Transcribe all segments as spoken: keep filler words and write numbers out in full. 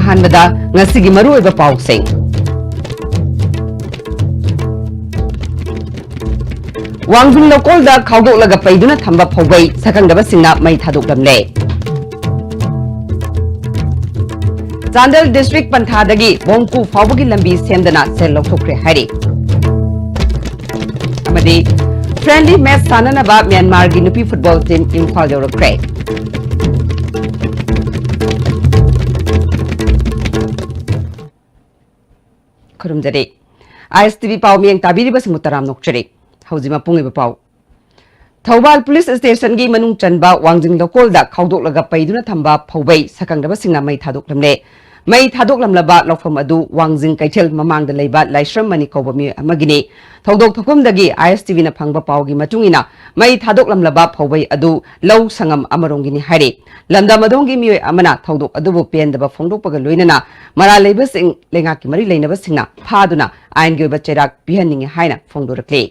ꯑꯍꯥꯟꯕꯗ ꯉꯁꯤꯒꯤ ꯃꯔꯨꯑꯣꯏꯕ ꯄꯥꯎꯁꯤꯡ꯫ ꯋꯥꯡꯖꯤꯡ ꯂꯧꯀꯣꯜꯗ ꯈꯥꯎꯗꯣꯛꯂꯒ ꯄꯩꯗꯨꯅ ꯊꯝꯕ ꯐꯧꯕꯩ ꯁꯛꯈꯪꯗꯕꯁꯤꯡꯅ ꯃꯩ ꯊꯥꯗꯣꯛꯂꯝꯂꯦ꯫ ꯆꯥꯟꯗꯦꯜ district ꯄꯟꯊꯥꯗꯒꯤ ꯕꯣꯡꯀꯨ ꯐꯥꯎꯕꯒꯤ ꯂꯝꯕꯤ ꯁꯦꯝꯗꯅ ꯁꯦꯜ ꯂꯧꯊꯣꯛꯈ꯭ꯔꯦ ꯍꯥꯏꯔꯤ꯫ ꯑꯃꯗꯤ friendly match ꯁꯥꯟꯅꯅꯕ ꯃ꯭ꯌꯥꯟꯃꯥꯔꯒꯤ ꯅꯨꯄꯤ football team ꯏꯝꯐꯥꯜ ꯌꯧꯔꯛꯈ꯭ꯔꯦ꯫ ꯈꯨꯔꯨꯝꯖꯔꯤ꯫ ISTV ꯄꯥꯎ ꯃꯤꯌꯦꯡ ꯇꯥꯕꯤꯔꯤꯕꯁꯤꯡꯕꯨ ꯇꯔꯥꯝꯅ ꯑꯣꯛꯆꯔꯤ꯫ ꯍꯧꯖꯤꯛ ꯃꯄꯨꯡ ꯑꯣꯏꯕ ꯄꯥꯎ꯫ ꯊꯧꯕꯥꯜ police stationꯒꯤ ꯃꯅꯨꯡ ꯆꯟꯕ ꯋꯥꯡꯖꯤꯡ ꯂꯧꯀꯣꯜꯗ ꯈꯥꯎꯗꯣꯛꯂꯒ ꯄꯩꯗꯨꯅ ꯊꯝꯕ ꯐꯧꯕꯩ ꯁꯛꯈꯪꯗꯕꯁꯤꯡꯅ ꯃꯩ ꯊꯥꯗꯣꯛꯂꯝꯂꯦ꯫ ꯃꯩ ꯊꯥꯗꯣꯛꯂꯝꯂꯕ ꯂꯧꯐꯝ ꯑꯗꯨ ꯋꯥꯡꯖꯤꯡ ꯀꯩꯊꯦꯜ ꯃꯃꯥꯡꯗ ꯂꯩꯕ ꯂꯥꯏꯁ꯭ꯔꯝ ꯃꯅꯤ ꯀꯧꯕ ꯃꯤꯑꯣꯏ ꯑꯃꯒꯤꯅꯤ꯫ ꯊꯧꯗꯣꯛ ꯊꯣꯛꯐꯝꯗꯒꯤ ISTVꯅ ꯐꯪꯕ ꯄꯥꯎꯒꯤ ꯃꯇꯨꯡ ꯏꯟꯅ, ꯃꯩ ꯊꯥꯗꯣꯛꯂꯝꯂꯕ ꯐꯧꯕꯩ ꯑꯗꯨ ꯂꯧ ꯁꯪꯉꯝ ꯑꯃꯔꯣꯝꯒꯤꯅꯤ ꯍꯥꯏꯔꯤ꯫ ꯂꯝꯗꯝ ꯑꯗꯣꯝꯒꯤ ꯃꯤꯑꯣꯏ ꯑꯃꯅ ꯊꯧꯗꯣꯛ ꯑꯗꯨꯕꯨ ꯄꯦꯟꯗꯕ ꯐꯣꯡꯗꯣꯛꯄꯒ ꯂꯣꯏꯅꯅ ꯃꯔꯥꯜ ꯂꯩꯕꯁꯤꯡ ꯂꯩꯉꯥꯛꯀꯤ ꯃꯔꯤ ꯂꯩꯅꯕꯁꯤꯡꯅ ꯐꯥꯗꯨꯅ ꯑꯥꯏꯟꯒꯤ ꯑꯣꯏꯕ ꯆꯩꯔꯥꯛ ꯄꯤꯍꯟꯅꯤꯡꯏ ꯍꯥꯏꯅ ꯐꯣꯡꯗꯣꯔꯛꯂꯤ꯫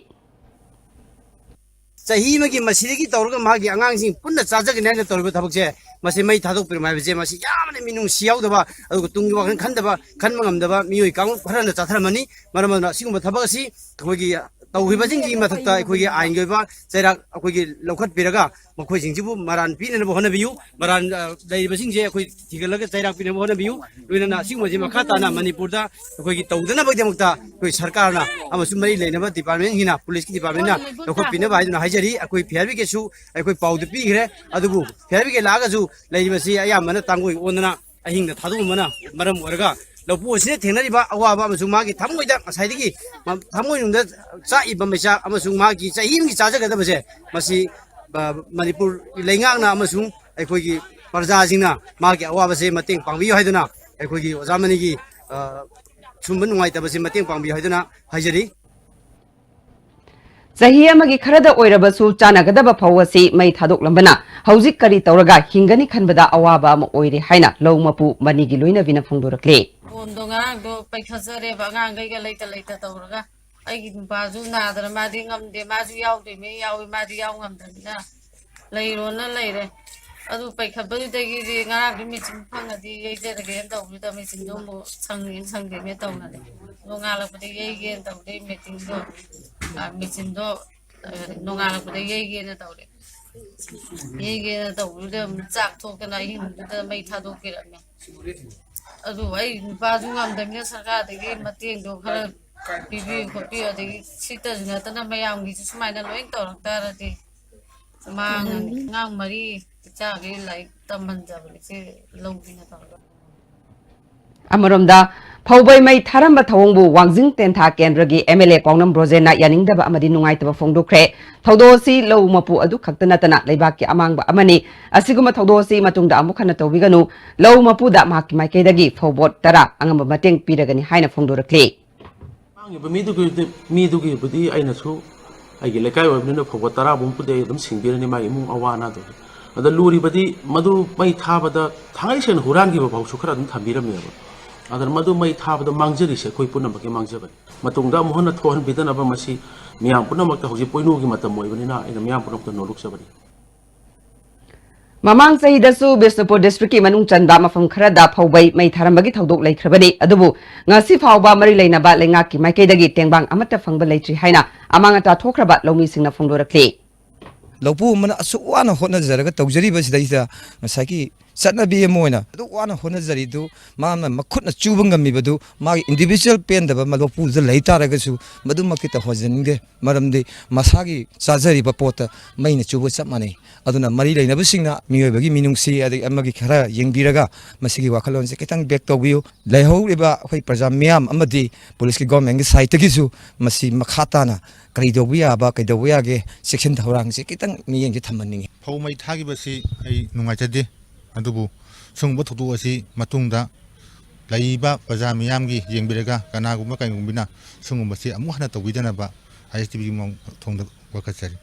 ꯆꯍꯤ ꯑꯃꯒꯤ ꯃꯁꯤꯗꯒꯤ ꯇꯧꯔꯒ ꯃꯥꯒꯤ ꯑꯉꯥꯡꯁꯤꯡ ꯄꯨꯟꯅ ꯆꯥꯖꯒꯅꯤ ꯍꯥꯏꯅ ꯇꯧꯔꯤꯕ ꯊꯕꯛꯁꯦ, ꯃꯁꯤ ꯃꯩ ꯊꯥꯗꯣꯛꯄꯤꯔꯝꯕ ꯍꯥꯏꯕꯁꯦ, ꯃꯁꯤ ꯌꯥꯝꯅ ꯃꯤꯅꯨꯡꯁꯤ ꯌꯥꯎꯗꯕ, ꯑꯗꯨꯒ ꯇꯨꯡꯒꯤ ꯋꯥꯈꯜ ꯈꯟꯗꯕ, ꯈꯟꯕ ꯉꯝꯗꯕ ꯃꯤꯑꯣꯏ ꯀꯥꯡꯂꯨꯞ ꯈꯔꯅ ꯆꯠꯊꯔꯝꯃꯅꯤ꯫ ꯃꯔꯝ ꯑꯗꯨꯅ ꯑꯁꯤꯒꯨꯝꯕ ꯊꯕꯛ ꯑꯁꯤ ꯑꯩꯈꯣꯏꯒꯤ ꯇꯧꯈꯤꯕꯁꯤꯡꯒꯤ ꯃꯊꯛꯇ ꯑꯩꯈꯣꯏꯒꯤ ꯑꯥꯏꯟꯒꯤ ꯑꯣꯏꯕ ꯆꯩꯔꯥꯛ ꯑꯩꯈꯣꯏꯒꯤ ꯂꯧꯈꯠꯄꯤꯔꯒ, ꯃꯈꯣꯏꯁꯤꯡꯁꯤꯕꯨ ꯃꯔꯥꯟ ꯄꯤꯅꯅꯕ ꯍꯣꯠꯅꯕꯤꯌꯨ꯫ ꯃꯔꯥꯟ, ꯑ, ꯂꯩꯔꯤꯕꯁꯤꯡꯁꯦ ꯑꯩꯈꯣꯏ ꯊꯤꯒꯠꯂꯒ ꯆꯩꯔꯥꯛ ꯄꯤꯅꯕ ꯍꯣꯠꯅꯕꯤꯌꯨ꯫ ꯂꯣꯏꯅꯅ ꯑꯁꯤꯒꯨꯝꯕꯁꯤ ꯃꯈꯥ ꯇꯥꯅ ꯃꯅꯤꯄꯨꯔꯗ ꯑꯩꯈꯣꯏꯒꯤ ꯇꯧꯗꯅꯕꯒꯤꯗꯃꯛꯇ ꯑꯩꯈꯣꯏ ꯁꯔꯀꯥꯔꯅ ꯑꯃꯁꯨꯡ ꯃꯔꯤ ꯂꯩꯅꯕ departmentꯁꯤꯡꯅ, policeꯀꯤ departmentꯅ ꯂꯧꯈꯠꯄꯤꯅꯕ ꯍꯥꯏꯗꯨꯅ ꯍꯥꯏꯖꯔꯤ꯫ ꯑꯩꯈꯣꯏ fire brigadeꯁꯨ ꯑꯩꯈꯣꯏ ꯄꯥꯎꯗꯨ ꯄꯤꯈ꯭ꯔꯦ꯫ ꯑꯗꯨꯕꯨ fire brigade ꯂꯥꯛꯑꯒꯁꯨ ꯂꯩꯔꯤꯕꯁꯤ ꯑꯌꯥꯝꯕꯅ ꯇꯥꯡꯒꯣꯏ ꯑꯣꯟꯗꯅ ꯑꯍꯤꯡꯗ ꯊꯥꯗꯣꯛꯑꯝꯕꯅ ꯃꯔꯝ ꯑꯣꯏꯔꯒ ꯂꯧꯄꯨ ꯑꯁꯤꯅ ꯊꯦꯡꯅꯔꯤꯕ ꯑꯋꯥꯕ ꯑꯃꯁꯨꯡ ꯃꯥꯒꯤ ꯊꯃꯣꯏꯗ ꯉꯁꯥꯏꯗꯒꯤ ꯃ-, ꯊꯃꯣꯏꯅꯨꯡꯗ ꯆꯥꯛꯏꯕ ꯃꯩꯆꯥꯛ ꯑꯃꯁꯨꯡ ꯃꯥꯒꯤ ꯆꯍꯤ ꯑꯃꯒꯤ ꯆꯥꯖꯒꯗꯕꯁꯦ, ꯃꯁꯤ, ꯑ, ꯃꯅꯤꯄꯨꯔ ꯂꯩꯉꯥꯛꯅ ꯑꯃꯁꯨꯡ ꯑꯩꯈꯣꯏꯒꯤ ꯄ꯭ꯔꯖꯥꯁꯤꯡꯅ ꯃꯥꯒꯤ ꯑꯋꯥꯕꯁꯦ ꯃꯇꯦꯡ ꯄꯥꯡꯕꯤꯌꯨ ꯍꯥꯏꯗꯨꯅ ꯑꯩꯈꯣꯏꯒꯤ ꯑꯣꯖꯥ ꯃꯅꯤꯒꯤ, ꯑ, ꯁꯨꯝꯕ ꯅꯨꯡꯉꯥꯏꯇꯕꯁꯦ ꯃꯇꯦꯡ ꯄꯥꯡꯕꯤꯌꯨ ꯍꯥꯏꯗꯨꯅ ꯍꯥꯏꯖꯔꯤ꯫ ꯆꯍꯤ ꯑꯃꯒꯤ ꯈꯔꯗ ꯑꯣꯏꯔꯕꯁꯨ ꯆꯥꯟꯅꯒꯗꯕ ꯐꯧ ꯑꯁꯤ ꯃꯩ ꯊꯥꯗꯣꯛꯂꯝꯕꯅ ꯍꯧꯖꯤꯛ ꯀꯔꯤ ꯇꯧꯔꯒ ꯍꯤꯡꯒꯅꯤ ꯈꯟꯕꯗ ꯑꯋꯥꯕ ꯑꯃ ꯑꯣꯏꯔꯦ ꯍꯥꯏꯅ ꯂꯧ ꯃꯄꯨ ꯃꯅꯤꯒꯤ ꯂꯣꯏꯅꯕꯤꯅ ꯐꯣꯡꯗꯣꯔꯛꯂꯤ꯫ ꯐꯣꯟꯗꯣ ꯉꯔꯥꯡꯗꯣ ꯄꯩꯈꯠꯆꯔꯦꯕ, ꯑꯉꯥꯡꯈꯩꯒ ꯂꯩꯇ ꯂꯩꯇ ꯇꯧꯔꯒ꯫ ꯑꯩꯒꯤ ꯅꯨꯄꯥꯁꯨ ꯅꯥꯗꯅ ꯃꯥꯗꯤ ꯉꯝꯗꯦ, ꯃꯥꯁꯨ ꯌꯥꯎꯗꯣꯏꯅꯦ, ꯌꯥꯎꯏ, ꯃꯥꯗꯤ ꯌꯥꯎ ꯉꯝꯗ꯭ꯔꯕꯅꯤꯅ ꯂꯩꯔꯣꯅ ꯂꯩꯔꯦ꯫ ꯑꯗꯨ ꯄꯩꯈꯠꯄꯗꯨꯗꯒꯤꯗꯤ ꯉꯔꯥꯡꯗꯤ ꯃꯦꯆꯤꯟ ꯐꯪꯉꯗꯤ ꯌꯩꯖꯔꯒꯦꯅ ꯇꯧꯕꯗꯨꯗ ꯃꯦꯆꯤꯟꯗꯣ ꯑꯃꯨꯛ ꯁꯪꯉꯦꯅ ꯁꯪꯗꯦꯅ ꯇꯧꯅꯔꯦ꯫ ꯅꯣꯡꯉꯥꯜꯂꯛꯄꯗ ꯌꯩꯒꯦꯅ ꯇꯧꯕꯗꯩ ꯃꯦꯆꯤꯟꯗꯣ, ꯑ, ꯃꯦꯆꯤꯟꯗꯣ, ꯑ, ꯅꯣꯡꯉꯥꯜꯂꯛꯄꯗ ꯌꯩꯒꯦꯅ ꯇꯧꯔꯦ꯫ ꯌꯩꯒꯦꯅ ꯇꯧꯕꯗꯨꯗ ꯑꯃꯨꯛ ꯆꯥꯛ ꯊꯣꯛꯇꯅ ꯑꯍꯤꯡꯗꯨꯗ ꯃꯩ ꯊꯥꯗꯣꯛꯄꯤꯔꯝꯃꯦ꯫ ꯑꯗꯨ ꯑꯩ ꯅꯨꯄꯥꯁꯨ ꯉꯝꯗꯕꯅꯤꯅ ꯁꯔꯀꯥꯔꯗꯒꯤ ꯃꯇꯦꯡꯗꯣ ꯈꯔ ꯄꯤꯕꯤꯌꯨ ꯈꯣꯠꯄꯤꯌꯨ, ꯑꯗꯒꯤ ꯁꯤꯇꯁꯨ ꯅꯠꯇꯅ ꯃꯌꯥꯝꯒꯤꯁꯨ ꯁꯨꯃꯥꯏꯅ ꯂꯣꯏ ꯇꯧꯔꯛ ꯇꯥꯔꯗꯤ ꯃꯥꯡꯉꯅꯤ꯫ ꯑꯉꯥꯡ ꯃꯔꯤ ꯏꯆꯥꯈꯩ ꯂꯥꯏꯔꯤꯛ ꯇꯝꯍꯟꯖꯕꯅꯤ ꯁꯤ ꯂꯧꯒꯦꯅ ꯇꯧꯔꯒ꯫ ꯑꯃꯔꯣꯝꯗ, ꯐꯧꯕꯩ ꯃꯩ ꯊꯥꯔꯝꯕ ꯊꯧꯑꯣꯡꯕꯨ ꯋꯥꯡꯖꯤꯡ ꯇꯦꯟꯊꯥ ꯀꯦꯟꯗ꯭ꯔꯒꯤ ꯑꯦꯝ ꯑꯦꯜ ꯑꯦ ꯀꯥꯎꯅꯝ ꯕ꯭ꯔꯣꯖꯦꯟꯅ ꯌꯥꯅꯤꯡꯗꯕ ꯑꯃꯗꯤ ꯅꯨꯡꯉꯥꯏꯇꯕ ꯐꯣꯡꯗꯣꯛꯈ꯭ꯔꯦ꯫ ꯊꯧꯗꯣꯛ ꯑꯁꯤ ꯂꯧ ꯃꯄꯨ ꯑꯗꯨ ꯈꯛꯇ ꯅꯠꯇꯅ ꯂꯩꯕꯥꯛꯀꯤ ꯑꯃꯥꯡꯕ ꯑꯃꯅꯤ꯫ ꯑꯁꯤꯒꯨꯝꯕ ꯊꯧꯗꯣꯛ ꯑꯁꯤ ꯃꯇꯨꯡꯗ ꯑꯃꯨꯛ ꯍꯟꯅ ꯇꯧꯕꯤꯒꯅꯨ꯫ ꯂꯧ ꯃꯄꯨꯗ ꯃꯍꯥꯛꯀꯤ ꯃꯥꯏꯀꯩꯗꯒꯤ ꯐꯧꯕꯣꯠ ꯇꯔꯥ ꯑꯉꯝꯕ ꯃꯇꯦꯡ ꯄꯤꯔꯒꯅꯤ ꯍꯥꯏꯅ ꯐꯣꯡꯗꯣꯔꯛꯂꯤ꯫ ꯃꯥꯡꯉꯤꯕ ꯃꯤꯗꯨꯒꯤ, ꯃꯤꯗꯨꯒꯤꯕꯨꯗꯤ ꯑꯩꯅꯁꯨ ꯑꯩꯒꯤ ꯂꯩꯀꯥꯏ ꯑꯣꯏꯕꯅꯤꯅ ꯐꯧꯕꯣꯠ ꯇꯔꯥ ꯄꯨꯝꯕꯗꯤ ꯑꯩ ꯑꯗꯨꯝ ꯁꯤꯡꯕꯤꯔꯅꯤ, ꯃꯥꯒꯤ ꯏꯃꯨꯡ ꯑꯋꯥ ꯑꯅꯥꯗꯨ꯫ ꯑꯗ ꯂꯨꯔꯤꯕꯗꯤ ꯃꯗꯨ ꯃꯩ ꯊꯥꯕꯗ ꯊꯥꯡꯒꯩ ꯁꯦꯡꯅ ꯍꯨꯔꯥꯟꯈꯤꯕ ꯐꯥꯎꯁꯨ ꯈꯔ ꯑꯗꯨꯝ ꯊꯝꯕꯤꯔꯝꯃꯦꯕ꯫ ꯑꯗꯨꯅ ꯃꯗꯨ ꯃꯩ ꯊꯥꯕꯗ ꯃꯥꯡꯖꯔꯤꯁꯦ ꯑꯩꯈꯣꯏ ꯄꯨꯝꯅꯃꯛꯀꯤ ꯃꯥꯡꯖꯕꯅꯤ꯫ ꯃꯇꯨꯡꯗ ꯑꯃꯨꯛ ꯍꯟꯅ ꯊꯣꯛꯍꯟꯕꯤꯗꯅꯕ ꯃꯁꯤ ꯃꯤꯌꯥꯝ ꯄꯨꯝꯅꯃꯛꯇ ꯍꯧꯖꯤꯛ ꯄꯣꯏꯅꯨꯒꯤ ꯃꯇꯝ ꯑꯣꯏꯕꯅꯤꯅ ꯑꯩꯅ ꯃꯤꯌꯥꯝ ꯄꯨꯝꯅꯃꯛꯇ ꯅꯣꯜꯂꯨꯛꯆꯕꯅꯤ꯫ ꯃꯃꯥꯡ ꯆꯍꯤꯗꯁꯨ ꯕꯤꯁꯅꯨꯄꯨꯔ ꯗꯤꯁꯇ꯭ꯔꯤꯛꯀꯤ ꯃꯅꯨꯡ ꯆꯟꯕ ꯃꯐꯝ ꯈꯔꯗ ꯐꯧꯕꯩ ꯃꯩ ꯊꯥꯔꯝꯕꯒꯤ ꯊꯧꯗꯣꯛ ꯂꯩꯈ꯭ꯔꯕꯅꯤ꯫ ꯑꯗꯨꯕꯨ ꯉꯁꯤ ꯐꯥꯎꯕ ꯃꯔꯤ ꯂꯩꯅꯕ ꯂꯩꯉꯥꯛꯀꯤ ꯃꯥꯏꯀꯩꯗꯒꯤ ꯇꯦꯡꯕꯥꯡ ꯑꯃꯠꯇ ꯐꯪꯕ ꯂꯩꯇ꯭ꯔꯤ ꯍꯥꯏꯅ ꯑꯃꯥꯡ ꯑꯇꯥ ꯊꯣꯛꯈ꯭ꯔꯕ ꯂꯧꯃꯤꯁꯤꯡꯅ ꯐꯣꯡꯗꯣꯔꯛꯂꯤ꯫ ꯂꯧꯄꯨ ꯑꯃꯅ ꯑꯁꯨꯛ ꯋꯥꯅ ꯍꯣꯠꯅꯖꯔꯒ ꯇꯧꯖꯔꯤꯕꯁꯤꯗꯩꯁꯤꯗ ꯉꯁꯥꯏꯒꯤ ꯆꯠꯅꯕꯤ ꯑꯃ ꯑꯣꯏꯅ ꯑꯗꯨꯛ ꯋꯥꯅ ꯍꯣꯠꯅꯖꯔꯤꯗꯨ, ꯃꯥꯅ ꯃꯈꯨꯠꯅ ꯆꯨꯕ ꯉꯝꯃꯤꯕꯗꯨ, ꯃꯥꯒꯤ individual ꯄꯦꯟꯗꯕ ꯃ-, ꯂꯧꯄꯨꯗ ꯂꯩ ꯇꯥꯔꯒꯁꯨ ꯃꯗꯨꯃꯛꯇꯤ ꯇꯧꯍꯟꯖꯅꯤꯡꯗꯦ꯫ ꯃꯔꯝꯗꯤ ꯃꯁꯥꯒꯤ ꯆꯥꯖꯔꯤꯕ ꯄꯣꯠꯇ ꯃꯩꯅ ꯆꯨꯕ ꯆꯞ ꯃꯥꯟꯅꯩ꯫ ꯑꯗꯨꯅ ꯃꯔꯤ ꯂꯩꯅꯕꯁꯤꯡꯅ ꯃꯤꯑꯣꯏꯕꯒꯤ ꯃꯤꯅꯨꯡꯁꯤ ꯑꯗꯒꯤ ꯑꯃꯒꯤ ꯈꯔ ꯌꯦꯡꯕꯤꯔꯒ ꯃꯁꯤꯒꯤ ꯋꯥꯈꯜꯂꯣꯟꯁꯦ ꯈꯤꯇꯪ back ꯇꯧꯕꯤꯌꯨ꯫ ꯂꯩꯍꯧꯔꯤꯕ ꯑꯩꯈꯣꯏ ꯄ꯭ꯔꯖꯥ ꯃꯤꯌꯥꯝ ꯑꯃꯗꯤ ꯄꯨꯂꯤꯁꯀꯤ, government ꯀꯤ side ꯇꯒꯤꯁꯨ ꯃꯁꯤ ꯃꯈꯥ ꯇꯥꯅ ꯀꯔꯤ ꯇꯧꯕ ꯌꯥꯕ, ꯀꯩꯗꯧꯕ ꯌꯥꯒꯦ, ꯆꯦꯛꯁꯤꯟ ꯊꯧꯔꯥꯡꯁꯦ ꯈꯤꯇꯪ ꯃꯤꯠꯌꯦꯡꯁꯦ ꯊꯝꯍꯟꯅꯤꯡꯉꯤ꯫ ꯐꯧ ꯃꯩ ꯊꯥꯈꯤꯕꯁꯤ ꯑꯩ ꯅꯨꯡꯉꯥꯏꯖꯗꯦ, ꯑꯗꯨꯕꯨ ꯁꯤꯒꯨꯝꯕ ꯊꯧꯗꯣꯛ ꯑꯁꯤ ꯃꯇꯨꯡꯗ ꯂꯩꯔꯤꯕ ꯄ꯭ꯔꯖꯥ ꯃꯤꯌꯥꯝꯒꯤ ꯌꯦꯡꯕꯤꯔꯒ ꯀꯅꯥꯒꯨꯝꯕ ꯀꯩꯒꯨꯝꯕꯅ ꯁꯤꯒꯨꯝꯕꯁꯤ ꯑꯃꯨꯛ ꯍꯟꯅ ꯇꯧꯕꯤꯗꯅꯕ ꯑꯥꯏ ꯑꯦꯁ ꯇꯤ ꯚꯤꯒꯤ ꯃꯥꯡ-, ꯊꯣꯡꯗ ꯋꯥꯀꯠꯆꯔꯤ꯫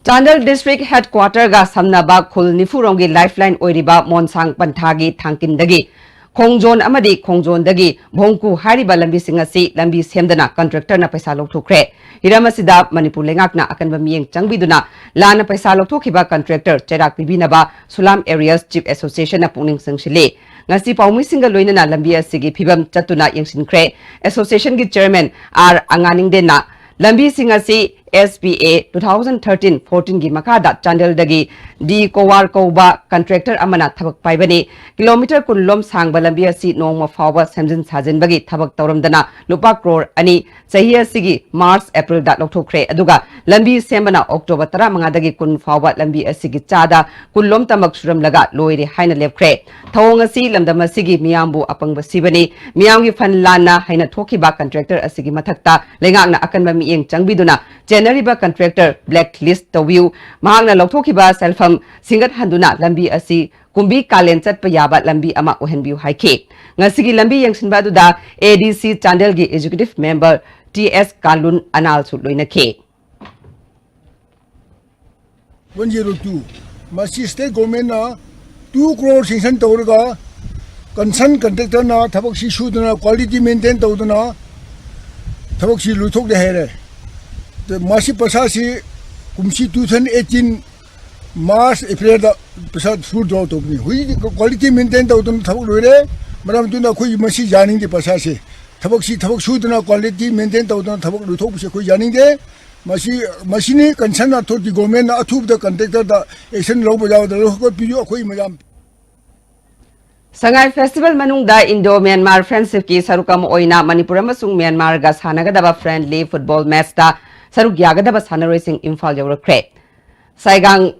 ꯆꯥꯟꯗꯦꯜ district headquarter ꯒ ꯁꯝꯅꯕ ꯈꯨꯜ ꯅꯤꯐꯨꯔꯣꯝꯒꯤ lifeline ꯑꯣꯏꯔꯤꯕ ꯃꯣꯟꯁꯥꯡ ꯄꯟꯊꯥꯒꯤ ꯊꯥꯡꯀꯤꯟꯗꯒꯤ ꯈꯣꯡꯖꯣꯟ ꯑꯃꯗꯤ ꯈꯣꯡꯖꯣꯟꯗꯒꯤ ꯚꯣꯡꯀꯨ ꯍꯥꯏꯔꯤꯕ ꯂꯝꯕꯤꯁꯤꯡ ꯑꯁꯤ ꯂꯝꯕꯤ ꯁꯦꯝꯗꯅ ꯀꯟꯇ꯭ꯔꯦꯛꯇꯔꯅ ꯄꯩꯁꯥ ꯂꯧꯊꯣꯛꯈ꯭ꯔꯦ꯫ ꯍꯤꯔꯝ ꯑꯁꯤꯗ ꯃꯅꯤꯄꯨꯔ ꯂꯩꯉꯥꯛꯅ ꯑꯀꯟꯕ ꯃꯤꯠꯌꯦꯡ ꯆꯪꯕꯤꯗꯨꯅ ꯂꯥꯟꯅ ꯄꯩꯁꯥ ꯂꯧꯊꯣꯛꯈꯤꯕ ꯀꯟꯇ꯭ꯔꯦꯛꯇꯔ ꯆꯩꯔꯥꯛ ꯄꯤꯕꯤꯅꯕ ꯁꯨꯂꯥꯝ ꯑꯦꯔꯤꯌꯥꯁ ꯆꯤꯐ ꯑꯦꯁꯣꯁꯤꯌꯦꯁꯟꯅ ꯄꯨꯛꯅꯤꯡ ꯆꯪꯁꯤꯜꯂꯤ꯫ ꯉꯁꯤ ꯄꯥꯎꯃꯤꯁꯤꯡꯒ ꯂꯣꯏꯅꯅ ꯂꯝꯕꯤ ꯑꯁꯤꯒꯤ ꯐꯤꯕꯝ ꯆꯠꯇꯨꯅ ꯌꯦꯡꯁꯤꯟꯈ꯭ꯔꯦ꯫ ꯑꯦꯁꯣꯁꯤꯌꯦꯁꯟꯒꯤ ꯆꯦꯌꯔꯃꯦꯟ ꯑꯥꯔ ꯑꯉꯥꯅꯤꯡꯗꯦꯟꯅ ꯂꯝꯕꯤꯁꯤꯡ ꯑꯁꯤ S P A two thousand thirteen fourteen ꯒꯤ ꯃꯈꯥꯗ ꯆꯥꯟꯗꯦꯜꯗꯒꯤ ꯗꯤ ꯀꯣꯋꯥꯔ ꯀꯧꯕ ꯀꯟꯇ꯭ꯔꯦꯛꯇꯔ ꯑꯃꯅ ꯊꯕꯛ ꯄꯥꯏꯕꯅꯤ꯫ ꯀꯤꯂꯣꯃꯤꯇꯔ ꯀꯨꯟ ꯂꯣꯝ ꯁꯥꯡꯕ ꯂꯝꯕꯤ ꯑꯁꯤ ꯅꯣꯡꯃ ꯐꯥꯎꯕ ꯁꯦꯝꯖꯤꯟ ꯁꯥꯖꯤꯟꯕꯒꯤ ꯊꯕꯛ ꯇꯧꯔꯝꯗꯅ ꯂꯨꯄꯥ ꯀ꯭ꯔꯣꯔ ꯑꯅꯤ ꯆꯍꯤ ꯑꯁꯤꯒꯤ ꯃꯥꯔꯆ, ꯑꯦꯄ꯭ꯔꯤꯜꯗ ꯂꯧꯊꯣꯛꯈ꯭ꯔꯦ꯫ ꯑꯗꯨꯒ ꯂꯝꯕꯤ ꯁꯦꯝꯕꯅ ꯑꯣꯛꯇꯣꯕꯔ ꯇꯔꯥꯃꯉꯥꯗꯒꯤ ꯀꯨꯟ ꯐꯥꯎꯕ ꯂꯝꯕꯤ ꯑꯁꯤꯒꯤ ꯆꯥꯗ ꯀꯨꯟ ꯂꯣꯝꯇꯃꯛ ꯁꯨꯔꯝꯂꯒ ꯂꯣꯏꯔꯦ ꯍꯥꯏꯅ ꯂꯦꯞꯈ꯭ꯔꯦ꯫ ꯊꯧꯑꯣꯡ ꯑꯁꯤ ꯂꯝꯗꯝ ꯑꯁꯤꯒꯤ ꯃꯤꯌꯥꯝꯕꯨ ꯑꯄꯪꯕ ꯁꯤꯕꯅꯤ꯫ ꯃꯤꯌꯥꯝꯒꯤ ꯐꯟ ꯂꯥꯟꯅ ꯍꯩꯅ ꯊꯣꯛꯈꯤꯕ ꯀꯟꯇ꯭ꯔꯦꯛꯇꯔ ꯑꯁꯤꯒꯤ ꯃꯊꯛꯇ ꯂꯩꯉꯥꯛꯅ ꯑꯀꯟꯕ ꯃꯤꯠꯌꯦꯡ ꯆꯪꯕꯤꯗꯨꯅ ꯆꯦꯟꯅꯔꯤꯕ ꯀꯟꯇ꯭ꯔꯦꯛꯇꯔ ꯕ꯭ꯂꯦꯛ ꯂꯤꯁ ꯇꯧꯕꯤꯌꯨ꯫ ꯃꯍꯥꯛꯅ ꯂꯧꯊꯣꯛꯈꯤꯕ ꯁꯦꯜꯐꯝ ꯁꯤꯡꯒꯠꯍꯟꯗꯨꯅ ꯂꯝꯕꯤ ꯑꯁꯤ ꯀꯨꯝꯕꯤ ꯀꯥꯂꯦꯟ ꯆꯠꯄ ꯌꯥꯕ ꯂꯝꯕꯤ ꯑꯃ ꯑꯣꯏꯍꯟꯕꯤꯌꯨ ꯍꯥꯏꯈꯤ꯫ ꯉꯁꯤꯒꯤ ꯂꯝꯕꯤ ꯌꯦꯡꯁꯤꯟꯕ ꯑꯗꯨꯗ A D C ꯆꯥꯟꯗꯦꯜꯒꯤ executive member T S ꯀꯥꯂꯨꯟ ꯑꯅꯥꯜꯁꯨ ꯂꯣꯏꯅꯈꯤ꯫ One zero two, ꯃꯁꯤ state government ꯅ two crore sanction ꯇꯧꯔꯒ concern contractor ꯅ ꯊꯕꯛꯁꯤ ꯁꯨꯗꯅ quality maintain ꯇꯧꯗꯅ ꯊꯕꯛꯁꯤ ꯂꯣꯏꯊꯣꯛꯂꯦ ꯍꯥꯏꯔꯦ꯫ ꯑꯗ ꯃꯁꯤ ꯄꯩꯁꯥꯁꯤ ꯀꯨꯝꯁꯤ two thousand eighteen March, April ꯗ ꯄꯩꯁꯥ full draw ꯇꯧꯕꯅꯤ꯫ ꯍꯧꯖꯤꯛ quality maintain ꯇꯧꯗꯅ ꯊꯕꯛ ꯂꯣꯏꯔꯦ꯫ ꯃꯔꯝ ꯑꯗꯨꯅ ꯑꯩꯈꯣꯏ ꯃꯁꯤ ꯌꯥꯅꯤꯡꯗꯦ ꯄꯩꯁꯥꯁꯦ꯫ ꯊꯕꯛꯁꯤ, ꯊꯕꯛ ꯁꯨꯗꯅ quality maintain ꯇꯧꯗꯅ ꯊꯕꯛ ꯂꯣꯏꯊꯣꯛꯄꯁꯦ ꯑꯩꯈꯣꯏ ꯌꯥꯅꯤꯡꯗꯦ꯫ ꯃꯁꯤ, ꯃꯁꯤꯅꯤ concern authority government ꯅ ꯑꯊꯨꯕꯗ contractor ꯗ action ꯂꯧꯕ ꯌꯥꯎꯗꯅ ꯍꯧꯒꯠꯄꯤꯌꯨ ꯑꯩꯈꯣꯏ ꯃꯌꯥꯝ꯫ ꯁꯉꯥꯏ ꯐꯦꯁꯇꯤꯚꯦꯜ ꯃꯅꯨꯡꯗ Indo Myanmar Friendship ꯀꯤ ꯁꯔꯨꯛ ꯑꯃ ꯑꯣꯏꯅ ꯃꯅꯤꯄꯨꯔ ꯑꯃꯁꯨꯡ ꯃ꯭ꯌꯥꯟꯃꯥꯔꯒ ꯁꯥꯟꯅꯒꯗꯕ friendly football match ꯇ ꯁꯔꯨꯛ ꯌꯥꯒꯗꯕ ꯁꯥꯟꯅꯔꯣꯏꯁꯤꯡ ꯏꯝꯐꯥꯜ ꯌꯧꯔꯛꯈ꯭ꯔꯦ꯫ ꯁꯥꯏꯒꯥꯡ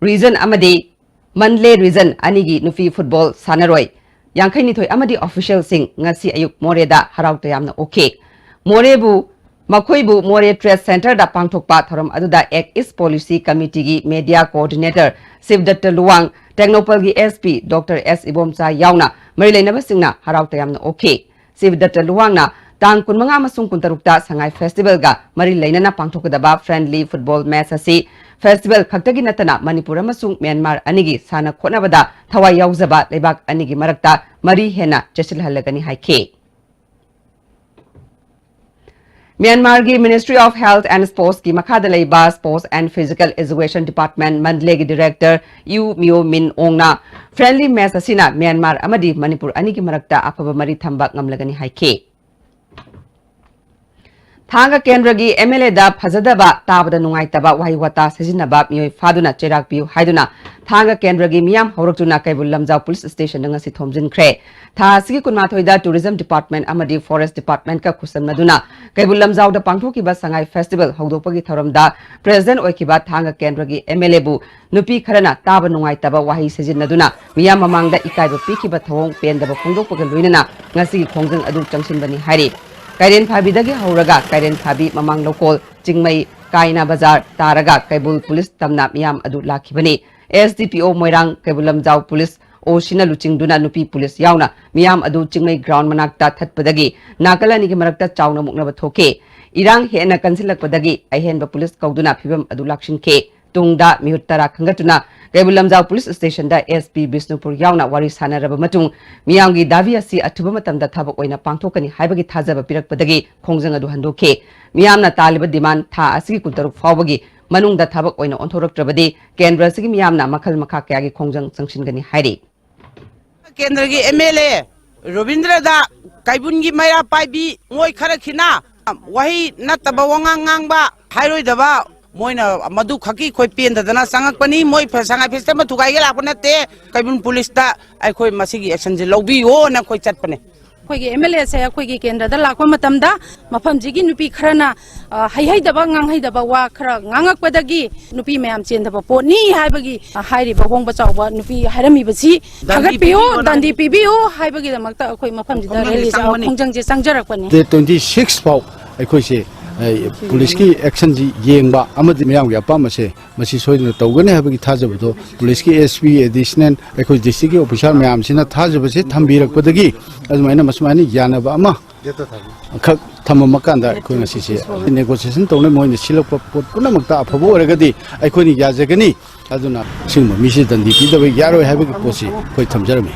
region ꯑꯃꯗꯤ ꯃꯟꯂꯦ region ꯑꯅꯤꯒꯤ ꯅꯨꯄꯤ ꯐꯨꯠꯕꯣꯜ ꯁꯥꯟꯅꯔꯣꯏ ꯌꯥꯡꯈꯩꯅꯤꯊꯣꯏ ꯑꯃꯗꯤ official ꯁꯤꯡ ꯉꯁꯤ ꯑꯌꯨꯛ ꯃꯣꯔꯦꯗ ꯍꯔꯥꯎ ꯇꯌꯥꯝꯅ ꯑꯣꯛꯈꯤ꯫ ꯃꯣꯔꯦꯕꯨ, ꯃꯈꯣꯏꯕꯨ ꯃꯣꯔꯦ Trade Center ꯗ ꯄꯥꯡꯊꯣꯛꯄ ꯊꯧꯔꯝ ꯑꯗꯨꯗ Act East Policy Committee ꯒꯤ media coordinator ꯁꯤꯕꯗꯠꯇ Luwang, ꯇꯦꯡꯅꯧꯄꯜꯒꯤ S P Doctor S Ibomcha ꯌꯥꯎꯅ ꯃꯔꯤ ꯂꯩꯅꯕꯁꯤꯡꯅ ꯍꯔꯥꯎ ꯇꯌꯥꯝꯅ ꯑꯣꯛꯈꯤ꯫ ꯁꯤꯕꯗꯠꯇ ꯂꯨꯋꯥꯡꯅ ꯇꯥꯡ ꯀꯨꯟꯃꯉꯥ ꯑꯃꯁꯨꯡ ꯀꯨꯟꯇꯔꯨꯛꯇ ꯁꯉꯥꯏ ꯐꯦꯁꯇꯤꯚꯦꯜꯒ ꯃꯔꯤ ꯂꯩꯅꯅ ꯄꯥꯡꯊꯣꯛꯀꯗꯕ friendly football match ꯑꯁꯤ ꯐꯦꯁꯇꯤꯚꯦꯜ ꯈꯛꯇꯒꯤ ꯅꯠꯇꯅ ꯃꯅꯤꯄꯨꯔ ꯑꯃꯁꯨꯡ ꯃ꯭ꯌꯥꯟꯃꯥꯔ ꯑꯅꯤꯒꯤ ꯁꯥꯟꯅ ꯈꯣꯠꯅꯕꯗ ꯊꯋꯥꯏ ꯌꯥꯎꯖꯕ ꯂꯩꯕꯥꯛ ꯑꯅꯤꯒꯤ ꯃꯔꯛꯇ ꯃꯔꯤ ꯍꯦꯟꯅ ꯆꯦꯠꯁꯤꯜꯍꯜꯂꯒꯅꯤ ꯍꯥꯏꯈꯤ꯫ ꯃ꯭ꯌꯥꯟꯃꯥꯔꯒꯤ Ministry of Health and Sportsꯀꯤ ꯃꯈꯥꯗ ꯂꯩꯕ Sports and Physical Education Department ꯃꯟꯗꯂꯦꯒꯤ Director ꯌꯨ ꯃꯤꯌꯣ ꯃꯤꯟ ꯑꯣꯡꯅ friendly match ꯑꯁꯤꯅ ꯃ꯭ꯌꯥꯟꯃꯥꯔ ꯑꯃꯗꯤ ꯃꯅꯤꯄꯨꯔ ꯑꯅꯤꯒꯤ ꯃꯔꯛꯇ ꯑꯐꯕ ꯃꯔꯤ ꯊꯝꯕ ꯉꯝꯂꯒꯅꯤ ꯍꯥꯏꯈꯤ꯫ ꯊꯥꯡꯒ ꯀꯦꯟꯗ꯭ꯔꯒꯤ MLAꯗ ꯐꯖꯗꯕ, ꯇꯥꯕꯗ ꯅꯨꯡꯉꯥꯏꯇꯕ ꯋꯥꯍꯩ ꯋꯥꯇꯥ ꯁꯤꯖꯤꯟꯅꯕ ꯃꯤꯑꯣꯏ ꯐꯥꯗꯨꯅ ꯆꯩꯔꯥꯛ ꯄꯤꯌꯨ ꯍꯥꯏꯗꯨꯅ ꯊꯥꯡꯒ ꯀꯦꯟꯗ꯭ꯔꯒꯤ ꯃꯤꯌꯥꯝ ꯍꯧꯔꯛꯇꯨꯅ ꯀꯩꯕꯨꯜ ꯂꯝꯖꯥꯎ Police Stationꯗ ꯉꯁꯤ ꯊꯣꯝꯖꯤꯟꯈ꯭ꯔꯦ꯫ ꯊꯥ ꯑꯁꯤꯒꯤ ꯀꯨꯟꯃꯥꯊꯣꯏꯗ Tourism Department ꯑꯃꯗꯤ Forest Departmentꯀ ꯈꯨꯠꯁꯝꯅꯗꯨꯅ ꯀꯩꯕꯨꯜ ꯂꯝꯖꯥꯎꯗ ꯄꯥꯡꯊꯣꯛꯈꯤꯕ ꯁꯉꯥꯏ Festival ꯍꯧꯗꯣꯛꯄꯒꯤ ꯊꯧꯔꯝꯗ present ꯑꯣꯏꯈꯤꯕ ꯊꯥꯡꯒ ꯀꯦꯟꯗ꯭ꯔꯒꯤ MLAꯕꯨ ꯅꯨꯄꯤ ꯈꯔꯅ ꯇꯥꯕ ꯅꯨꯡꯉꯥꯏꯇꯕ ꯋꯥꯍꯩ ꯁꯤꯖꯤꯟꯅꯗꯨꯅ ꯃꯤꯌꯥꯝ ꯃꯃꯥꯡꯗ ꯏꯀꯥꯏꯕ ꯄꯤꯈꯤꯕ ꯊꯧꯑꯣꯡ ꯄꯦꯟꯗꯕ ꯐꯣꯡꯗꯣꯛꯄꯒ ꯂꯣꯏꯅꯅ ꯉꯁꯤꯒꯤ ꯈꯣꯡꯖꯪ ꯑꯗꯨ ꯆꯪꯁꯤꯟꯕꯅꯤ ꯍꯥꯏꯔꯤ꯫ ꯀꯩꯔꯦꯟ ꯐꯥꯕꯤꯗꯒꯤ ꯍꯧꯔꯒ ꯀꯩꯔꯦꯟ ꯐꯥꯕꯤ ꯃꯃꯥꯡ ꯂꯧꯀꯣꯜ, ꯆꯤꯡꯃꯩ, ꯀꯥꯏꯅꯥ ꯕꯖꯥꯔ ꯇꯥꯔꯒ ꯀꯩꯕꯨꯜ Police ꯇꯝꯅ ꯃꯤꯌꯥꯝ ꯑꯗꯨ ꯂꯥꯛꯈꯤꯕꯅꯤ꯫ SDPO ꯃꯣꯏꯔꯥꯡ, ꯀꯩꯕꯨꯜ ꯂꯝꯖꯥꯎ Police, ꯑꯣꯁꯤꯅ ꯂꯨꯆꯤꯡꯗꯨꯅ ꯅꯨꯄꯤ police ꯌꯥꯎꯅ ꯃꯤꯌꯥꯝ ꯑꯗꯨ ꯆꯤꯡꯃꯩ ground ꯃꯅꯥꯛꯇ ꯊꯠꯄꯗꯒꯤ ꯅꯥꯀꯜ ꯑꯅꯤꯒꯤ ꯃꯔꯛꯇ ꯆꯥꯎꯅ ꯃꯨꯛꯅꯕ ꯊꯣꯛꯈꯤ꯫ ꯏꯔꯥꯡ ꯍꯦꯟꯅ ꯀꯟꯁꯤꯜꯂꯛꯄꯗꯒꯤ ꯑꯍꯦꯟꯕ police ꯀꯧꯗꯨꯅ ꯐꯤꯕꯝ ꯑꯗꯨ ꯂꯥꯛꯁꯤꯟꯈꯤ꯫ ꯇꯨꯡꯗ ꯃꯤꯍꯨꯠ ꯇꯔꯥ ꯈꯟꯒꯠꯇꯨꯅ ꯀꯩꯕꯨꯜ ꯂꯝꯖꯥꯎ Police Stationꯗ SP ꯕꯤꯁꯅꯨꯄꯨꯔ ꯌꯥꯎꯅ ꯋꯥꯔꯤ ꯁꯥꯟꯅꯔꯕ ꯃꯇꯨꯡ ꯃꯤꯌꯥꯝꯒꯤ ꯗꯥꯕꯤ ꯑꯁꯤ ꯑꯊꯨꯕ ꯃꯇꯝꯗ ꯊꯕꯛ ꯑꯣꯏꯅ ꯄꯥꯡꯊꯣꯛꯀꯅꯤ ꯍꯥꯏꯕꯒꯤ ꯊꯥꯖꯕ ꯄꯤꯔꯛꯄꯗꯒꯤ ꯈꯣꯡꯖꯪ ꯑꯗꯨ ꯍꯟꯗꯣꯛꯈꯤ꯫ ꯃꯤꯌꯥꯝꯅ ꯇꯥꯜꯂꯤꯕ demand ꯊꯥ ꯑꯁꯤꯒꯤ ꯀꯨꯟꯇꯔꯨꯛ ꯐꯥꯎꯕꯒꯤ ꯃꯅꯨꯡꯗ ꯊꯕꯛ ꯑꯣꯏꯅ ꯑꯣꯟꯊꯣꯔꯛꯇ꯭ꯔꯕꯗꯤ ꯀꯦꯟꯗ꯭ꯔ ꯑꯁꯤꯒꯤ ꯃꯤꯌꯥꯝꯅ ꯃꯈꯜ ꯃꯈꯥ ꯀꯌꯥꯒꯤ ꯈꯣꯡꯖꯪ ꯆꯪꯁꯤꯟꯒꯅꯤ ꯍꯥꯏꯔꯤ꯫ ꯀꯦꯟꯗ꯭ꯔꯒꯤ MLA ꯔꯣꯕꯤꯟꯗ꯭ꯔꯗ ꯀꯩꯕꯨꯜꯒꯤ ꯃꯩꯔꯥ ꯄꯥꯏꯕꯤ ꯃꯣꯏ ꯈꯔ ꯈꯤꯅ ꯋꯥꯍꯩ ꯅꯠꯇꯕ ꯋꯥꯉꯥꯡ ꯉꯥꯡꯕ ꯍꯥꯏꯔꯣꯏꯗꯕ ꯃꯣꯏꯅ ꯃꯗꯨ ꯈꯛꯀꯤ ꯑꯩꯈꯣꯏ ꯄꯦꯟꯗꯗꯅ ꯆꯪꯉꯛꯄꯅꯤ꯫ ꯃꯣꯏ ꯐ-, ꯁꯉꯥꯏ Festival ꯊꯨꯒꯥꯏꯒꯦ ꯂꯥꯛꯄ ꯅꯠꯇꯦ꯫ ꯀꯩꯕꯨꯜ Policeꯇ ꯑꯩꯈꯣꯏ ꯃꯁꯤꯒꯤ actionꯁꯦ ꯂꯧꯕꯤꯌꯣꯅ ꯑꯩꯈꯣꯏ ꯆꯠꯄꯅꯦ꯫ ꯑꯩꯈꯣꯏꯒꯤ MLAꯁꯦ ꯑꯩꯈꯣꯏꯒꯤ ꯀꯦꯟꯗ꯭ꯔꯗ ꯂꯥꯛꯄ ꯃꯇꯝꯗ ꯃꯐꯝꯁꯤꯒꯤ ꯅꯨꯄꯤ ꯈꯔꯅ, ꯑ, ꯍꯩꯍꯩꯗꯕ ꯉꯥꯡꯍꯩꯗꯕ ꯋꯥ ꯈꯔ ꯉꯥꯡꯉꯛꯄꯗꯒꯤ ꯅꯨꯄꯤ ꯃꯌꯥꯝ ꯆꯦꯟꯗꯕ ꯄꯣꯠꯅꯤ ꯍꯥꯏꯕꯒꯤ, ꯑ, ꯍꯥꯏꯔꯤꯕ ꯍꯣꯡꯕ ꯆꯥꯎꯕ ꯅꯨꯄꯤ ꯍꯥꯏꯔꯝꯃꯤꯕꯁꯤ ꯗꯟꯗꯤ ꯊꯥꯒꯠꯄꯤꯌꯨ, ꯄꯤꯕꯤꯌꯣ, ꯗꯟꯗꯤ ꯄꯤꯕꯤꯌꯨ ꯍꯥꯏꯕꯒꯤꯗꯃꯛꯇ ꯑꯩꯈꯣꯏ ꯃꯐꯝꯁꯤꯗ ꯈꯣꯡꯖꯪꯁꯦ ꯔꯦꯂꯤꯁꯦ, ꯆꯪꯕꯅꯤ꯫ ꯈꯣꯡꯖꯪꯁꯦ ꯆꯪꯖꯔꯛꯄꯅꯤ꯫ Date twenty six ꯐꯥꯎ ꯑꯩꯈꯣꯏꯁꯦ, ꯑ, policeꯀꯤ actionꯁꯤ ꯌꯦꯡꯕ ꯑꯃꯗꯤ ꯃꯌꯥꯝꯒꯤ ꯑꯄꯥꯝꯕꯁꯦ ꯃꯁꯤ ꯁꯣꯏꯗꯅ ꯇꯧꯒꯅꯤ ꯍꯥꯏꯕꯒꯤ ꯊꯥꯖꯕꯗꯣ policeꯀꯤ SP, additional ꯑꯩꯈꯣꯏ districtꯀꯤ officer ꯃꯌꯥꯝꯁꯤꯅ ꯊꯥꯖꯕꯁꯦ ꯊꯝꯕꯤꯔꯛꯄꯗꯒꯤ ꯑꯗꯨꯃꯥꯏꯅ ꯃꯁꯨꯃꯥꯏꯅ ꯌꯥꯅꯕ ꯑꯃ ꯈꯛ ꯊꯝꯃꯝꯃꯀꯥꯟꯗ ꯑꯩꯈꯣꯏ ꯉꯁꯤꯁꯦ negotiation ꯇꯧꯅ ꯃꯣꯏꯅ ꯁꯤꯜꯂꯛꯄ ꯄꯣꯠ ꯄꯨꯝꯅꯃꯛꯇ ꯑꯐꯕ ꯑꯣꯏꯔꯒꯗꯤ ꯑꯩꯈꯣꯏꯅ ꯌꯥꯖꯒꯅꯤ꯫ ꯑꯗꯨꯅ ꯑꯁꯤꯒꯨꯝꯕ ꯃꯤꯁꯤ ꯗꯟꯗꯤ ꯄꯤꯗꯕ ꯌꯥꯔꯣꯏ ꯍꯥꯏꯕꯒꯤ ꯄꯣꯠꯁꯤ ꯑꯩꯈꯣꯏ ꯊꯝꯖꯔꯝꯃꯤ꯫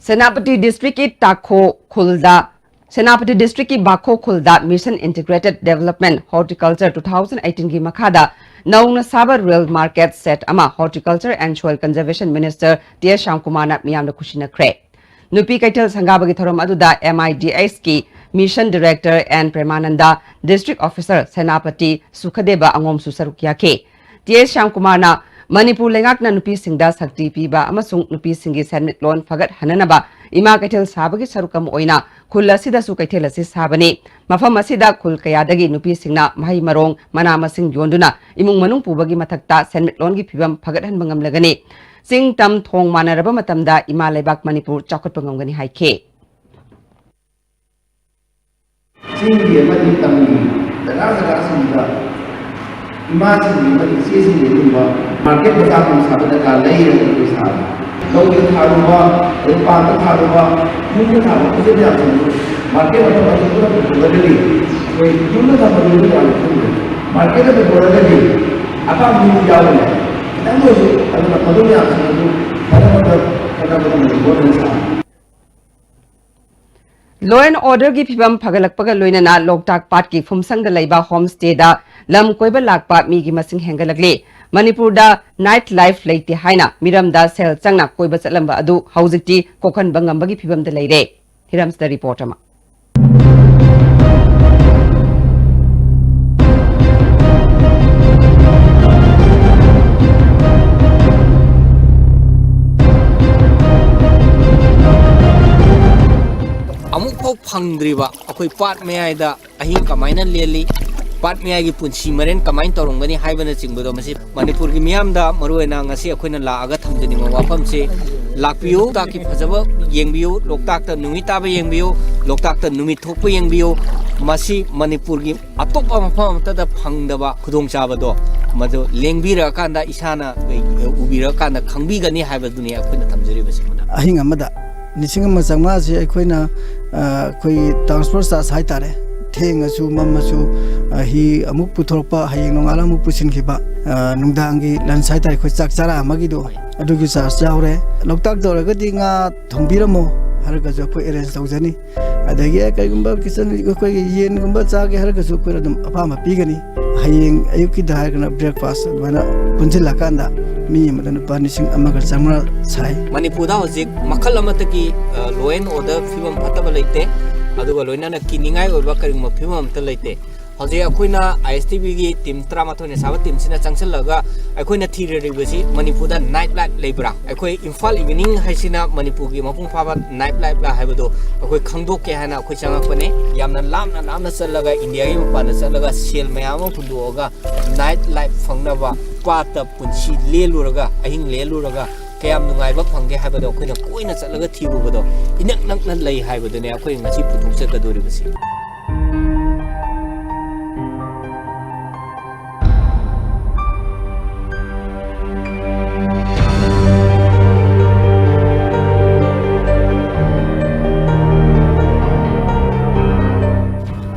ꯁꯦꯅꯥꯄꯇꯤ ꯗꯤꯁꯇ꯭ꯔꯤꯛꯀꯤ ꯇꯥꯈꯣ ꯈꯨꯜꯗ, ꯁꯦꯅꯥꯄꯇꯤ ꯗꯤꯁꯇ꯭ꯔꯤꯛꯀꯤ ꯕꯥꯈꯣ ꯈꯨꯜꯗ Mission Integrated Development Horticulture two thousand eighteen ꯒꯤ ꯃꯈꯥꯗ ꯅꯧꯅ ꯁꯥꯕ Rural Market Shed ꯑꯃ Horticulture and Soil Conservation Minister T S ꯁ꯭ꯌꯥꯝꯀꯨꯃꯥꯔꯅ ꯃꯤꯌꯥꯝꯗ ꯈꯨꯠꯁꯤꯟꯅꯈ꯭ꯔꯦ꯫ ꯅꯨꯄꯤ ꯀꯩꯊꯦꯜ ꯁꯪꯒꯥꯕꯒꯤ ꯊꯧꯔꯝ ꯑꯗꯨꯗ M I D H ꯀꯤ Mission Director N ꯄ꯭ꯔꯦꯃꯥꯅꯟꯗ, District Officer Senapati ꯁꯨꯈꯗꯦꯕ ꯑꯉꯣꯝꯁꯨ ꯁꯔꯨꯛ ꯌꯥꯈꯤ꯫ ꯇꯤ ꯑꯦꯁ ꯁ꯭ꯌꯥꯝꯀꯨꯃꯥꯔꯅ ꯃꯅꯤꯄꯨꯔ ꯂꯩꯉꯥꯛꯅ ꯅꯨꯄꯤꯁꯤꯡꯗ ꯁꯛꯇꯤ ꯄꯤꯕ ꯑꯃꯁꯨꯡ ꯅꯨꯄꯤꯁꯤꯡꯒꯤ ꯁꯦꯟꯃꯤꯠꯂꯣꯟ ꯐꯒꯠꯍꯟꯅꯅꯕ ꯏꯃꯥ ꯀꯩꯊꯦꯜ ꯁꯥꯕꯒꯤ ꯁꯔꯨꯛ ꯑꯃ ꯑꯣꯏꯅ ꯈꯨꯜ ꯑꯁꯤꯗꯁꯨ ꯀꯩꯊꯦꯜ ꯑꯁꯤ ꯁꯥꯕꯅꯤ꯫ ꯃꯐꯝ ꯑꯁꯤꯗ ꯈꯨꯜ ꯀꯌꯥꯗꯒꯤ ꯅꯨꯄꯤꯁꯤꯡꯅ ꯃꯍꯩ ꯃꯔꯣꯡ, ꯃꯅꯥ ꯃꯁꯤꯡ ꯌꯣꯟꯗꯨꯅ ꯏꯃꯨꯡ ꯃꯅꯨꯡ ꯄꯨꯕꯒꯤ ꯃꯊꯛꯇ ꯁꯦꯟꯃꯤꯠꯂꯣꯟꯒꯤ ꯐꯤꯕꯝ ꯐꯒꯠꯍꯟꯕ ꯉꯝꯂꯒꯅꯤ꯫ ꯆꯤꯡ ꯇꯝ ꯊꯣꯡ ꯃꯥꯟꯅꯔꯕ ꯃꯇꯝꯗ ꯏꯃꯥ ꯂꯩꯕꯥꯛ ꯃꯅꯤꯄꯨꯔ ꯆꯥꯎꯈꯠꯄ ꯉꯝꯒꯅꯤ ꯍꯥꯏꯈꯤ꯫ ꯆꯤꯡꯒꯤ ꯑꯃꯗꯤ ꯇꯝꯒꯤ ꯖꯒꯥ ꯖꯒꯥꯁꯤꯡꯗ ꯏꯃꯥꯁꯤꯡꯒꯤ ꯑꯃꯗꯤ ꯏꯆꯦꯁꯤꯡꯒꯤ ꯑꯗꯨꯒꯨꯝꯕ market ꯃꯆꯥ ꯑꯃ ꯁꯥꯕ ꯗꯔꯀꯥꯔ ꯂꯩ ꯍꯥꯏꯅ ꯑꯩꯈꯣꯏ ꯁꯥꯕ꯫ ꯂꯧꯗ ꯊꯥꯔꯨꯕ, ꯑꯗꯩ ꯄꯥꯟꯗ ꯊꯥꯔꯨꯕ, ꯌꯨꯝꯗ ꯊꯥꯕ ꯄꯣꯠ ꯆꯩ ꯃꯌꯥꯝꯁꯤꯡꯗꯨ market ꯑꯃ ꯄꯨꯊꯣꯛꯂꯒꯗꯤ ꯑꯩꯈꯣꯏ ꯌꯨꯝꯗ ꯊꯝꯕ ꯃꯤꯑꯣꯏ ꯃꯌꯥꯝ ꯈꯪꯗꯦ꯫ Market ꯑꯃ ꯄꯨꯊꯣꯛꯂꯒꯗꯤ ꯑꯄꯥꯝꯕ ꯃꯤ ꯌꯥꯎꯒꯅꯤ꯫ ꯈꯤꯇꯪ ꯑꯣꯏꯔꯁꯨ ꯑꯗꯨꯅ ꯃꯗꯨ ꯃꯌꯥꯝꯁꯤꯡ ꯑꯗꯨ ꯐꯅꯕ ꯍꯣꯠꯅꯕꯗ ꯃꯇꯝ ꯁꯥꯕ꯫ Law and order ꯒꯤ ꯐꯤꯕꯝ ꯐꯒꯠꯂꯛꯄꯒ ꯂꯣꯏꯅꯅ ꯂꯣꯛꯇꯥꯛ ꯄꯥꯠꯀꯤ ꯐꯨꯝꯁꯪꯗ ꯂꯩꯕ home stay ꯗ ꯂꯝ ꯀꯣꯏꯕ ꯂꯥꯛꯄ ꯃꯤꯒꯤ ꯃꯁꯤꯡ ꯍꯦꯟꯒꯠꯂꯛꯂꯤ꯫ ꯃꯅꯤꯄꯨꯔꯗ night life ꯂꯩꯇꯦ ꯍꯥꯏꯅ ꯃꯤꯔꯝꯗ ꯁꯦꯜ ꯆꯪꯅ ꯀꯣꯏꯕ ꯆꯠꯂꯝꯕ ꯑꯗꯨ ꯍꯧꯖꯤꯛꯇꯤ ꯀꯣꯛꯍꯟꯕ ꯉꯝꯕꯒꯤ ꯐꯤꯕꯝꯗ ꯂꯩꯔꯦ꯫ ꯍꯤꯔꯝꯁꯤꯗ report ꯑꯃ꯫ ꯑꯃꯨꯛꯐꯥꯎ ꯐꯪꯗ꯭ꯔꯤꯕ ꯑꯩꯈꯣꯏ ꯄꯥꯠ ꯃꯌꯥꯏꯗ ꯑꯍꯤꯡ ꯀꯃꯥꯏꯅ ꯂꯦꯜꯂꯤ, ꯄꯥꯠ ꯃꯌꯥꯏꯒꯤ ꯄꯨꯟꯁꯤ ꯃꯔꯦꯟ ꯀꯃꯥꯏꯅ ꯇꯧꯔꯝꯒꯅꯤ ꯍꯥꯏꯕꯅꯆꯤꯡꯕꯗꯣ, ꯃꯁꯤ ꯃꯅꯤꯄꯨꯔꯒꯤ ꯃꯤꯌꯥꯝꯗ ꯃꯔꯨꯑꯣꯏꯅ ꯉꯁꯤ ꯑꯩꯈꯣꯏꯅ ꯂꯥꯛꯑꯒ ꯊꯝꯖꯅꯤꯡꯕ ꯋꯥꯐꯝꯁꯤ, ꯂꯥꯛꯄꯤꯌꯨ, ꯂꯣꯛꯇꯥꯛꯀꯤ ꯐꯖꯕ ꯌꯦꯡꯕꯤꯌꯨ, ꯂꯣꯛꯇꯥꯛꯇ ꯅꯨꯃꯤꯠ ꯇꯥꯕ ꯌꯦꯡꯕꯤꯌꯨ, ꯂꯣꯛꯇꯥꯛꯇ ꯅꯨꯃꯤꯠ ꯊꯣꯛꯄ ꯌꯦꯡꯕꯤꯌꯨ꯫ ꯃꯁꯤ ꯃꯅꯤꯄꯨꯔꯒꯤ ꯑꯇꯣꯞꯄ ꯃꯐꯝ ꯑꯃꯠꯇꯗ ꯐꯪꯗꯕ ꯈꯨꯗꯣꯡꯆꯥꯕꯗꯣ, ꯃꯗꯨ ꯂꯦꯡꯕꯤꯔꯛꯑꯀꯥꯟꯗ ꯏꯁꯥꯅ ꯎꯕꯤꯔꯛꯑꯀꯥꯟꯗ ꯈꯪꯕꯤꯒꯅꯤ ꯍꯥꯏꯕꯗꯨꯅꯤ ꯑꯩꯈꯣꯏꯅ ꯊꯝꯖꯔꯤꯕꯁꯤ꯫ ꯑꯍꯤꯡ ꯑꯃꯗ ꯂꯤꯁꯤꯡ ꯑꯃ ꯆꯥꯝꯃꯉꯥꯁꯤ ꯑꯩꯈꯣꯏꯅ, ꯑ, ꯑꯩꯈꯣꯏꯒꯤ transport charge ꯍꯥꯏꯇꯥꯔꯦ, ꯊꯦꯡꯉꯁꯨ ꯃꯝꯃꯁꯨ, ꯑ, ꯍꯤ ꯑꯃꯨꯛ ꯄꯨꯊꯣꯔꯛꯄ, ꯍꯌꯦꯡ ꯅꯣꯡꯉꯥꯜꯂ ꯑꯃꯨꯛ ꯄꯨꯁꯤꯟꯈꯤꯕ, ꯑ, ꯅꯨꯡꯗꯥꯡꯒꯤ lunch ꯍꯥꯏꯇꯥꯔꯦ, ꯑꯩꯈꯣꯏ ꯆꯥꯛ ꯆꯥꯔꯥ ꯑꯃꯒꯤꯗꯣ, ꯑꯗꯨꯒꯤ charge ꯌꯥꯎꯔꯦ꯫ ꯂꯣꯛꯇꯥꯛ ꯇꯧꯔꯒꯗꯤ ꯉꯥ ꯊꯣꯡꯕꯤꯔꯝꯃꯣ ꯍꯥꯏꯔꯒꯁꯨ ꯑꯩꯈꯣꯏ arrange ꯇꯧꯖꯅꯤ꯫ ꯑꯗꯒꯤ, ꯑꯦ, ꯀꯩꯒꯨꯝꯕ kitchen ꯑꯩꯈꯣꯏꯒꯤ ꯌꯦꯟꯒꯨꯝꯕ ꯆꯥꯒꯦ ꯍꯥꯏꯔꯒꯁꯨ ꯑꯩꯈꯣꯏꯅ ꯑꯗꯨꯝ ꯑꯄꯥꯝꯕ ꯄꯤꯒꯅꯤ꯫ ꯍꯌꯦꯡ ꯑꯌꯨꯛꯀꯤꯗ ꯍꯥꯏꯔꯒꯅ breakfast ꯑꯗꯨꯃꯥꯏꯅ ꯄꯨꯟꯁꯤꯜꯂꯀꯥꯟꯗ ꯃꯤ ꯑꯃꯗ ꯂꯨꯄꯥ ꯂꯤꯁꯤꯡ ꯑꯃꯒ ꯆꯥꯝꯃꯉꯥ ꯁꯥꯏ꯫ ꯃꯅꯤꯄꯨꯔꯗ ꯍꯧꯖꯤꯛ ꯃꯈꯜ ꯑꯃꯠꯇꯒꯤ, ꯑ, law and order ꯐꯤꯕꯝ ꯐꯠꯇꯕ ꯂꯩꯇꯦ, ꯑꯗꯨꯒ ꯂꯣꯏꯅꯅ ꯀꯤꯅꯤꯡꯉꯥꯏ ꯑꯣꯏꯕ ꯀꯔꯤꯒꯨꯝꯕ ꯐꯤꯕꯝ ꯑꯃꯠꯇ ꯂꯩꯇꯦ꯫ ꯍꯧꯖꯤꯛ ꯑꯩꯈꯣꯏꯅ ISTVꯒꯤ team ꯇꯔꯥꯃꯥꯊꯣꯏꯅ ꯁꯥꯕ teamꯁꯤꯅ ꯆꯪꯁꯤꯜꯂꯒ ꯑꯩꯈꯣꯏꯅ ꯊꯤꯔꯤꯕꯁꯤ ꯃꯅꯤꯄꯨꯔꯗ night life ꯂꯩꯕ꯭ꯔꯥ? ꯑꯩꯈꯣꯏ ꯏꯝꯐꯥꯜ evening ꯍꯥꯏꯁꯤꯅ ꯃꯅꯤꯄꯨꯔꯒꯤ ꯃꯄꯨꯡ ꯐꯥꯕ night life ꯂ ꯍꯥꯏꯕꯗꯨ ꯑꯩꯈꯣꯏ ꯈꯪꯗꯣꯛꯀꯦ ꯍꯥꯏꯅ ꯑꯩꯈꯣꯏ ꯆꯪꯉꯛꯄꯅꯦ꯫ ꯌꯥꯝꯅ ꯂꯥꯞꯅ ꯂꯥꯞꯅ ꯆꯠꯂꯒ, ꯏꯟꯗꯤꯌꯥꯒꯤ ꯃꯄꯥꯟꯗ ꯆꯠꯂꯒ ꯁꯦꯜ ꯃꯌꯥꯝ ꯑꯃ ꯍꯨꯟꯗꯣꯛꯑꯒ night life ꯐꯪꯅꯕ ꯄꯥꯠꯇ ꯄꯨꯟꯁꯤ ꯂꯦꯜꯂꯨꯔꯒ, ꯑꯍꯤꯡ ꯂꯦꯜꯂꯨꯔꯒ ꯀꯌꯥꯝ ꯅꯨꯡꯉꯥꯏꯕ ꯐꯪꯒꯦ ꯍꯥꯏꯕꯗꯣ ꯑꯩꯈꯣꯏꯅ ꯀꯣꯏꯅ ꯆꯠꯂꯒ ꯊꯤꯔꯨꯕꯗꯣ ꯏꯅꯛ ꯅꯛꯅ ꯂꯩ ꯍꯥꯏꯕꯗꯨꯅꯦ ꯑꯩꯈꯣꯏ ꯉꯁꯤ ꯄꯨꯊꯣꯛꯆꯒꯗꯧꯔꯤꯕꯁꯤ꯫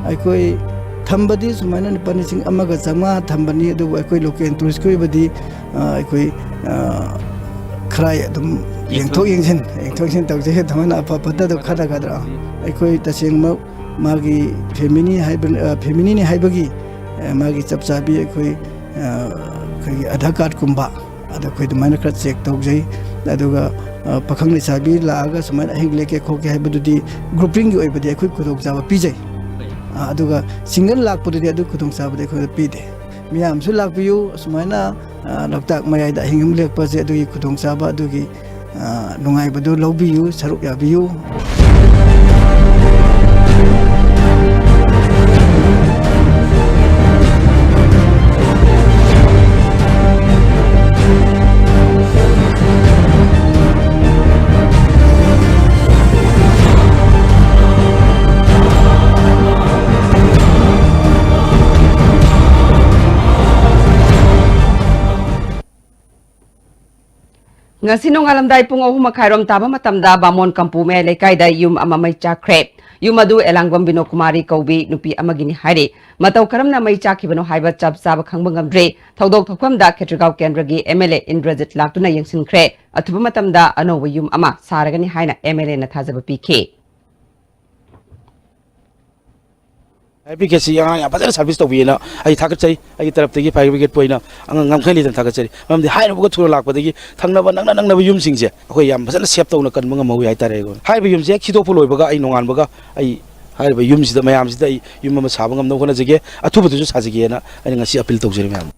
ꯑꯩꯈꯣꯏ ꯊꯝꯕꯗꯤ ꯁꯨꯃꯥꯏꯅ ꯂꯨꯄꯥ ꯂꯤꯁꯤꯡ ꯑꯃꯒ ꯆꯥꯝꯃꯉꯥ ꯊꯝꯕꯅꯤ, ꯑꯗꯨꯕꯨ ꯑꯩꯈꯣꯏ local touristꯀꯤ ꯑꯣꯏꯕꯗꯤ, ꯑ, ꯑꯩꯈꯣꯏ, ꯑ, ꯈꯔ ꯑꯗꯨꯝ ꯌꯦꯡꯊꯣꯛ ꯌꯦꯡꯁꯤꯟ, ꯌꯦꯡꯊꯣꯛ ꯌꯦꯡꯁꯤꯟ ꯇꯧꯖꯩ꯫ ꯑꯗꯨꯃꯥꯏꯅ ꯑꯐ ꯐꯠꯇꯗꯣ ꯈꯜꯂꯒꯗ꯭ꯔꯥ? ꯑꯩꯈꯣꯏ ꯇꯁꯦꯡꯃꯛ ꯃꯥꯒꯤ family ꯍꯥꯏꯕ, ꯑ, familyꯅꯤ ꯍꯥꯏꯕꯒꯤ, ꯑ, ꯃꯥꯒꯤ ꯆꯞ ꯆꯥꯕꯤ ꯑꯩꯈꯣꯏ, ꯑ, ꯑꯩꯈꯣꯏꯒꯤ Aadhaar cardꯀꯨꯝꯕ, ꯑꯗ ꯑꯩꯈꯣꯏ ꯑꯗꯨꯃꯥꯏꯅ ꯈꯔ check ꯇꯧꯖꯩ꯫ ꯑꯗꯨꯒ, ꯑ, ꯄꯥꯈꯪ ꯂꯩꯁꯥꯕꯤ ꯂꯥꯛꯑꯒ ꯁꯨꯃꯥꯏꯅ ꯑꯍꯤꯡ ꯂꯦꯛꯀꯦ ꯈꯣꯠꯀꯦ ꯍꯥꯏꯕꯗꯨꯗꯤ groupingꯒꯤ ꯑꯣꯏꯕꯗꯤ ꯑꯩꯈꯣꯏ ꯈꯨꯗꯣꯡꯆꯥꯕ ꯄꯤꯖꯩ꯫ ꯑ, ꯑꯗꯨꯒ single ꯂꯥꯛꯄꯗꯨꯗꯤ ꯑꯗꯨ ꯈꯨꯗꯣꯡꯆꯥꯕꯗꯤ ꯑꯩꯈꯣꯏꯗ ꯄꯤꯗꯦ꯫ ꯃꯤꯌꯥꯝꯁꯨ ꯂꯥꯛꯄꯤꯌꯨ, ꯑꯁꯨꯃꯥꯏꯅ, ꯑ, ꯂꯣꯛꯇꯥꯛ ꯃꯌꯥꯏꯗ ꯑꯍꯤꯡ ꯑꯃ ꯂꯦꯛꯄꯁꯦ, ꯑꯗꯨꯒꯤ ꯈꯨꯗꯣꯡꯆꯥꯕ, ꯑꯗꯨꯒꯤ, ꯑ, ꯅꯨꯡꯉꯥꯏꯕꯗꯨ ꯂꯧꯕꯤꯌꯨ, ꯁꯔꯨꯛ ꯌꯥꯕꯤꯌꯨ꯫ ꯉꯁꯤ ꯅꯣꯡꯉꯥꯜꯂꯝꯗꯥꯏ ꯄꯨꯡ ꯑꯍꯨꯝ ꯃꯈꯥꯏꯔꯣꯝ ꯇꯥꯕ ꯃꯇꯝꯗ ꯕꯥꯃꯣꯟ ꯀꯝꯄꯨ ꯃꯌꯥꯏ ꯂꯩꯀꯥꯏꯗ ꯌꯨꯝ ꯑꯃ ꯃꯩ ꯆꯥꯛꯈ꯭ꯔꯦ꯫ ꯌꯨꯝ ꯑꯗꯨ ꯑꯦꯂꯥꯡꯕꯝ ꯕꯤꯅꯣꯀꯨꯃꯥꯔꯤ ꯀꯧꯕꯤ ꯅꯨꯄꯤ ꯑꯃꯒꯤꯅꯤ ꯍꯥꯏꯔꯤ꯫ ꯃꯇꯧ ꯀꯔꯝꯅ ꯃꯩ ꯆꯥꯛꯈꯤꯕꯅꯣ ꯍꯥꯏꯕ ꯆꯞ ꯆꯥꯕ ꯈꯪꯕ ꯉꯝꯗ꯭ꯔꯤ꯫ ꯊꯧꯗꯣꯛ ꯊꯣꯛꯐꯝꯗ ꯈꯦꯇ꯭ꯔꯤꯒꯥꯎ ꯀꯦꯟꯗ꯭ꯔꯒꯤ MLA ꯏꯟꯗ꯭ꯔꯖꯤꯠ ꯂꯥꯛꯇꯨꯅ ꯌꯦꯡꯁꯤꯟꯈ꯭ꯔꯦ꯫ ꯑꯊꯨꯕ ꯃꯇꯝꯗ ꯑꯅꯧꯕ ꯌꯨꯝ ꯑꯃ ꯁꯥꯔꯒꯅꯤ ꯍꯥꯏꯅ MLAꯅ ꯊꯥꯖꯕ ꯄꯤꯈꯤ꯫ Fire brigade ꯁꯤ ꯑꯉꯥꯡ ꯌꯥꯝ ꯐꯖꯅ service ꯇꯧꯕꯤꯌꯦꯅ ꯑꯩ ꯊꯥꯒꯠꯆꯔꯤ꯫ ꯑꯩꯒꯤ ꯇꯔꯞꯇꯒꯤ fire brigade ꯄꯨ ꯑꯩꯅ ꯑꯉꯥꯡ ꯉꯝꯈꯩ ꯂꯩꯇꯅ ꯊꯥꯒꯠꯆꯔꯤ꯫ ꯃꯔꯝꯗꯤ ꯍꯥꯏꯔꯨꯕꯒ ꯊꯨꯅ ꯂꯥꯛꯄꯗꯒꯤ ꯊꯪꯅꯕ ꯅꯛꯅ ꯅꯛꯅꯕ ꯌꯨꯝꯁꯤꯡꯁꯦ ꯑꯩꯈꯣꯏ ꯌꯥꯝ ꯐꯖꯅ safe ꯇꯧꯅ ꯀꯟꯕ ꯉꯝꯍꯧꯋꯤ ꯍꯥꯏꯇꯥꯔꯦ꯫ ꯑꯩꯈꯣꯏ ꯍꯥꯏꯔꯤꯕ ꯌꯨꯝꯁꯦ ꯍꯦꯛ ꯁꯤꯗꯣꯛꯄ ꯂꯣꯏꯕꯒ ꯑꯩ ꯅꯣꯡꯉꯥꯟꯕꯒ ꯑꯩ ꯍꯥꯏꯔꯤꯕ ꯌꯨꯝꯁꯤꯗ, ꯃꯌꯥꯝꯁꯤꯗ ꯑꯩ ꯌꯨꯝ ꯑꯃ ꯁꯥꯕ ꯉꯝꯅꯕ ꯍꯣꯠꯅꯖꯒꯦ, ꯑꯊꯨꯕꯗꯁꯨ ꯁꯥꯖꯒꯦꯅ ꯑꯩꯅ ꯉꯁꯤ appeal ꯇꯧꯖꯔꯤ ꯃꯌꯥꯝ꯫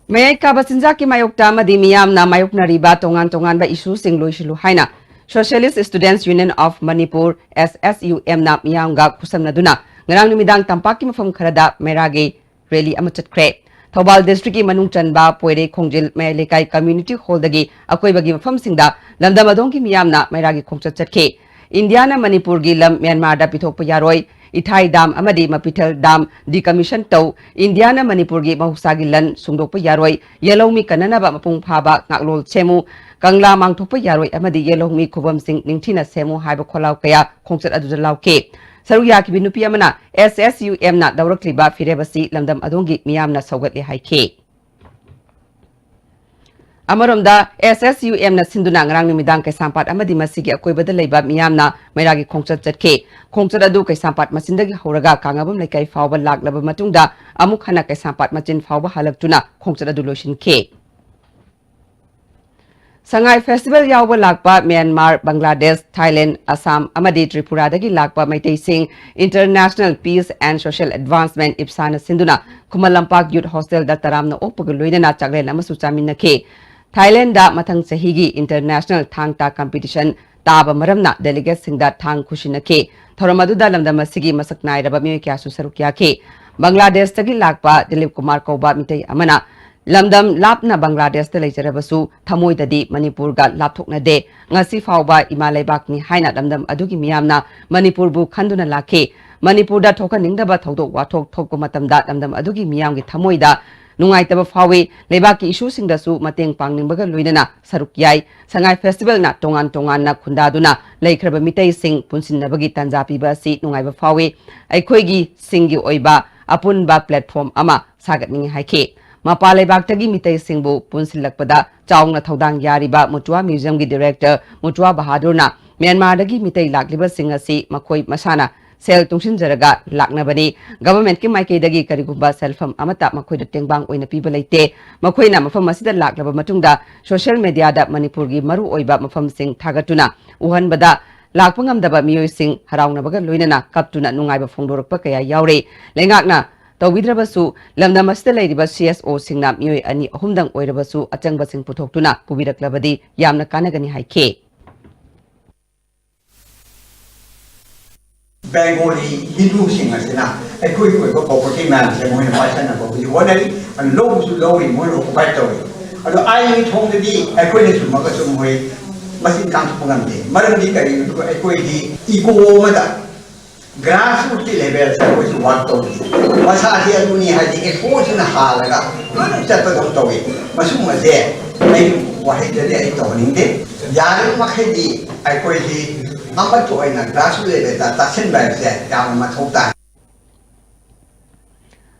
ꯃꯌꯥꯏ ꯀꯥꯕ ꯆꯤꯟꯖꯥꯛꯀꯤ ꯃꯥꯌꯣꯛꯇ ꯑꯃꯗꯤ ꯃꯤꯌꯥꯝꯅ ꯃꯥꯌꯣꯛꯅꯔꯤꯕ ꯇꯣꯉꯥꯟ ꯇꯣꯉꯥꯟꯕ issueꯁꯤꯡ ꯂꯣꯏꯁꯤꯜꯂꯨ ꯍꯥꯏꯅ Socialist Students Union of Manipur, SSUMꯅ ꯃꯤꯌꯥꯝꯒ ꯈꯨꯠꯁꯝꯅꯗꯨꯅ ꯉꯔꯥꯡ ꯅꯨꯃꯤꯗꯥꯡ ꯇꯝꯄꯥꯛꯀꯤ ꯃꯐꯝ ꯈꯔꯗ ꯃꯩꯔꯥꯒꯤ rally ꯑꯃ ꯆꯠꯈ꯭ꯔꯦ꯫ ꯊꯧꯕꯥꯜ districtꯀꯤ ꯃꯅꯨꯡ ꯆꯟꯕ ꯄꯣꯏꯔꯩ ꯈꯣꯡꯖꯤꯜ ꯃꯌꯥꯏ ꯂꯩꯀꯥꯏ community hallꯗꯒꯤ ꯑꯀꯣꯏꯕꯒꯤ ꯃꯐꯝꯁꯤꯡꯗ ꯂꯝꯗꯝ ꯑꯗꯣꯝꯒꯤ ꯃꯤꯌꯥꯝꯅ ꯃꯩꯔꯥꯒꯤ ꯈꯣꯡꯆꯠ ꯆꯠꯈꯤ꯫ ꯏꯟꯗꯤꯌꯥꯅ ꯃꯅꯤꯄꯨꯔꯒꯤ ꯂꯝ ꯃ꯭ꯌꯥꯟꯃꯥꯔꯗ ꯄꯤꯊꯣꯛꯄ ꯌꯥꯔꯣꯏ, ꯏꯊꯥꯏ dam ꯑꯃꯗꯤ ꯃꯄꯤꯊꯦꯜ dam decommission ꯇꯧ, ꯏꯟꯗꯤꯌꯥꯅ ꯃꯅꯤꯄꯨꯔꯒꯤ ꯃꯍꯧꯁꯥꯒꯤ ꯂꯟ ꯁꯨꯡꯗꯣꯛꯄ ꯌꯥꯔꯣꯏ, ꯌꯦꯜꯍꯧꯃꯤ ꯀꯟꯅꯅꯕ ꯃꯄꯨꯡ ꯐꯥꯕ ꯉꯥꯛꯂꯣꯜ ꯁꯦꯝꯃꯨ, ꯀꯪꯂꯥ ꯃꯥꯡꯊꯣꯛꯄ ꯌꯥꯔꯣꯏ ꯑꯃꯗꯤ ꯌꯦꯜꯍꯧꯃꯤ ꯈꯨꯕꯝꯁꯤꯡ ꯅꯤꯡꯊꯤꯅ ꯁꯦꯝꯃꯨ ꯍꯥꯏꯕ ꯈꯣꯜꯂꯥꯎ ꯀꯌꯥ ꯈꯣꯡꯆꯠ ꯑꯗꯨꯗ ꯂꯥꯎꯈꯤ꯫ ꯁꯔꯨꯛ ꯌꯥꯈꯤꯕꯤ ꯅꯨꯄꯤ ꯑꯃꯅ SSUMꯅ ꯂꯧꯔꯛꯂꯤꯕ ꯐꯤꯔꯦꯞ ꯑꯁꯤ ꯂꯝꯗꯝ ꯑꯗꯣꯝꯒꯤ ꯃꯤꯌꯥꯝꯅ ꯁꯧꯒꯠꯂꯦ ꯍꯥꯏꯈꯤ꯫ ꯑꯃꯔꯣꯝꯗ, SSUMꯅ ꯁꯤꯟꯗꯨꯅ ꯉꯔꯥꯡ ꯅꯨꯃꯤꯗꯥꯡ ꯀꯩꯁꯥꯝꯄꯥꯠ ꯑꯃꯗꯤ ꯃꯁꯤꯒꯤ ꯑꯀꯣꯏꯕꯗ ꯂꯩꯕ ꯃꯤꯌꯥꯝꯅ ꯃꯩꯔꯥꯒꯤ ꯈꯣꯡꯆꯠ ꯆꯠꯈꯤ꯫ ꯈꯣꯡꯆꯠ ꯑꯗꯨ ꯀꯩꯁꯥꯝꯄꯥꯠ ꯃꯆꯤꯟꯗꯒꯤ ꯍꯧꯔꯒ ꯀꯥꯡꯉꯕꯝ ꯂꯩꯀꯥꯏ ꯐꯥꯎꯕ ꯂꯥꯛꯂꯕ ꯃꯇꯨꯡꯗ ꯑꯃꯨꯛ ꯍꯟꯅ ꯀꯩꯁꯥꯝꯄꯥꯠ ꯃꯆꯤꯟ ꯐꯥꯎꯕ ꯍꯜꯂꯛꯇꯨꯅ ꯈꯣꯡꯆꯠ ꯑꯗꯨ ꯂꯣꯏꯁꯤꯟꯈꯤ꯫ ꯁꯉꯥꯏ festival ꯌꯥꯎꯕ ꯂꯥꯛꯄ ꯃ꯭ꯌꯥꯟꯃꯥꯔ, ꯕꯪꯒ꯭ꯂꯥꯗꯦꯁ, ꯊꯥꯏꯂꯦꯟꯗ, ꯑꯁꯥꯝ ꯑꯃꯗꯤ ꯇ꯭ꯔꯤꯄꯨꯔꯥꯗꯒꯤ ꯂꯥꯛꯄ ꯃꯩꯇꯩꯁꯤꯡ International Peace and Social Advancement, ꯏꯞꯁꯥꯅ ꯁꯤꯟꯗꯨꯅ ꯈꯨꯃꯟ ꯂꯝꯄꯥꯛ Youth Hostelꯗ ꯇꯔꯥꯝꯅ ꯑꯣꯛꯄꯒ ꯂꯣꯏꯅꯅ ꯆꯥꯛꯂꯦꯟ ꯑꯃꯁꯨ ꯆꯥꯃꯤꯟꯅꯈꯤ꯫ ꯊꯥꯏꯂꯦꯟꯗ ꯃꯊꯪ ꯆꯍꯤꯒꯤ International ꯊꯥꯡ ꯇꯥ competition ꯇꯥꯕ ꯃꯔꯝꯅ delegateꯁꯤꯡꯗ ꯊꯥꯡ ꯈꯨꯁꯤꯟꯅꯈꯤ꯫ ꯊꯧꯔꯝ ꯑꯗꯨꯗ ꯂꯝꯗꯝ ꯑꯁꯤꯒꯤ ꯃꯁꯛ ꯅꯥꯏꯔꯕ ꯃꯤꯑꯣꯏ ꯀꯌꯥꯁꯨ ꯁꯔꯨꯛ ꯌꯥꯈꯤ꯫ ꯕꯪꯒ꯭ꯂꯥꯗꯦꯁꯇꯒꯤ ꯂꯥꯛꯄ ꯗꯤꯂꯤꯞ ꯀꯨꯃꯥꯔ ꯀꯧꯕ ꯃꯤꯇꯩ ꯑꯃꯅ, "ꯂꯝꯗꯝ ꯂꯥꯞꯅ ꯕꯪꯒ꯭ꯂꯥꯗꯦꯁꯇ ꯂꯩꯖꯔꯕꯁꯨ ꯊꯃꯣꯏꯗꯗꯤ ꯃꯅꯤꯄꯨꯔꯒ ꯂꯥꯞꯊꯣꯛꯅꯗꯦ꯫ ꯉꯁꯤ ꯐꯥꯎꯕ ꯏꯃꯥ ꯂꯩꯕꯥꯛꯅꯤ ꯍꯥꯏꯅ ꯂꯝꯗꯝ ꯑꯗꯨꯒꯤ ꯃꯤꯌꯥꯝꯅ ꯃꯅꯤꯄꯨꯔꯕꯨ ꯈꯟꯗꯨꯅ ꯂꯥꯛꯈꯤ꯫ ꯃꯅꯤꯄꯨꯔꯗ ꯊꯣꯛꯍꯟꯅꯤꯡꯗꯕ ꯊꯧꯗꯣꯛ ꯋꯥꯊꯣꯛ ꯊꯣꯛꯄ ꯃꯇꯝꯗ ꯂꯝꯗꯝ ꯑꯗꯨꯒꯤ ꯃꯤꯌꯥꯝꯒꯤ ꯊꯃꯣꯏꯗ ꯅꯨꯡꯉꯥꯏꯇꯕ ꯐꯥꯎꯏ꯫ ꯂꯩꯕꯥꯛꯀꯤ ꯏꯁꯨꯁꯤꯡꯗꯁꯨ ꯃꯇꯦꯡ ꯄꯥꯡꯅꯤꯡꯕꯒ ꯂꯣꯏꯅꯅ ꯁꯔꯨꯛ ꯌꯥꯏ꯫ ꯁꯉꯥꯏ ꯐꯦꯁꯇꯤꯚꯦꯜꯅ ꯇꯣꯉꯥꯟ ꯇꯣꯉꯥꯟꯅ ꯈꯨꯟꯗꯥꯗꯨꯅ ꯂꯩꯈ꯭ꯔꯕ ꯃꯤꯇꯩꯁꯤꯡ ꯄꯨꯟꯁꯤꯟꯅꯕꯒꯤ ꯇꯥꯟꯖꯥ ꯄꯤꯕ ꯑꯁꯤ ꯅꯨꯡꯉꯥꯏꯕ ꯐꯥꯎꯏ꯫ ꯑꯩꯈꯣꯏꯒꯤ ꯁꯤꯡꯒꯤ ꯑꯣꯏꯕ ꯑꯄꯨꯟꯕ platform ꯑꯃ ꯁꯥꯒꯠꯅꯤꯡꯏ ꯍꯥꯏꯈꯤ꯫ ꯃꯄꯥꯟ ꯂꯩꯕꯥꯛꯇꯒꯤ ꯃꯤꯇꯩꯁꯤꯡꯕꯨ ꯄꯨꯟꯁꯤꯜꯂꯛꯄꯗ ꯆꯥꯎꯅ ꯊꯧꯗꯥꯡ ꯌꯥꯔꯤꯕ ꯃꯨꯇ꯭ꯋꯥ ꯃ꯭ꯌꯨꯖꯤꯌꯝꯒꯤ director ꯃꯨꯇ꯭ꯋꯥ ꯕꯍꯥꯗꯨꯔꯅ ꯃ꯭ꯌꯥꯟꯃꯥꯔꯗꯒꯤ ꯃꯤꯇꯩ ꯂꯥꯛꯂꯤꯕꯁꯤꯡ ꯑꯁꯤ ꯃꯈꯣꯏ ꯃꯁꯥꯅ ꯁꯦꯜ ꯇꯨꯡꯁꯤꯟꯖꯔꯒ ꯂꯥꯛꯅꯕꯅꯤ꯫ Governmentꯀꯤ ꯃꯥꯏꯀꯩꯗꯒꯤ ꯀꯔꯤꯒꯨꯝꯕ ꯁꯦꯜꯐꯝ ꯑꯃꯠꯇ ꯃꯈꯣꯏꯗ ꯇꯦꯡꯕꯥꯡ ꯑꯣꯏꯅ ꯄꯤꯕ ꯂꯩꯇꯦ꯫ ꯃꯈꯣꯏꯅ ꯃꯐꯝ ꯑꯁꯤꯗ ꯂꯥꯛꯂꯕ ꯃꯇꯨꯡꯗ social mediaꯗ ꯃꯅꯤꯄꯨꯔꯒꯤ ꯃꯔꯨꯑꯣꯏꯕ ꯃꯐꯝꯁꯤꯡ ꯊꯥꯒꯠꯇꯨꯅ ꯎꯍꯟꯕꯗ ꯂꯥꯛꯄ ꯉꯝꯗꯕ ꯃꯤꯑꯣꯏꯁꯤꯡ ꯍꯔꯥꯎꯅꯕꯒ ꯂꯣꯏꯅꯅ ꯀꯞꯇꯨꯅ ꯅꯨꯡꯉꯥꯏꯕ ꯐꯣꯡꯗꯣꯔꯛꯄ ꯀꯌꯥ ꯌꯥꯎꯔꯦ꯫ ꯂꯩꯉꯥꯛꯅ ꯇꯧꯕꯤꯗ꯭ꯔꯕꯁꯨ ꯂꯝꯗꯝ ꯑꯁꯤꯗ ꯂꯩꯔꯤꯕ CSOꯁꯤꯡꯅ ꯃꯤꯑꯣꯏ ꯑꯅꯤ ꯑꯍꯨꯝꯗꯪ ꯑꯣꯏꯔꯕꯁꯨ ꯑꯆꯪꯕꯁꯤꯡ ꯄꯨꯊꯣꯛꯇꯨꯅ ꯄꯨꯕꯤꯔꯛꯂꯕꯗꯤ ꯌꯥꯝꯅ ꯀꯥꯟꯅꯒꯅꯤ ꯍꯥꯏꯈꯤ꯫ ꯕꯦꯡꯒꯣꯂꯤ ꯍꯤꯟꯗꯨꯁꯤꯡ ꯑꯁꯤꯅ ꯑꯩꯈꯣꯏꯒꯤ ꯑꯣꯏꯕ property ꯃꯌꯥꯝꯁꯦ ꯃꯣꯏꯅ ꯄꯥꯏꯁꯟꯅꯕ ꯍꯧꯖꯤꯛ ꯍꯣꯠꯅꯔꯤ꯫ ꯑꯗꯨ ꯂꯧꯕꯁꯨ ꯂꯧꯔꯤ, ꯃꯣꯏꯅ occupy ꯇꯧꯔꯤ꯫ ꯑꯗꯣ ꯑꯥꯏꯟꯒꯤ ꯊꯣꯡꯗꯗꯤ ꯑꯩꯈꯣꯏꯅ ꯆꯨꯝꯃꯒꯁꯨ ꯃꯣꯏ ꯃꯆꯤꯟ ꯀꯥꯡꯊꯣꯛꯄ ꯉꯝꯗꯦ꯫ ꯃꯔꯝꯗꯤ ꯀꯔꯤꯒꯤꯅꯣ? ꯑꯩꯈꯣꯏꯗꯤ eco ꯑꯃꯗ grassrootsꯀꯤ levelꯁꯦ ꯑꯩꯈꯣꯏꯁꯨ work ꯇꯧꯔꯤ꯫ ꯃꯁꯥꯁꯦ ꯑꯗꯨꯅꯤ ꯍꯥꯏꯗꯤ exportꯁꯤꯅ ꯍꯥꯜꯂꯒ ꯂꯣꯏꯅ ꯆꯠꯄꯗꯧ ꯇꯧꯏ꯫ ꯃꯁꯨꯝꯕꯁꯦ ꯑꯩ ꯋꯥꯍꯩꯗꯗꯤ ꯑꯩ ꯇꯧꯍꯟꯅꯤꯡꯗꯦ꯫ ꯌꯥꯔꯤꯕ ꯃꯈꯩꯗꯤ ꯑꯩꯈꯣꯏꯁꯤ ꯑꯃꯠꯇ ꯑꯣꯏꯅ grassroots levelꯗ ꯇꯥꯁꯤꯟꯕ ꯍꯥꯏꯕꯁꯦ ꯌꯥꯝꯅ ꯃꯊꯧ ꯇꯥꯏ꯫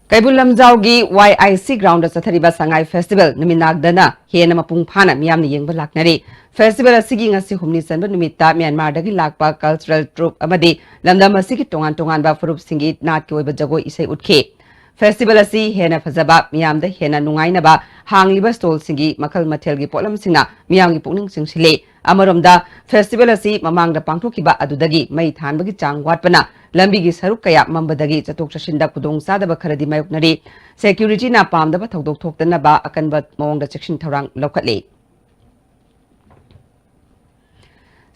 ꯀꯩꯕꯨꯜ ꯂꯝꯖꯥꯎꯒꯤ YIC groundꯗ ꯆꯠꯊꯔꯤꯕ ꯁꯉꯥꯏ festival ꯅꯨꯃꯤꯠ ꯅꯥꯛꯗꯅ ꯍꯦꯟꯅ ꯃꯄꯨꯡ ꯐꯥꯅ ꯃꯤꯌꯥꯝꯅ ꯌꯦꯡꯕ ꯂꯥꯛꯅꯔꯤ꯫ Festival ꯑꯁꯤꯒꯤ ꯉꯁꯤ ꯍꯨꯝꯅꯤ ꯆꯟꯕ ꯅꯨꯃꯤꯠꯇ ꯃ꯭ꯌꯥꯟꯃꯥꯔꯗꯒꯤ ꯂꯥꯛꯄ cultural troupe ꯑꯃꯗꯤ ꯂꯝꯗꯝ ꯑꯁꯤꯒꯤ ꯇꯣꯉꯥꯟ ꯇꯣꯉꯥꯟꯕ ꯐꯨꯔꯨꯞꯁꯤꯡꯒꯤ ꯅꯥꯠꯀꯤ ꯑꯣꯏꯕ ꯖꯒꯣꯏ ꯏꯁꯩ ꯎꯠꯈꯤ꯫ Festival ꯑꯁꯤ ꯍꯦꯟꯅ ꯐꯖꯕ, ꯃꯤꯌꯥꯝꯗ ꯍꯦꯟꯅ ꯅꯨꯡꯉꯥꯏꯅꯕ ꯍꯥꯡꯂꯤꯕ stallꯁꯤꯡꯒꯤ ꯃꯈꯜ ꯃꯊꯦꯜꯒꯤ ꯄꯣꯠꯂꯝꯁꯤꯡꯅ ꯃꯤꯌꯥꯝꯒꯤ ꯄꯨꯛꯅꯤꯡ ꯆꯤꯡꯁꯤꯜꯂꯤ꯫ ꯑꯃꯔꯣꯝꯗ, festival ꯑꯁꯤ ꯃꯃꯥꯡꯗ ꯄꯥꯡꯊꯣꯛꯈꯤꯕ ꯑꯗꯨꯗꯒꯤ ꯃꯩ ꯊꯥꯟꯕꯒꯤ ꯆꯥꯡ ꯋꯥꯠꯄꯅ ꯂꯝꯕꯤꯒꯤ ꯁꯔꯨꯛ ꯀꯌꯥ ꯃꯝꯕꯗꯒꯤ ꯆꯠꯊꯣꯛ ꯆꯠꯁꯤꯟꯗ ꯈꯨꯗꯣꯡꯆꯥꯗꯕ ꯈꯔꯗꯤ ꯃꯥꯌꯣꯛꯅꯔꯤ꯫ Securityꯅ ꯄꯥꯝꯗꯕ ꯊꯧꯗꯣꯛ ꯊꯣꯛꯇꯅꯕ ꯑꯀꯟꯕ ꯃꯑꯣꯡꯗ ꯆꯦꯛꯁꯤꯟ ꯊꯧꯔꯥꯡ ꯂꯧꯈꯠꯂꯤ꯫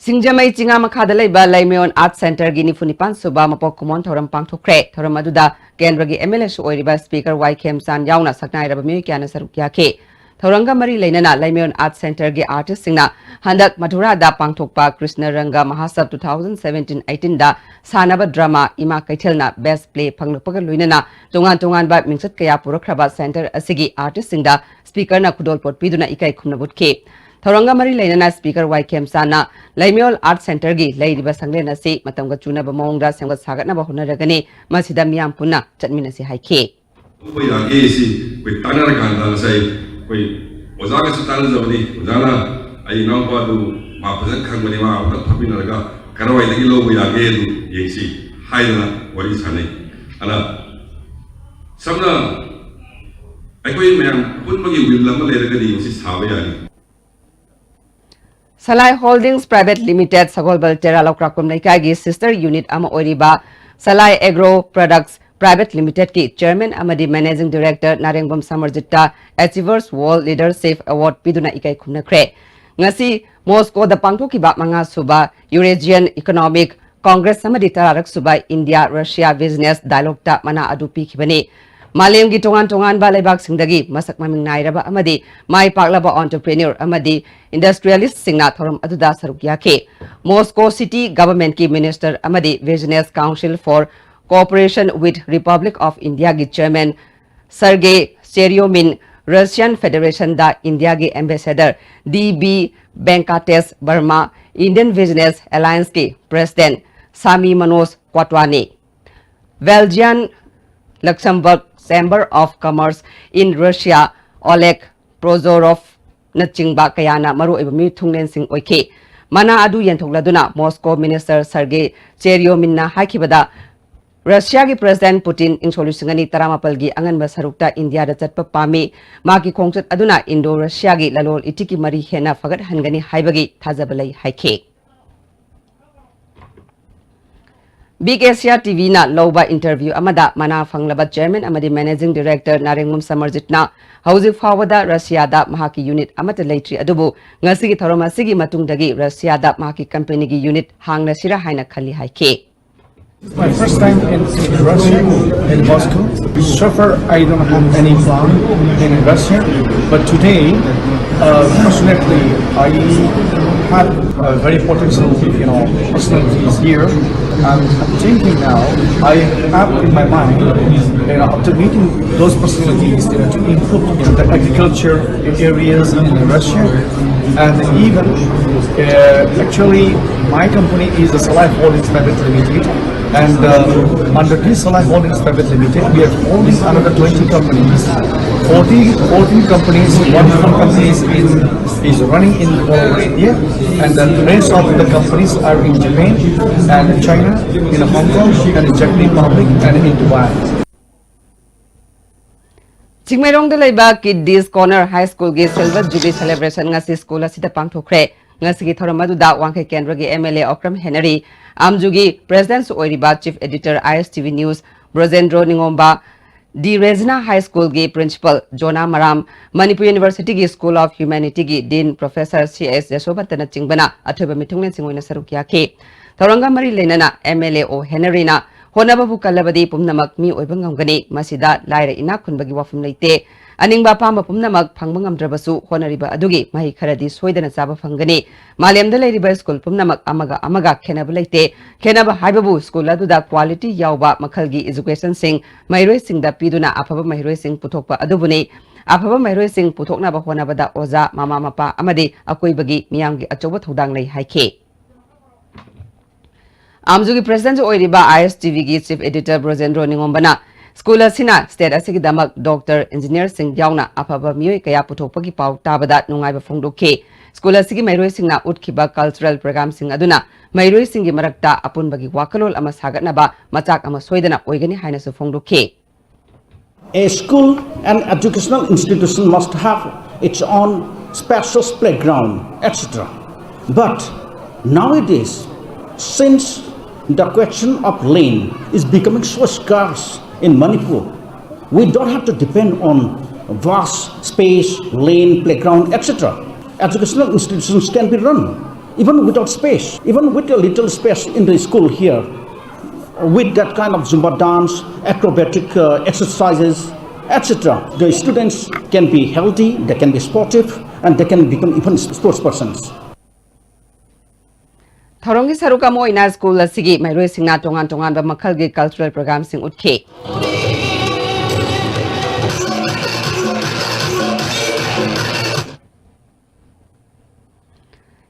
ꯁꯤꯡꯖꯃꯩ ꯆꯤꯉꯥ ꯃꯈꯥꯗ ꯂꯩꯕ ꯂꯩꯃꯌꯣꯟ Art Centreꯒꯤ ꯅꯤꯐꯨ ꯅꯤꯄꯥꯟ ꯁꯨꯕ ꯃꯄꯣꯛ ꯀꯨꯝꯑꯣꯟ ꯊꯧꯔꯝ ꯄꯥꯡꯊꯣꯛꯈ꯭ꯔꯦ꯫ ꯊꯧꯔꯝ ꯑꯗꯨꯗ ꯀꯦꯟꯗ꯭ꯔꯒꯤ MLAꯁꯨ ꯑꯣꯏꯔꯤꯕ Speaker ꯋꯥꯏ ꯈꯦꯝꯆꯥꯟ ꯌꯥꯎꯅ ꯁꯛꯅꯥꯏꯔꯕ ꯃꯤꯑꯣꯏ ꯀꯌꯥꯅ ꯁꯔꯨꯛ ꯌꯥꯈꯤ꯫ ꯊꯧꯔꯝꯒ ꯃꯔꯤ ꯂꯩꯅꯅ ꯂꯩꯃꯌꯣꯟ Art Centreꯒꯤ artistꯁꯤꯡꯅ ꯍꯟꯗꯛ ꯃꯊꯨꯔꯥꯗ ꯄꯥꯡꯊꯣꯛꯄ ꯀ꯭ꯔꯤꯁꯅ ꯔꯪꯒ ꯃꯍꯥꯁꯕ two thousand seventeen eighteenꯗ ꯁꯥꯟꯅꯕ drama ꯏꯃꯥ ꯀꯩꯊꯦꯜꯅ best play ꯐꯪꯂꯛꯄꯒ ꯂꯣꯏꯅꯅ ꯇꯣꯉꯥꯟ ꯇꯣꯉꯥꯟꯕ ꯃꯤꯡꯆꯠ ꯀꯌꯥ ꯄꯨꯔꯛꯈ꯭ꯔꯕ centre ꯑꯁꯤꯒꯤ artistꯁꯤꯡꯗ speakerꯅ ꯈꯨꯗꯣꯜꯄꯣꯠ ꯄꯤꯗꯨꯅ ꯏꯀꯥꯏ ꯈꯨꯝꯅꯕ ꯎꯠꯈꯤ꯫ ꯊꯧꯔꯝꯒ ꯃꯔꯤ ꯂꯩꯅꯅ speaker ꯋꯥꯏ ꯈꯦꯝꯆꯥꯟꯅ ꯂꯩꯃꯌꯣꯜ Art Centreꯒꯤ ꯂꯩꯔꯤꯕ ꯁꯪꯂꯦꯟ ꯑꯁꯤ ꯃꯇꯝꯒ ꯆꯨꯅꯕ ꯃꯑꯣꯡꯗ ꯁꯦꯝꯒꯠ ꯁꯥꯒꯠꯅꯕ ꯍꯣꯠꯅꯔꯒꯅꯤ, ꯃꯁꯤꯗ ꯃꯤꯌꯥꯝ ꯄꯨꯟꯅ ꯆꯠꯃꯤꯟꯅꯁꯤ ꯍꯥꯏꯈꯤ꯫ ꯇꯧꯕ ꯌꯥꯒꯦ ꯁꯤ ꯑꯩꯈꯣꯏ ꯇꯥꯟꯅꯔꯀꯥꯟꯗ ꯉꯁꯥꯏ ꯑꯩꯈꯣꯏ ꯑꯣꯖꯥꯒꯁꯨ ꯇꯥꯟꯅꯖꯕꯅꯤ꯫ ꯑꯣꯖꯥꯅ ꯑꯩ ꯏꯅꯥꯎꯄꯥꯗꯨ ꯃꯥ ꯐꯖꯅ ꯈꯪꯕꯅꯤ, ꯃꯥ ꯑꯃꯨꯛꯇ ꯐꯝꯃꯤꯟꯅꯔꯒ ꯀꯗꯥꯏꯋꯥꯏꯗꯒꯤ ꯂꯧꯕ ꯌꯥꯒꯦ ꯑꯗꯨ ꯌꯦꯡꯁꯤ ꯍꯥꯏꯗꯅ ꯋꯥꯔꯤ ꯁꯥꯟꯅꯩ꯫ ꯑꯗ ꯁꯝꯅ ꯑꯩꯈꯣꯏ ꯃꯌꯥꯝ ꯄꯨꯟꯕꯒꯤ will ꯑꯃ ꯂꯩꯔꯒꯗꯤ ꯃꯁꯤ ꯁꯥꯕ ꯌꯥꯅꯤ꯫ Salai Holdings Private Limited, ꯁꯒꯣꯜꯕꯜ ꯇꯦꯔꯥ ꯂꯧꯀ꯭ꯔꯥꯛꯄꯝ ꯂꯩꯀꯥꯏꯒꯤ sister unit ꯑꯃ ꯑꯣꯏꯔꯤꯕ Salai Agro Products Private Limitedꯀꯤ chairman ꯑꯃꯗꯤ managing director ꯅꯥꯔꯦꯡꯕꯝ ꯁꯃꯔꯖꯤꯠꯇ Achievers World Leadership Award ꯄꯤꯗꯨꯅ ꯏꯀꯥꯏ ꯈꯨꯝꯅꯈ꯭ꯔꯦ꯫ ꯉꯁꯤ ꯃꯣꯁꯀꯣꯗ ꯄꯥꯡꯊꯣꯛꯈꯤꯕ ꯃꯉꯥ ꯁꯨꯕ Eurasian Economic Congress ꯑꯃꯗꯤ ꯇꯔꯥꯔꯛ ꯁꯨꯕ India Russia Business Dialogueꯇ ꯃꯅꯥ ꯑꯗꯨ ꯄꯤꯈꯤꯕꯅꯤ꯫ ꯃꯥꯂꯦꯝꯒꯤ ꯇꯣꯉꯥꯟ ꯇꯣꯉꯥꯟꯕ ꯂꯩꯕꯥꯛꯁꯤꯡꯗꯒꯤ ꯃꯁꯛ ꯃꯃꯤꯡ ꯅꯥꯏꯔꯕ ꯑꯃꯗꯤ ꯃꯥꯏ ꯄꯥꯛꯂꯕ entrepreneur ꯑꯃꯗꯤ industrialistꯁꯤꯡꯅ ꯊꯧꯔꯝ ꯑꯗꯨꯗ ꯁꯔꯨꯛ ꯌꯥꯈꯤ꯫ Moscow City Governmentꯀꯤ minister ꯑꯃꯗꯤ Business Council for Cooperation with Republic of Indiaꯒꯤ chairman Sergey Cheryomin, Russian Federationꯗ Indiaꯒꯤ ambassador D B Venkatesh Verma, Indian Business Allianceꯀꯤ president Sami Manoj Kotwani, Belgian Luxembourg Chamber of Commerce in Russia Oleg Prozorovꯅꯆꯤꯡꯕ ꯀꯌꯥꯅ ꯃꯔꯨꯑꯣꯏꯕ ꯃꯤꯊꯨꯡꯂꯦꯟꯁꯤꯡ ꯑꯣꯏꯈꯤ꯫ ꯃꯅꯥ ꯑꯗꯨ ꯌꯦꯟꯊꯣꯛꯂꯗꯨꯅ Moscow minister Sergey Cheryominꯅ ꯍꯥꯏꯈꯤꯕꯗ, ꯔꯁꯤꯌꯥꯒꯤ president Putin ꯏꯪ ꯁꯣꯛ ꯂꯤꯁꯤꯡ ꯑꯅꯤ ꯇꯔꯥꯃꯥꯄꯜꯒꯤ ꯑꯉꯟꯕ ꯁꯔꯨꯛꯇ ꯏꯟꯗꯤꯌꯥꯗ ꯆꯠꯄ ꯄꯥꯝꯃꯤ꯫ ꯃꯍꯥꯛꯀꯤ ꯈꯣꯡꯆꯠ ꯑꯗꯨꯅ ꯏꯟꯗꯣ ꯔꯁꯤꯌꯥꯒꯤ ꯂꯂꯣꯟ ꯏꯇꯤꯛꯀꯤ ꯃꯔꯤ ꯍꯦꯟꯅ ꯐꯒꯠꯍꯟꯒꯅꯤ ꯍꯥꯏꯕꯒꯤ ꯊꯥꯖꯕ ꯂꯩ ꯍꯥꯏꯈꯤ꯫ Big Asia TVꯅ ꯂꯧꯕ interview ꯑꯃꯗ ꯃꯅꯥ ꯐꯪꯂꯕ chairman ꯑꯃꯗꯤ managing director ꯅꯥꯔꯦꯡꯕꯝ ꯁꯃꯔꯖꯤꯠꯅ ꯍꯧꯖꯤꯛ ꯐꯥꯎꯕꯗ ꯔꯁꯤꯌꯥꯗ ꯃꯍꯥꯛꯀꯤ unit ꯑꯃꯠꯇ ꯂꯩꯇ꯭ꯔꯤ, ꯑꯗꯨꯕꯨ ꯉꯁꯤꯒꯤ ꯊꯧꯔꯝ ꯑꯁꯤꯒꯤ ꯃꯇꯨꯡꯗꯒꯤ ꯔꯁꯤꯌꯥꯗ ꯃꯍꯥꯛꯀꯤ companyꯒꯤ unit ꯍꯥꯡꯂꯁꯤꯔꯥ ꯍꯥꯏꯅ ꯈꯜꯂꯤ ꯍꯥꯏꯈꯤ꯫ It's my first time in, in Russia, in Moscow. So far, I don't have any plan in Russia, but today, uh, fortunately, I had a very potential, you know, personalities here. And I'm thinking now, I have in my mind, you know, after meeting those personalities, you know, to improve, you know, the agriculture areas in Russia, and even uh, actually, my company is a Salai Holdings Private Limited, and uh, under this Salai Holdings Private Limited, we are holding another twenty companies. Forty, fourteen companies, one company is, in, is running in all over India, and the rest of the companies are in Japan and China, in Hong Kong, and the Czech Republic, and in Dubai. ꯆꯤꯡꯃꯩꯔꯣꯡꯗ ꯂꯩꯕ Kiddies Corner High Schoolꯒꯤ Silver Jubilee Celebration ꯉꯁꯤ school ꯑꯁꯤꯗ ꯄꯥꯡꯊꯣꯛꯈ꯭ꯔꯦ꯫ ꯉꯁꯤꯒꯤ ꯊꯧꯔꯝ ꯑꯗꯨꯗ ꯋꯥꯡꯈꯩ ꯀꯦꯟꯗ꯭ꯔꯒꯤ MLA Okram Henry, ꯑꯥꯝꯖꯨꯒꯤ Presidentꯁꯨ ꯑꯣꯏꯔꯤꯕ Chief Editor ISTV News ꯕ꯭ꯔꯣꯖꯦꯟꯗ꯭ꯔꯣ ꯅꯤꯉꯣꯝꯕ, D ꯔꯦꯖꯤꯅꯥ High Schoolꯒꯤ Principal ꯖꯣꯅꯥ ꯃꯔꯥꯝ, Manipur Universityꯒꯤ School of Humanityꯒꯤ Dean Professor C S ꯖꯁꯣꯕꯟꯇꯅꯆꯤꯡꯕꯅ ꯑꯊꯣꯏꯕ ꯃꯤꯊꯨꯡꯂꯦꯟꯁꯤꯡ ꯑꯣꯏꯅ ꯁꯔꯨꯛ ꯌꯥꯈꯤ꯫ ꯊꯧꯔꯝꯒ ꯃꯔꯤ ꯂꯩꯅꯅ MLA ꯑꯣ ꯍꯦꯅꯔꯤꯅ, "ꯍꯣꯠꯅꯕꯕꯨ ꯀꯜꯂꯕꯗꯤ ꯄꯨꯝꯅꯃꯛ ꯃꯤ ꯑꯣꯏꯕ ꯉꯝꯒꯅꯤ꯫ ꯃꯁꯤꯗ ꯂꯥꯏꯔ ꯏꯅꯥꯛ ꯈꯨꯟꯕꯒꯤ ꯋꯥꯐꯝ ꯂꯩꯇꯦ꯫ ꯑꯅꯤꯡꯕ ꯑꯄꯥꯝꯕ ꯄꯨꯝꯅꯃꯛ ꯐꯪꯕ ꯉꯝꯗ꯭ꯔꯕꯁꯨ ꯍꯣꯠꯅꯔꯤꯕ ꯑꯗꯨꯒꯤ ꯃꯍꯩ ꯈꯔꯗꯤ ꯁꯣꯏꯗꯅ ꯆꯥꯕ ꯐꯪꯒꯅꯤ꯫ ꯃꯥꯂꯦꯝꯗ ꯂꯩꯔꯤꯕ ꯁ꯭ꯀꯨꯜ ꯄꯨꯝꯅꯃꯛ ꯑꯃꯒ ꯑꯃꯒ ꯈꯦꯠꯅꯕ ꯂꯩꯇꯦ꯫ ꯈꯦꯠꯅꯕ ꯍꯥꯏꯕꯕꯨ ꯁ꯭ꯀꯨꯜ ꯑꯗꯨꯗ quality ꯌꯥꯎꯕ ꯃꯈꯜꯒꯤ educationꯁꯤꯡ ꯃꯍꯩꯔꯣꯏꯁꯤꯡꯗ ꯄꯤꯗꯨꯅ ꯑꯐꯕ ꯃꯍꯩꯔꯣꯏꯁꯤꯡ ꯄꯨꯊꯣꯛꯄ ꯑꯗꯨꯕꯨꯅꯤ꯫ ꯑꯐꯕ ꯃꯍꯩꯔꯣꯏꯁꯤꯡ ꯄꯨꯊꯣꯛꯅꯕ ꯍꯣꯠꯅꯕꯗ ꯑꯣꯖꯥ, ꯃꯃꯥ ꯃꯄꯥ ꯑꯃꯗꯤ ꯑꯀꯣꯏꯕꯒꯤ ꯃꯤꯌꯥꯝꯒꯤ ꯑꯆꯧꯕ ꯊꯧꯗꯥꯡ ꯂꯩ" ꯍꯥꯏꯈꯤ꯫ ꯑꯥꯝꯖꯨꯒꯤ Presidentꯁꯨ ꯑꯣꯏꯔꯤꯕ ISTVꯒꯤ Chief Editor ꯕ꯭ꯔꯣꯖꯦꯟꯗ꯭ꯔꯣ ꯅꯤꯉꯣꯝꯕꯅ, ꯁ꯭ꯀꯨꯜ ꯑꯁꯤꯅ state ꯑꯁꯤꯒꯤꯗꯃꯛ doctor, engineerꯁꯤꯡ ꯌꯥꯎꯅ ꯑꯐꯕ ꯃꯤꯑꯣꯏ ꯀꯌꯥ ꯄꯨꯊꯣꯛꯄꯒꯤ ꯄꯥꯎ ꯇꯥꯕꯗ ꯅꯨꯡꯉꯥꯏꯕ ꯐꯣꯡꯗꯣꯛꯈꯤ꯫ ꯁ꯭ꯀꯨꯜ ꯑꯁꯤꯒꯤ ꯃꯍꯩꯔꯣꯏꯁꯤꯡꯅ ꯎꯠꯈꯤꯕ cultural programꯁꯤꯡ ꯑꯗꯨꯅ ꯃꯍꯩꯔꯣꯏꯁꯤꯡꯒꯤ ꯃꯔꯛꯇ ꯑꯄꯨꯟꯕꯒꯤ ꯋꯥꯈꯜꯂꯣꯟ ꯑꯃ ꯁꯥꯒꯠꯅꯕ ꯃꯆꯥꯛ ꯑꯃ ꯁꯣꯏꯗꯅ ꯑꯣꯏꯒꯅꯤ ꯍꯥꯏꯅꯁꯨ ꯐꯣꯡꯗꯣꯛꯈꯤ꯫ A school and educational institution must have its own spacious playground, et cetera. But nowadays, since the question of lane is becoming so scarce in Manipur, we don't have to depend on vast space, lane, playground, et cetera. Educational institutions can be run even without space, even with a little space in the school here. With that kind of Zumba dance, acrobatic uh, exercises, et cetera, the students can be healthy, they can be sportive, and they can become even sports persons. ꯊꯧꯔꯝꯒꯤ ꯁꯔꯨꯛ ꯑꯃ ꯑꯣꯏꯅ school ꯑꯁꯤꯒꯤ ꯃꯍꯩꯔꯣꯏꯁꯤꯡꯅ ꯇꯣꯉꯥꯟ ꯇꯣꯉꯥꯟꯕ ꯃꯈꯜꯒꯤ cultural ꯄ꯭ꯔꯣꯒ꯭ꯔꯥꯝꯁꯤꯡ ꯎꯠꯈꯤ꯫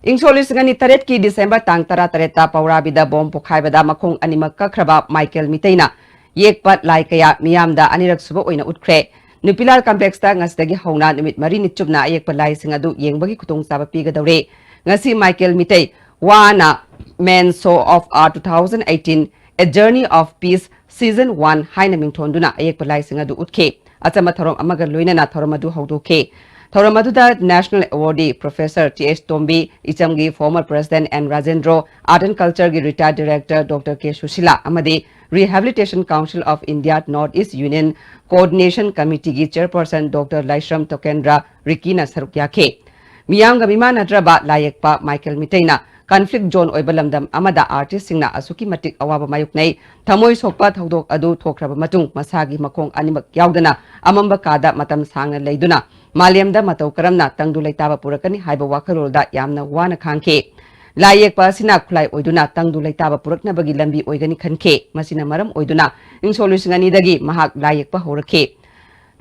ꯏꯪ ꯁꯣꯛ ꯂꯤꯁꯤꯡ ꯑꯅꯤ ꯇꯔꯦꯠꯀꯤ ꯗꯤꯁꯦꯝꯕꯔ ꯇꯥꯡ ꯇꯔꯥꯇꯔꯦꯠꯇ ꯄꯧꯔꯥꯕꯤꯗ ꯕꯣꯝ ꯄꯣꯈꯥꯏꯕꯗ ꯃꯈꯣꯡ ꯑꯅꯤꯃꯛ ꯀꯛꯈ꯭ꯔꯕ ꯃꯥꯏꯀꯦꯜ ꯃꯤꯇꯩꯅ ꯌꯦꯛꯄ ꯂꯥꯏ ꯀꯌꯥ ꯃꯤꯌꯥꯝꯗ ꯑꯅꯤꯔꯛ ꯁꯨꯕ ꯑꯣꯏꯅ ꯎꯠꯈ꯭ꯔꯦ꯫ ꯅꯨꯄꯤꯂꯥꯜ ꯀꯝꯄ꯭ꯂꯦꯛꯁꯇ ꯉꯁꯤꯗꯒꯤ ꯍꯧꯅ ꯅꯨꯃꯤꯠ ꯃꯔꯤꯅꯤ ꯆꯨꯞꯅ ꯑꯌꯦꯛꯄ ꯂꯥꯏꯁꯤꯡ ꯑꯗꯨ ꯌꯦꯡꯕꯒꯤ ꯈꯨꯗꯣꯡꯆꯥꯕ ꯄꯤꯒꯗꯧꯔꯦ꯫ ꯉꯁꯤ ꯃꯥꯏꯀꯦꯜ ꯃꯤꯇꯩ ꯋꯥꯅ Men Show of Art two thousand eighteen, A Journey of Peace Season one ꯍꯥꯏꯅ ꯃꯤꯡꯊꯣꯟꯗꯨꯅ ꯑꯌꯦꯛꯄ ꯂꯥꯏꯁꯤꯡ ꯑꯗꯨ ꯎꯠꯈꯤ꯫ ꯑꯆꯝꯕ ꯊꯧꯔꯝ ꯑꯃꯒ ꯂꯣꯏꯅꯅ ꯊꯧꯔꯝ ꯑꯗꯨ ꯍꯧꯗꯣꯛꯈꯤ꯫ ꯊꯧꯔꯝ ꯑꯗꯨꯗ National Awardee Professor T S Tombi, ꯏꯆꯝꯒꯤ former President N Rajendro, Art and Culture ꯒꯤ retired director Doctor K Sushila ꯑꯃꯗꯤ Rehabilitation Council of India North East Union Coordination Committee ꯒꯤ chairperson Doctor ꯂꯥꯏꯁ꯭ꯔꯝ ꯇꯣꯀꯦꯟꯗ꯭ꯔ ꯔꯤꯀꯤꯅ ꯁꯔꯨꯛ ꯌꯥꯈꯤ꯫ ꯃꯤꯌꯥꯝꯒ ꯃꯤꯃꯥꯟꯅꯗ꯭ꯔꯕ ꯂꯥꯏ ꯌꯦꯛꯄ ꯃꯥꯏꯀꯦꯜ ꯃꯤꯇꯩꯅ conflict zone ꯑꯣꯏꯕ ꯂꯝꯗꯝ ꯑꯃꯗ artist ꯁꯤꯡꯅ ꯑꯁꯨꯛꯀꯤ ꯃꯇꯤꯛ ꯑꯋꯥꯕ ꯃꯥꯌꯣꯛꯅꯩ꯫ ꯊꯃꯣꯏ ꯁꯣꯛꯄ ꯊꯧꯗꯣꯛ ꯑꯗꯨ ꯊꯣꯛꯈ꯭ꯔꯕ ꯃꯇꯨꯡ ꯃꯁꯥꯒꯤ ꯃꯈꯣꯡ ꯑꯅꯤꯃꯛ ꯌꯥꯎꯗꯅ ꯑꯃꯝꯕ ꯀꯥꯗ ꯃꯇꯝ ꯁꯥꯡꯅ ꯂꯩꯗꯨꯅ ꯃꯥꯂꯦꯝꯗ ꯃꯇꯧ ꯀꯔꯝꯅ ꯇꯪꯗꯨ ꯂꯩꯇꯥꯕ ꯄꯨꯔꯛꯀꯅꯤ ꯍꯥꯏꯕ ꯋꯥꯈꯜꯂꯣꯟꯗ ꯌꯥꯝꯅ ꯋꯥꯅ ꯈꯥꯡꯈꯤ꯫ ꯂꯥꯏ ꯌꯦꯛꯄ ꯑꯁꯤꯅ ꯈꯨꯠꯂꯥꯏ ꯑꯣꯏꯗꯨꯅ ꯇꯪꯗꯨ ꯂꯩꯇꯥꯕ ꯄꯨꯔꯛꯅꯕꯒꯤ ꯂꯝꯕꯤ ꯑꯣꯏꯒꯅꯤ ꯈꯟꯈꯤ꯫ ꯃꯁꯤꯅ ꯃꯔꯝ ꯑꯣꯏꯗꯨꯅ ꯏꯪ ꯁꯣꯛ ꯂꯤꯁꯤꯡ ꯑꯅꯤꯗꯒꯤ ꯃꯍꯥꯛ ꯂꯥꯏ ꯌꯦꯛꯄ ꯍꯧꯔꯛꯈꯤ꯫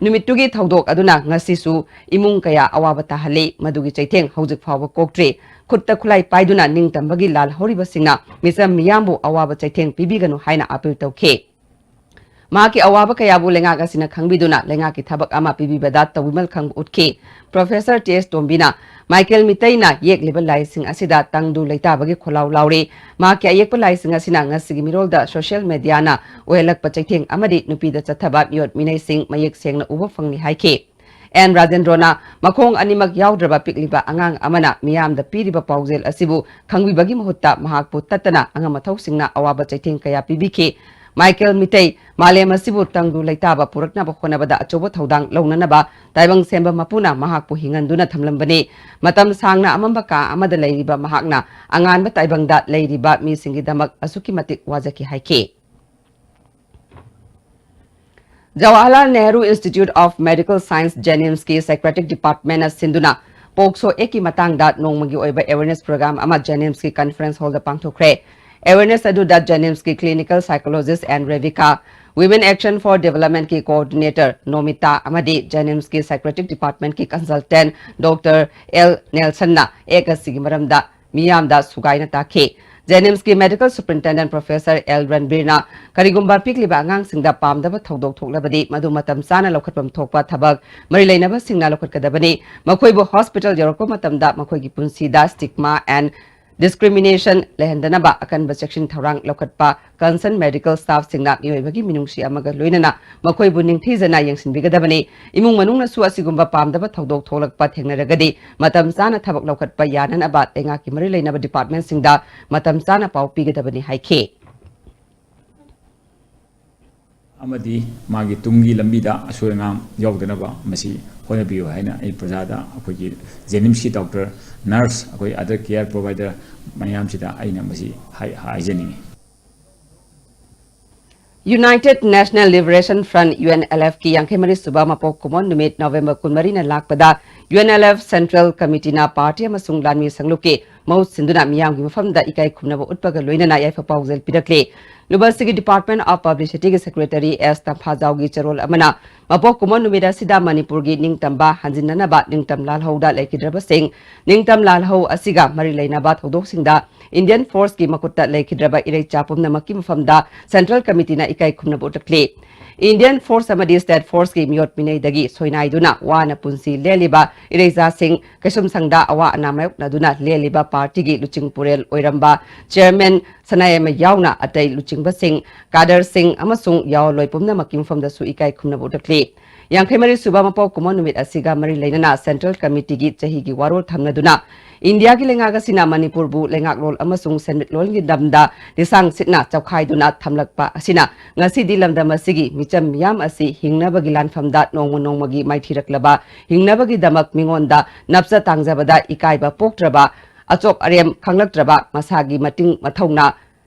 ꯅꯨꯃꯤꯠꯇꯨꯒꯤ ꯊꯧꯗꯣꯛ ꯑꯗꯨꯅ ꯉꯁꯤꯁꯨ ꯏꯃꯨꯡ ꯀꯌꯥ ꯑꯋꯥꯕ ꯇꯥꯍꯜꯂꯤ꯫ ꯃꯗꯨꯒꯤ ꯆꯩꯊꯦꯡ ꯍꯧꯖꯤꯛ ꯐꯥꯎꯕ ꯀꯣꯛꯇ꯭ꯔꯤ꯫ ꯈꯨꯠꯇ ꯈꯨꯠꯂꯥꯏ ꯄꯥꯏꯗꯨꯅ ꯅꯤꯡꯇꯝꯕꯒꯤ ꯂꯥꯜꯍꯧꯔꯤꯕꯁꯤꯡꯅ ꯃꯤꯆꯝ ꯃꯤꯌꯥꯝꯕꯨ ꯑꯋꯥꯕ ꯆꯩꯊꯦꯡ ꯄꯤꯕꯤꯒꯅꯨ ꯍꯥꯏꯅ appeal ꯇꯧꯈꯤ꯫ ꯃꯍꯥꯛꯀꯤ ꯑꯋꯥꯕ ꯀꯌꯥꯕꯨ ꯂꯩꯉꯥꯛ ꯑꯁꯤꯅ ꯈꯪꯕꯤꯗꯨꯅ ꯂꯩꯉꯥꯛꯀꯤ ꯊꯕꯛ ꯑꯃ ꯄꯤꯕꯤꯕꯗ ꯇꯧꯕꯤꯃꯜ ꯈꯪꯕ ꯎꯠꯈꯤ꯫ Professor ꯇꯤ ꯑꯦꯁ ꯇꯣꯝꯕꯤꯅ ꯃꯥꯏꯀꯦꯜ ꯃꯤꯇꯩꯅ ꯌꯦꯛꯂꯤꯕ ꯂꯥꯏꯁꯤꯡ ꯑꯁꯤꯗ ꯇꯪꯗꯨ ꯂꯩꯇꯥꯕꯒꯤ ꯈꯣꯜꯂꯥꯎ ꯂꯥꯎꯔꯤ꯫ ꯃꯍꯥꯛꯀꯤ ꯑꯌꯦꯛꯄ ꯂꯥꯏꯁꯤꯡ ꯑꯁꯤꯅ ꯉꯁꯤꯒꯤ ꯃꯤꯔꯣꯜꯗ social media ꯅ ꯑꯣꯏꯍꯜꯂꯛꯄ ꯆꯩꯊꯦꯡ ꯑꯃꯗꯤ ꯅꯨꯄꯤꯗ ꯆꯠꯊꯕ ꯃꯤꯑꯣꯠ ꯃꯤꯅꯩꯁꯤꯡ ꯃꯌꯦꯛ ꯁꯦꯡꯅ ꯎꯕ ꯐꯪꯂꯤ ꯍꯥꯏꯈꯤ꯫ ꯑꯦꯟ ꯔꯥꯖꯦꯟꯗ꯭ꯔꯣꯅ ꯃꯈꯣꯡ ꯑꯅꯤꯃꯛ ꯌꯥꯎꯗ꯭ꯔꯕ ꯄꯤꯛꯂꯤꯕ ꯑꯉꯥꯡ ꯑꯃꯅ ꯃꯤꯌꯥꯝꯗ ꯄꯤꯔꯤꯕ ꯄꯥꯎꯖꯦꯜ ꯑꯁꯤꯕꯨ ꯈꯪꯕꯤꯕꯒꯤ ꯃꯍꯨꯠꯇ ꯃꯍꯥꯛꯄꯨ ꯇꯠꯇꯅ ꯑꯉꯝ ꯑꯊꯧꯁꯤꯡꯅ ꯑꯋꯥꯕ ꯆꯩꯊꯦꯡ ꯀꯌꯥ ꯄꯤꯕꯤꯈꯤ꯫ ꯃꯥꯏꯀꯦꯜ ꯃꯤꯇꯩ ꯃꯥꯂꯦꯝ ꯑꯁꯤꯕꯨ ꯇꯪꯗꯨ ꯂꯩꯇꯥꯕ ꯄꯨꯔꯛꯅꯕ ꯍꯣꯠꯅꯕꯗ ꯑꯆꯧꯕ ꯊꯧꯗꯥꯡ ꯂꯧꯅꯅꯕ ꯇꯥꯏꯕꯪ ꯁꯦꯝꯕ ꯃꯄꯨꯅ ꯃꯍꯥꯛꯄꯨ ꯍꯤꯡꯍꯟꯗꯨꯅ ꯊꯝꯂꯝꯕꯅꯤ꯫ ꯃꯇꯝ ꯁꯥꯡꯅ ꯑꯃꯝꯕ ꯀꯥ ꯑꯃꯗ ꯂꯩꯔꯤꯕ ꯃꯍꯥꯛꯅ ꯑꯉꯥꯟꯕ ꯇꯥꯏꯕꯪꯗ ꯂꯩꯔꯤꯕ ꯃꯤꯁꯤꯡꯒꯤꯗꯃꯛ ꯑꯁꯨꯛꯀꯤ ꯃꯇꯤꯛ ꯋꯥꯖꯈꯤ ꯍꯥꯏꯈꯤ꯫ Jawaharlal Nehru Institute of Medical Science, JNIMSꯀꯤ Psychiatric Departmentꯅ ꯁꯤꯟꯗꯨꯅ ꯄꯣꯛꯁꯣ ꯑꯦꯛꯀꯤ ꯃꯇꯥꯡꯗ ꯅꯣꯡꯃꯒꯤ ꯑꯣꯏꯕ awareness program ꯑꯃ JNIMSꯀꯤ conference hallꯗ ꯄꯥꯡꯊꯣꯛꯈ꯭ꯔꯦ꯫ Awareness ꯑꯗꯨꯗ JNIMSꯀꯤ clinical psychologist N Revika, Women Action for Developmentꯀꯤ coordinator ꯅꯣꯃꯤꯇꯥ ꯑꯃꯗꯤ JNIMSꯀꯤ Psychiatric Departmentꯀꯤ consultant Doctor L Nelsonꯅ ꯑꯦꯛ ꯑꯁꯤꯒꯤ ꯃꯔꯝꯗ ꯃꯤꯌꯥꯝꯗ ꯁꯨꯒꯥꯏꯅ ꯇꯥꯛꯈꯤ꯫ JNIMSꯀꯤ Medical Superintendent Professor L ꯔꯟꯕꯤꯔꯅ ꯀꯔꯤꯒꯨꯝꯕ ꯄꯤꯛꯂꯤꯕ ꯑꯉꯥꯡꯁꯤꯡꯗ ꯄꯥꯝꯗꯕ ꯊꯧꯗꯣꯛ ꯊꯣꯛꯂꯕꯗꯤ ꯃꯗꯨ ꯃꯇꯝ ꯆꯥꯅ ꯂꯧꯈꯠꯐꯝ ꯊꯣꯛꯄ ꯊꯕꯛ ꯃꯔꯤ ꯂꯩꯅꯕꯁꯤꯡꯅ ꯂꯧꯈꯠꯀꯗꯕꯅꯤ꯫ ꯃꯈꯣꯏꯕꯨ hospital ꯌꯧꯔꯛꯄ ꯃꯇꯝꯗ ꯃꯈꯣꯏꯒꯤ ꯄꯨꯟꯁꯤꯗ stigma and discrimination ꯂꯩꯍꯟꯗꯅꯕ ꯑꯀꯟꯕ ꯆꯦꯛꯁꯤꯟ ꯊꯧꯔꯥꯡ ꯂꯧꯈꯠꯄ concern medical staffꯁꯤꯡꯅ ꯃꯤꯑꯣꯏꯕꯒꯤ ꯃꯤꯅꯨꯡꯁꯤ ꯑꯃꯒ ꯂꯣꯏꯅꯅ ꯃꯈꯣꯏꯕꯨ ꯅꯤꯡꯊꯤꯖꯅ ꯌꯦꯡꯁꯤꯟꯕꯤꯒꯗꯕꯅꯤ꯫ ꯏꯃꯨꯡ ꯃꯅꯨꯡꯅꯁꯨ ꯑꯁꯤꯒꯨꯝꯕ ꯄꯥꯝꯗꯕ ꯊꯧꯗꯣꯛ ꯊꯣꯛꯂꯛꯄ ꯊꯦꯡꯅꯔꯒꯗꯤ ꯃꯇꯝ ꯆꯥꯅ ꯊꯕꯛ ꯂꯧꯈꯠꯄ ꯌꯥꯅꯅꯕ ꯂꯩꯉꯥꯛꯀꯤ ꯃꯔꯤ ꯂꯩꯅꯕ departmentꯁꯤꯡꯗ ꯃꯇꯝ ꯆꯥꯅ ꯄꯥꯎ ꯄꯤꯒꯗꯕꯅꯤ ꯍꯥꯏꯈꯤ꯫ ꯑꯃꯗꯤ ꯃꯥꯒꯤ ꯇꯨꯡꯒꯤ ꯂꯝꯕꯤꯗ ꯑꯁꯣꯏ ꯑꯉꯥꯝ ꯌꯥꯎꯗꯅꯕ ꯃꯁꯤ ꯍꯣꯠꯅꯕꯤꯌꯨ ꯍꯥꯏꯅ ꯑꯩ ꯄ꯭ꯔꯖꯥꯗ, ꯑꯩꯈꯣꯏꯒꯤ JNIMSꯀꯤ doctor, nurse, ꯑꯩꯈꯣꯏ other care provider ꯃꯌꯥꯝꯁꯤꯗ ꯑꯩꯅ ꯃꯁꯤ ꯍꯥꯏ-, ꯍꯥꯏꯖꯅꯤꯡꯏ꯫ United National Liberation Front, UNLFꯀꯤ ꯌꯥꯡꯈꯩ ꯃꯔꯤ ꯁꯨꯕ ꯃꯄꯣꯛ ꯀꯨꯝꯑꯣꯟ ꯅꯨꯃꯤꯠ November ꯀꯨꯟꯃꯔꯤꯅ ꯂꯥꯛꯄꯗ UNLF Central Committeeꯅ party ꯑꯃꯁꯨꯡ ꯂꯥꯟꯃꯤ ꯁꯪꯂꯨꯞꯀꯤ ꯃꯍꯨꯠ ꯁꯤꯟꯗꯨꯅ ꯃꯤꯌꯥꯝꯒꯤ ꯃꯐꯝꯗ ꯏꯀꯥꯏ ꯈꯨꯝꯅꯕ ꯎꯠꯄꯒ ꯂꯣꯏꯅꯅ ꯌꯥꯏꯐ ꯄꯥꯎꯖꯦꯜ ꯄꯤꯔꯛꯂꯤ꯫ ꯂꯨꯕꯁꯤꯒꯤ Department of Publicityꯒꯤ Secretary S ꯇꯝꯐꯥꯖꯥꯎꯒꯤ ꯆꯦꯔꯣꯜ ꯑꯃꯅ ꯃꯄꯣꯛ ꯀꯨꯝꯑꯣꯟ ꯅꯨꯃꯤꯠ ꯑꯁꯤꯗ ꯃꯅꯤꯄꯨꯔꯒꯤ ꯅꯤꯡꯇꯝꯕ ꯍꯟꯖꯤꯟꯅꯅꯕ ꯅꯤꯡꯇꯝ ꯂꯥꯜꯍꯧꯗ ꯂꯩꯈꯤꯗ꯭ꯔꯕꯁꯤꯡ, ꯅꯤꯡꯇꯝ ꯂꯥꯜꯍꯧ ꯑꯁꯤꯒ ꯃꯔꯤ ꯂꯩꯅꯕ ꯊꯧꯗꯣꯛꯁꯤꯡꯗ Indian Forceꯀꯤ ꯃꯈꯨꯠꯇ ꯂꯩꯈꯤꯗ꯭ꯔꯕ ꯏꯔꯩꯆꯥ ꯄꯨꯝꯅꯃꯛꯀꯤ ꯃꯐꯝꯗ Central Committeeꯅ ꯏꯀꯥꯏ ꯈꯨꯝꯅꯕ ꯎꯠꯂꯛꯂꯤ꯫ Indian Force ꯑꯃꯗꯤ State Forceꯀꯤ ꯃꯤꯑꯣꯠ ꯃꯤꯅꯩꯗꯒꯤ ꯁꯣꯏꯅꯥꯏꯗꯨꯅ ꯋꯥꯅ ꯄꯨꯟꯁꯤ ꯂꯦꯜꯂꯤꯕ ꯏꯔꯩꯆꯥꯁꯤꯡ, ꯀꯩꯁꯨꯝꯁꯪꯗ ꯑꯋꯥ ꯑꯅꯥ ꯃꯥꯌꯣꯛꯅꯗꯨꯅ ꯂꯦꯜꯂꯤꯕ partyꯒꯤ ꯂꯨꯆꯤꯡ ꯄꯨꯔꯦꯜ ꯑꯣꯏꯔꯝꯕ chairman ꯁꯅꯥꯌꯥꯏꯃ ꯌꯥꯎꯅ ꯑꯇꯩ ꯂꯨꯆꯤꯡꯕꯁꯤꯡ, cadreꯁꯤꯡ ꯑꯃꯁꯨꯡ ꯌꯥꯑꯣꯟꯂꯣꯏ ꯄꯨꯝꯅꯃꯛꯀꯤ ꯃꯐꯝꯗꯁꯨ ꯏꯀꯥꯏ ꯈꯨꯝꯅꯕ ꯎꯠꯂꯛꯂꯤ꯫ ꯌꯥꯡꯈꯩ ꯃꯔꯤ ꯁꯨꯕ ꯃꯄꯣꯛ ꯀꯨꯝꯑꯣꯟ ꯅꯨꯃꯤꯠ ꯑꯁꯤꯒ ꯃꯔꯤ ꯂꯩꯅꯅ Central Committeeꯒꯤ ꯆꯍꯤꯒꯤ ꯋꯥꯔꯣꯜ ꯊꯝꯅꯗꯨꯅ ꯏꯟꯗꯤꯌꯥꯒꯤ ꯂꯩꯉꯥꯛ ꯑꯁꯤꯅ ꯃꯅꯤꯄꯨꯔꯕꯨ ꯂꯩꯉꯥꯛꯂꯣꯟ ꯑꯃꯁꯨꯡ ꯁꯦꯟꯃꯤꯠꯂꯣꯟꯒꯤ ꯂꯝꯗ ꯂꯤꯁꯥꯡ ꯁꯤꯠꯅ ꯆꯧꯈꯥꯏꯗꯨꯅ ꯊꯝꯂꯛꯄ ꯑꯁꯤꯅ ꯉꯁꯤꯗꯤ ꯂꯝꯗꯝ ꯑꯁꯤꯒꯤ ꯃꯤꯆꯝ ꯃꯤꯌꯥꯝ ꯑꯁꯤ ꯍꯤꯡꯅꯕꯒꯤ ꯂꯥꯟꯐꯝꯗ ꯅꯣꯡꯃ ꯅꯣꯡꯃꯒꯤ ꯃꯥꯏꯊꯤꯔꯛꯂꯕ ꯍꯤꯡꯅꯕꯒꯤꯗꯃꯛ ꯃꯤꯉꯣꯟꯗ ꯅꯞꯆ ꯇꯥꯡꯖꯕꯗ ꯏꯀꯥꯏꯕ ꯄꯣꯛꯇ꯭ꯔꯕ, ꯑꯆꯣꯞ ꯑꯔꯦꯝ ꯈꯪꯂꯛꯇ꯭ꯔꯕ, ꯃꯁꯥꯒꯤ ꯃꯇꯤꯡ ꯃꯊꯧꯅ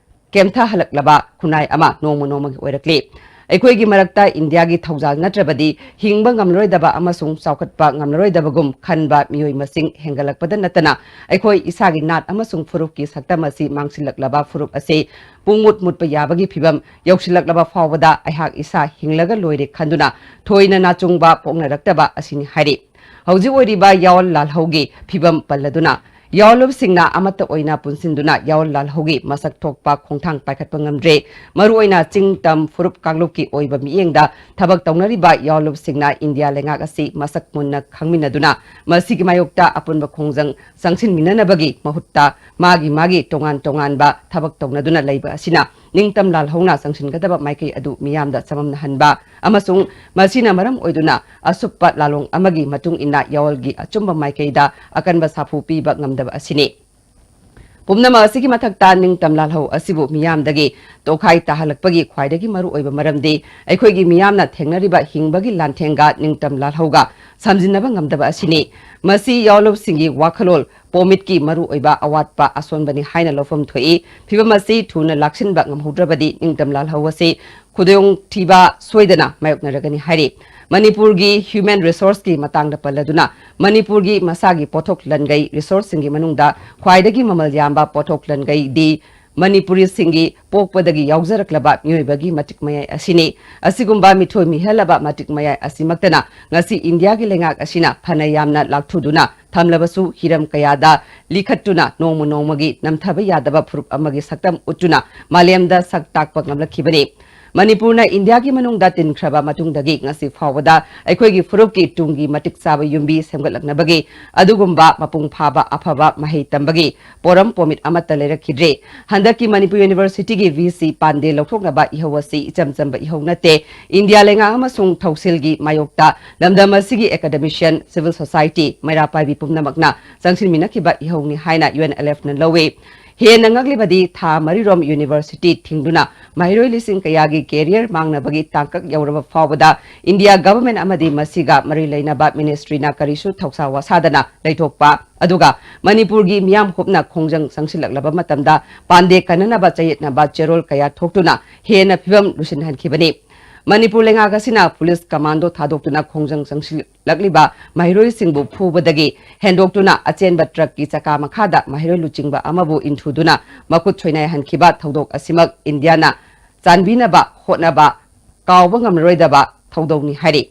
ꯀꯦꯝꯊꯍꯜꯂꯛꯂꯕ ꯈꯨꯟꯅꯥꯏ ꯑꯃ ꯅꯣꯡꯃ ꯅꯣꯡꯃꯒꯤ ꯑꯣꯏꯔꯛꯂꯤ꯫ ꯑꯩꯈꯣꯏꯒꯤ ꯃꯔꯛꯇ ꯏꯟꯗꯤꯌꯥꯒꯤ ꯊꯧꯖꯥꯜ ꯅꯠꯇ꯭ꯔꯕꯗꯤ ꯍꯤꯡꯕ ꯉꯝꯂꯔꯣꯏꯗꯕ ꯑꯃꯁꯨꯡ ꯆꯥꯎꯈꯠꯄ ꯉꯝꯂꯔꯣꯏꯗꯕꯒꯨꯝ ꯈꯟꯕ ꯃꯤꯑꯣꯏ ꯃꯁꯤꯡ ꯍꯦꯟꯒꯠꯂꯛꯄꯗ ꯅꯠꯇꯅ, ꯑꯩꯈꯣꯏ ꯏꯁꯥꯒꯤ ꯅꯥꯠ ꯑꯃꯁꯨꯡ ꯐꯨꯔꯨꯞꯀꯤ ꯁꯛꯇꯝ ꯑꯁꯤ ꯃꯥꯡꯁꯤꯜꯂꯛꯂꯕ ꯐꯨꯔꯨꯞ ꯑꯁꯤ ꯄꯨꯡꯃꯨꯠ ꯃꯨꯠꯄ ꯌꯥꯕꯒꯤ ꯐꯤꯚꯝ ꯌꯧꯁꯤꯜꯂꯛꯂꯕ ꯐꯥꯎꯕꯗ ꯑꯩꯍꯥꯛ ꯏꯁꯥ ꯍꯤꯡꯂꯒ ꯂꯣꯏꯔꯦ ꯈꯟꯗꯨꯅ ꯊꯣꯏꯅ ꯅꯥꯆꯨꯡꯕ ꯄꯣꯛꯅꯔꯛꯇꯕ ꯑꯁꯤꯅꯤ ꯍꯥꯏꯔꯤ꯫ ꯍꯧꯖꯤꯛ ꯑꯣꯏꯔꯤꯕ ꯌꯥꯑꯣꯜ ꯂꯥꯜꯍꯧꯒꯤ ꯐꯤꯚꯝ ꯄꯜꯂꯗꯨꯅ, ꯌꯥꯑꯣꯜꯂꯨꯞꯁꯤꯡꯅ ꯑꯃꯠꯇ ꯑꯣꯏꯅ ꯄꯨꯟꯁꯤꯟꯗꯨꯅ ꯌꯥꯑꯣꯜ ꯂꯥꯜꯍꯧꯒꯤ ꯃꯁꯛ ꯊꯣꯛꯄ ꯈꯣꯡꯊꯥꯡ ꯄꯥꯏꯈꯠꯄ ꯉꯝꯗ꯭ꯔꯦ꯫ ꯃꯔꯨꯑꯣꯏꯅ ꯆꯤꯡ ꯇꯝ ꯐꯨꯔꯨꯞ ꯀꯥꯡꯂꯨꯞꯀꯤ ꯑꯣꯏꯕ ꯃꯤꯠꯌꯦꯡꯗ ꯊꯕꯛ ꯇꯧꯅꯔꯤꯕ ꯌꯥꯑꯣꯜꯂꯨꯞꯁꯤꯡꯅ ꯏꯟꯗꯤꯌꯥ ꯂꯩꯉꯥꯛ ꯑꯁꯤ ꯃꯁꯛ ꯃꯨꯟꯅ ꯈꯪꯃꯤꯟꯅꯗꯨꯅ ꯃꯁꯤꯒꯤ ꯃꯥꯌꯣꯛꯇ ꯑꯄꯨꯟꯕ ꯈꯣꯡꯖꯪ ꯆꯪꯁꯤꯟꯃꯤꯟꯅꯅꯕꯒꯤ ꯃꯍꯨꯠꯇ ꯃꯥꯒꯤ ꯃꯥꯒꯤ ꯇꯣꯉꯥꯟ ꯇꯣꯉꯥꯟꯕ ꯊꯕꯛ ꯇꯧꯅꯗꯨꯅ ꯂꯩꯕ ꯑꯁꯤꯅ ꯅꯤꯡꯇꯝ ꯂꯥꯜꯍꯧꯅ ꯆꯪꯁꯤꯟꯒꯗꯕ ꯃꯥꯏꯀꯩ ꯑꯗꯨ ꯃꯤꯌꯥꯝꯗ ꯆꯃꯝꯅꯍꯟꯕ ꯑꯃꯁꯨꯡ ꯃꯁꯤꯅ ꯃꯔꯝ ꯑꯣꯏꯗꯨꯅ ꯑꯁꯨꯞꯄ ꯂꯥꯂꯣꯡ ꯑꯃꯒꯤ ꯃꯇꯨꯡ ꯏꯟꯅ ꯌꯥꯑꯣꯜꯒꯤ ꯑꯆꯨꯝꯕ ꯃꯥꯏꯀꯩꯗ ꯑꯀꯟꯕ ꯁꯥꯐꯨ ꯄꯤꯕ ꯉꯝꯗꯕ ꯑꯁꯤꯅꯤ꯫ ꯄꯨꯝꯅꯃꯛ ꯑꯁꯤꯒꯤ ꯃꯊꯛꯇ ꯅꯤꯡꯇꯝ ꯂꯥꯜꯍꯧ ꯑꯁꯤꯕꯨ ꯃꯤꯌꯥꯝꯗꯒꯤ ꯇꯣꯈꯥꯏ ꯇꯥꯍꯜꯂꯛꯄꯒꯤ ꯈ꯭ꯋꯥꯏꯗꯒꯤ ꯃꯔꯨꯑꯣꯏꯕ ꯃꯔꯝꯗꯤ ꯑꯩꯈꯣꯏꯒꯤ ꯃꯤꯌꯥꯝꯅ ꯊꯦꯡꯅꯔꯤꯕ ꯍꯤꯡꯕꯒꯤ ꯂꯥꯟꯊꯦꯡꯒ ꯅꯤꯡꯇꯝ ꯂꯥꯜꯍꯧꯒ ꯁꯝꯖꯤꯟꯅꯕ ꯉꯝꯗꯕ ꯑꯁꯤꯅꯤ꯫ ꯃꯁꯤ ꯌꯥꯑꯣꯜꯂꯨꯞꯁꯤꯡꯒꯤ ꯋꯥꯈꯜꯂꯣꯟ ꯄꯣꯃꯤꯠꯀꯤ ꯃꯔꯨꯑꯣꯏꯕ ꯑꯋꯥꯠꯄ ꯑꯁꯣꯟꯕꯅꯤ ꯍꯥꯏꯅ ꯂꯧꯐꯝ ꯊꯣꯛꯏ꯫ ꯐꯤꯚꯝ ꯑꯁꯤ ꯊꯨꯅ ꯂꯥꯛꯁꯤꯟꯕ ꯉꯝꯍꯧꯗ꯭ꯔꯕꯗꯤ ꯅꯤꯡꯇꯝ ꯂꯥꯜꯍꯧ ꯑꯁꯤ ꯈꯨꯗꯣꯡꯊꯤꯕ ꯁꯣꯏꯗꯅ ꯃꯥꯌꯣꯛꯅꯔꯒꯅꯤ ꯍꯥꯏꯔꯤ꯫ ꯃꯅꯤꯄꯨꯔꯒꯤ human resourceꯀꯤ ꯃꯇꯥꯡꯗ ꯄꯜꯂꯗꯨꯅ, ꯃꯅꯤꯄꯨꯔꯒꯤ ꯃꯁꯥꯒꯤ ꯄꯣꯠꯊꯣꯛ ꯂꯟꯒꯩ resourceꯁꯤꯡꯒꯤ ꯃꯅꯨꯡꯗ ꯈ꯭ꯋꯥꯏꯗꯒꯤ ꯃꯃꯜ ꯌꯥꯝꯕ ꯄꯣꯠꯊꯣꯛ ꯂꯟꯒꯩꯗꯤ ꯃꯅꯤꯄꯨꯔꯤꯁꯤꯡꯒꯤ ꯄꯣꯛꯄꯗꯒꯤ ꯌꯥꯎꯖꯔꯛꯂꯕ ꯃꯤꯑꯣꯏꯕꯒꯤ ꯃꯇꯤꯛ ꯃꯌꯥꯏ ꯑꯁꯤꯅꯤ꯫ ꯑꯁꯤꯒꯨꯝꯕ ꯃꯤꯊꯣꯏ ꯃꯤꯍꯦꯜꯂꯕ ꯃꯇꯤꯛ ꯃꯌꯥꯏ ꯑꯁꯤꯃꯛꯇꯅ ꯉꯁꯤ ꯏꯟꯗꯤꯌꯥꯒꯤ ꯂꯩꯉꯥꯛ ꯑꯁꯤꯅ ꯐꯅ ꯌꯥꯝꯅ ꯂꯥꯛꯊꯨꯗꯨꯅ ꯊꯝꯂꯕꯁꯨ, ꯍꯤꯔꯝ ꯀꯌꯥꯗ ꯂꯤꯈꯠꯇꯨꯅ ꯅꯣꯡꯃ ꯅꯣꯡꯃꯒꯤ ꯅꯝꯊꯕ ꯌꯥꯗꯕ ꯐꯨꯔꯨꯞ ꯑꯃꯒꯤ ꯁꯛꯇꯝ ꯎꯠꯇꯨꯅ ꯃꯥꯂꯦꯝꯗ ꯁꯛ ꯇꯥꯛꯄ ꯉꯝꯂꯛꯈꯤꯕꯅꯤ꯫ ꯃꯅꯤꯄꯨꯔꯅ ꯏꯟꯗꯤꯌꯥꯒꯤ ꯃꯅꯨꯡꯗ ꯇꯤꯟꯈ꯭ꯔꯕ ꯃꯇꯨꯡꯗꯒꯤ ꯉꯁꯤ ꯐꯥꯎꯕꯗ ꯑꯩꯈꯣꯏꯒꯤ ꯐꯨꯔꯨꯞꯀꯤ ꯇꯨꯡꯒꯤ ꯃꯇꯤꯛ ꯆꯥꯕ ꯌꯨꯝꯕꯤ ꯁꯦꯝꯒꯠꯂꯛꯅꯕꯒꯤ ꯑꯗꯨꯒꯨꯝꯕ ꯃꯄꯨꯡ ꯐꯥꯕ ꯑꯐꯕ ꯃꯍꯩ ꯇꯝꯕꯒꯤ ꯄꯣꯔꯝ ꯄꯣꯃꯤꯠ ꯑꯃꯠꯇ ꯂꯩꯔꯛꯈꯤꯗ꯭ꯔꯦ꯫ ꯍꯟꯗꯛꯀꯤ ꯃꯅꯤꯄꯨꯔ ꯌꯨꯅꯤꯚꯔꯁꯤꯇꯤꯒꯤ ꯚꯤ ꯁꯤ ꯄꯥꯟꯗꯦ ꯂꯧꯊꯣꯛꯅꯕ ꯏꯍꯧ ꯑꯁꯤ ꯏꯆꯝ ꯆꯝꯕ ꯏꯍꯧ ꯅꯠꯇꯦ꯫ ꯏꯟꯗꯤꯌꯥ ꯂꯩꯉꯥꯛ ꯑꯃꯁꯨꯡ ꯊꯧꯁꯤꯜꯒꯤ ꯃꯥꯌꯣꯛꯇ ꯂꯝꯗꯝ ꯑꯁꯤꯒꯤ academician, civil society, ꯃꯩꯔꯥ ꯄꯥꯏꯕꯤ ꯄꯨꯝꯅꯃꯛꯅ ꯆꯪꯁꯤꯟꯃꯤꯟꯅꯈꯤꯕ ꯏꯍꯧꯅꯤ ꯍꯥꯏꯅ ꯌꯨ ꯑꯦꯟ ꯑꯦꯜ ꯑꯦꯐꯅ ꯂꯧꯏ꯫ ꯍꯦꯟꯅ ꯉꯛꯂꯤꯕꯗꯤ ꯊꯥ ꯃꯔꯤꯔꯣꯝ ꯌꯨꯅꯤꯚꯔꯁꯤꯇꯤ ꯊꯤꯡꯗꯨꯅ ꯃꯍꯩꯔꯣꯏ ꯂꯤꯁꯤꯡ ꯀꯌꯥꯒꯤ career ꯃꯥꯡꯅꯕꯒꯤ ꯇꯥꯡꯀꯛ ꯌꯧꯔꯕ ꯐꯥꯎꯕꯗ ꯏꯟꯗꯤꯌꯥ government ꯑꯃꯗꯤ ꯃꯁꯤꯒ ꯃꯔꯤ ꯂꯩꯅꯕ ministryꯅ ꯀꯔꯤꯁꯨ ꯊꯧꯁꯥ ꯋꯥꯁꯥꯗꯅ ꯂꯩꯊꯣꯛꯄ, ꯑꯗꯨꯒ ꯃꯅꯤꯄꯨꯔꯒꯤ ꯃꯤꯌꯥꯝ ꯍꯨꯞꯅ ꯈꯣꯡꯖꯪ ꯆꯪꯁꯤꯜꯂꯛꯂꯕ ꯃꯇꯝꯗ ꯄꯥꯟꯗꯦ ꯀꯟꯅꯅꯕ ꯆꯌꯦꯠꯅꯕ ꯆꯦꯔꯣꯜ ꯀꯌꯥ ꯊꯣꯛꯇꯨꯅ ꯍꯦꯟꯅ ꯐꯤꯚꯝ ꯂꯨꯁꯤꯟꯍꯟꯈꯤꯕꯅꯤ꯫ ꯃꯅꯤꯄꯨꯔ ꯂꯩꯉꯥꯛ ꯑꯁꯤꯅ ꯄꯨꯂꯤꯁ ꯀꯃꯥꯟꯗꯣ ꯊꯥꯗꯣꯛꯇꯨꯅ ꯈꯣꯡꯖꯪ ꯆꯪꯁꯤꯜꯂꯛꯂꯤꯕ ꯃꯍꯩꯔꯣꯏꯁꯤꯡꯕꯨ ꯐꯨꯕꯗꯒꯤ ꯍꯦꯟꯗꯣꯛꯇꯨꯅ ꯑꯆꯦꯟꯕ ꯇ꯭ꯔꯛꯀꯤ ꯆꯀꯥ ꯃꯈꯥꯗ ꯃꯍꯩꯔꯣꯏ ꯂꯨꯆꯤꯡꯕ ꯑꯃꯕꯨ ꯏꯟꯊꯨꯗꯨꯅ ꯃꯈꯨꯠ ꯁꯣꯏꯅꯥꯏꯍꯟꯈꯤꯕ ꯊꯧꯗꯣꯛ ꯑꯁꯤꯃꯛ ꯏꯟꯗꯤꯌꯥꯅ ꯆꯥꯟꯕꯤꯅꯕ ꯍꯣꯠꯅꯕ ꯀꯥꯎꯕ ꯉꯝꯂꯔꯣꯏꯗꯕ ꯊꯧꯗꯧꯅꯤ ꯍꯥꯏꯔꯤ꯫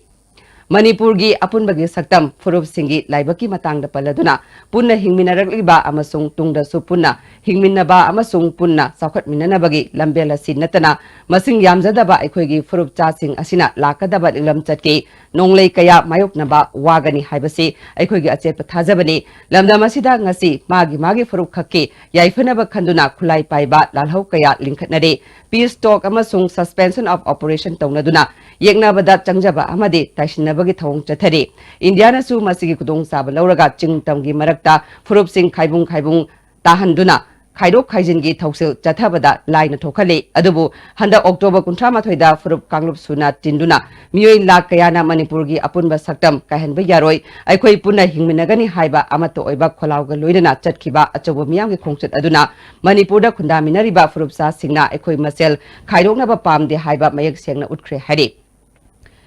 ꯃꯅꯤꯄꯨꯔꯒꯤ ꯑꯄꯨꯟꯕꯒꯤ ꯁꯛꯇꯝ, ꯐꯨꯔꯨꯞꯁꯤꯡꯒꯤ ꯂꯥꯏꯕꯛꯀꯤ ꯃꯇꯥꯡꯗ ꯄꯜꯂꯗꯨꯅ, ꯄꯨꯟꯅ ꯍꯤꯡꯃꯤꯟꯅꯔꯛꯂꯤꯕ ꯑꯃꯁꯨꯡ ꯇꯨꯡꯗꯁꯨ ꯄꯨꯟꯅ ꯍꯤꯡꯃꯤꯟꯅꯕ ꯑꯃꯁꯨꯡ ꯄꯨꯟꯅ ꯆꯥꯎꯈꯠꯃꯤꯟꯅꯅꯕꯒꯤ ꯂꯝꯕꯦꯜ ꯑꯁꯤ ꯅꯠꯇꯅ, ꯃꯁꯤꯡ ꯌꯥꯝꯖꯗꯕ ꯑꯩꯈꯣꯏꯒꯤ ꯐꯨꯔꯨꯞꯆꯥꯁꯤꯡ ꯑꯁꯤꯅ ꯂꯥꯛꯀꯗꯕ ꯅꯤꯡꯂꯝꯆꯠꯀꯤ ꯅꯣꯡꯂꯩ ꯀꯌꯥ ꯃꯥꯌꯣꯛꯅꯕ ꯋꯥꯒꯅꯤ ꯍꯥꯏꯕꯁꯤ ꯑꯩꯈꯣꯏꯒꯤ ꯑꯆꯦꯠꯄ ꯊꯥꯖꯕꯅꯤ꯫ ꯂꯝꯗꯝ ꯑꯁꯤꯗ ꯉꯁꯤ ꯃꯥꯒꯤ ꯃꯥꯒꯤ ꯐꯨꯔꯨꯞ ꯈꯛꯀꯤ ꯌꯥꯏꯐꯅꯕ ꯈꯟꯗꯨꯅ ꯈꯨꯠꯂꯥꯏ ꯄꯥꯏꯕ ꯂꯥꯜꯍꯧ ꯀꯌꯥ ꯂꯤꯡꯈꯠꯅꯔꯤ꯫ Peace talk ꯑꯃꯁꯨꯡ suspension of operation ꯇꯧꯅꯗꯨꯅ ꯌꯦꯛꯅꯕꯗ ꯆꯪꯖꯕ ꯑꯃꯗꯤ ꯇꯥꯏꯁꯤꯟꯅꯕꯒꯤ ꯊꯧꯑꯣꯡ ꯆꯠꯊꯔꯤ꯫ ꯏꯟꯗꯤꯌꯥꯅꯁꯨ ꯃꯁꯤꯒꯤ ꯈꯨꯗꯣꯡꯆꯥꯕ ꯂꯧꯔꯒ ꯆꯤꯡ ꯇꯝꯒꯤ ꯃꯔꯛꯇ ꯐꯨꯔꯨꯞꯁꯤꯡ ꯈꯥꯏꯕꯨꯡ ꯈꯥꯏꯕꯨꯡ ꯇꯥꯍꯟꯗꯨꯅ ꯈꯥꯏꯗꯣꯛ ꯈꯥꯏꯖꯤꯟꯒꯤ ꯊꯧꯁꯤꯜ ꯆꯠꯊꯕꯗ ꯂꯥꯏꯅ ꯊꯣꯛꯍꯜꯂꯤ꯫ ꯑꯗꯨꯕꯨ ꯍꯟꯗꯛ October ꯀꯨꯟꯊ꯭ꯔꯥ ꯃꯥꯊꯣꯏꯗ ꯐꯨꯔꯨꯞ ꯀꯥꯡꯂꯨꯞ ꯁꯨꯅ ꯇꯤꯟꯗꯨꯅ ꯃꯤꯑꯣꯏ ꯂꯥꯈ ꯀꯌꯥꯅ ꯃꯅꯤꯄꯨꯔꯒꯤ ꯑꯄꯨꯟꯕ ꯁꯛꯇꯝ ꯀꯥꯏꯍꯟꯕ ꯌꯥꯔꯣꯏ꯫ ꯑꯩꯈꯣꯏ ꯄꯨꯟꯅ ꯍꯤꯡꯃꯤꯟꯅꯒꯅꯤ ꯍꯥꯏꯕ ꯑꯃꯠꯇ ꯑꯣꯏꯕ ꯈꯣꯜꯂꯥꯎꯒ ꯂꯣꯏꯅꯅ ꯆꯠꯈꯤꯕ ꯑꯆꯧꯕ ꯃꯤꯌꯥꯝꯒꯤ ꯈꯣꯡꯆꯠ ꯑꯗꯨꯅ ꯃꯅꯤꯄꯨꯔꯗ ꯈꯨꯟꯗꯥꯃꯤꯟꯅꯔꯤꯕ ꯐꯨꯔꯨꯞꯆꯥꯁꯤꯡꯅ ꯑꯩꯈꯣꯏ ꯃꯁꯦꯜ ꯈꯥꯏꯗꯣꯛꯅꯕ ꯄꯥꯝꯗꯦ ꯍꯥꯏꯕ ꯃꯌꯦꯛ ꯁꯦꯡꯅ ꯎꯠꯈ꯭ꯔꯦ ꯍꯥꯏꯔꯤ꯫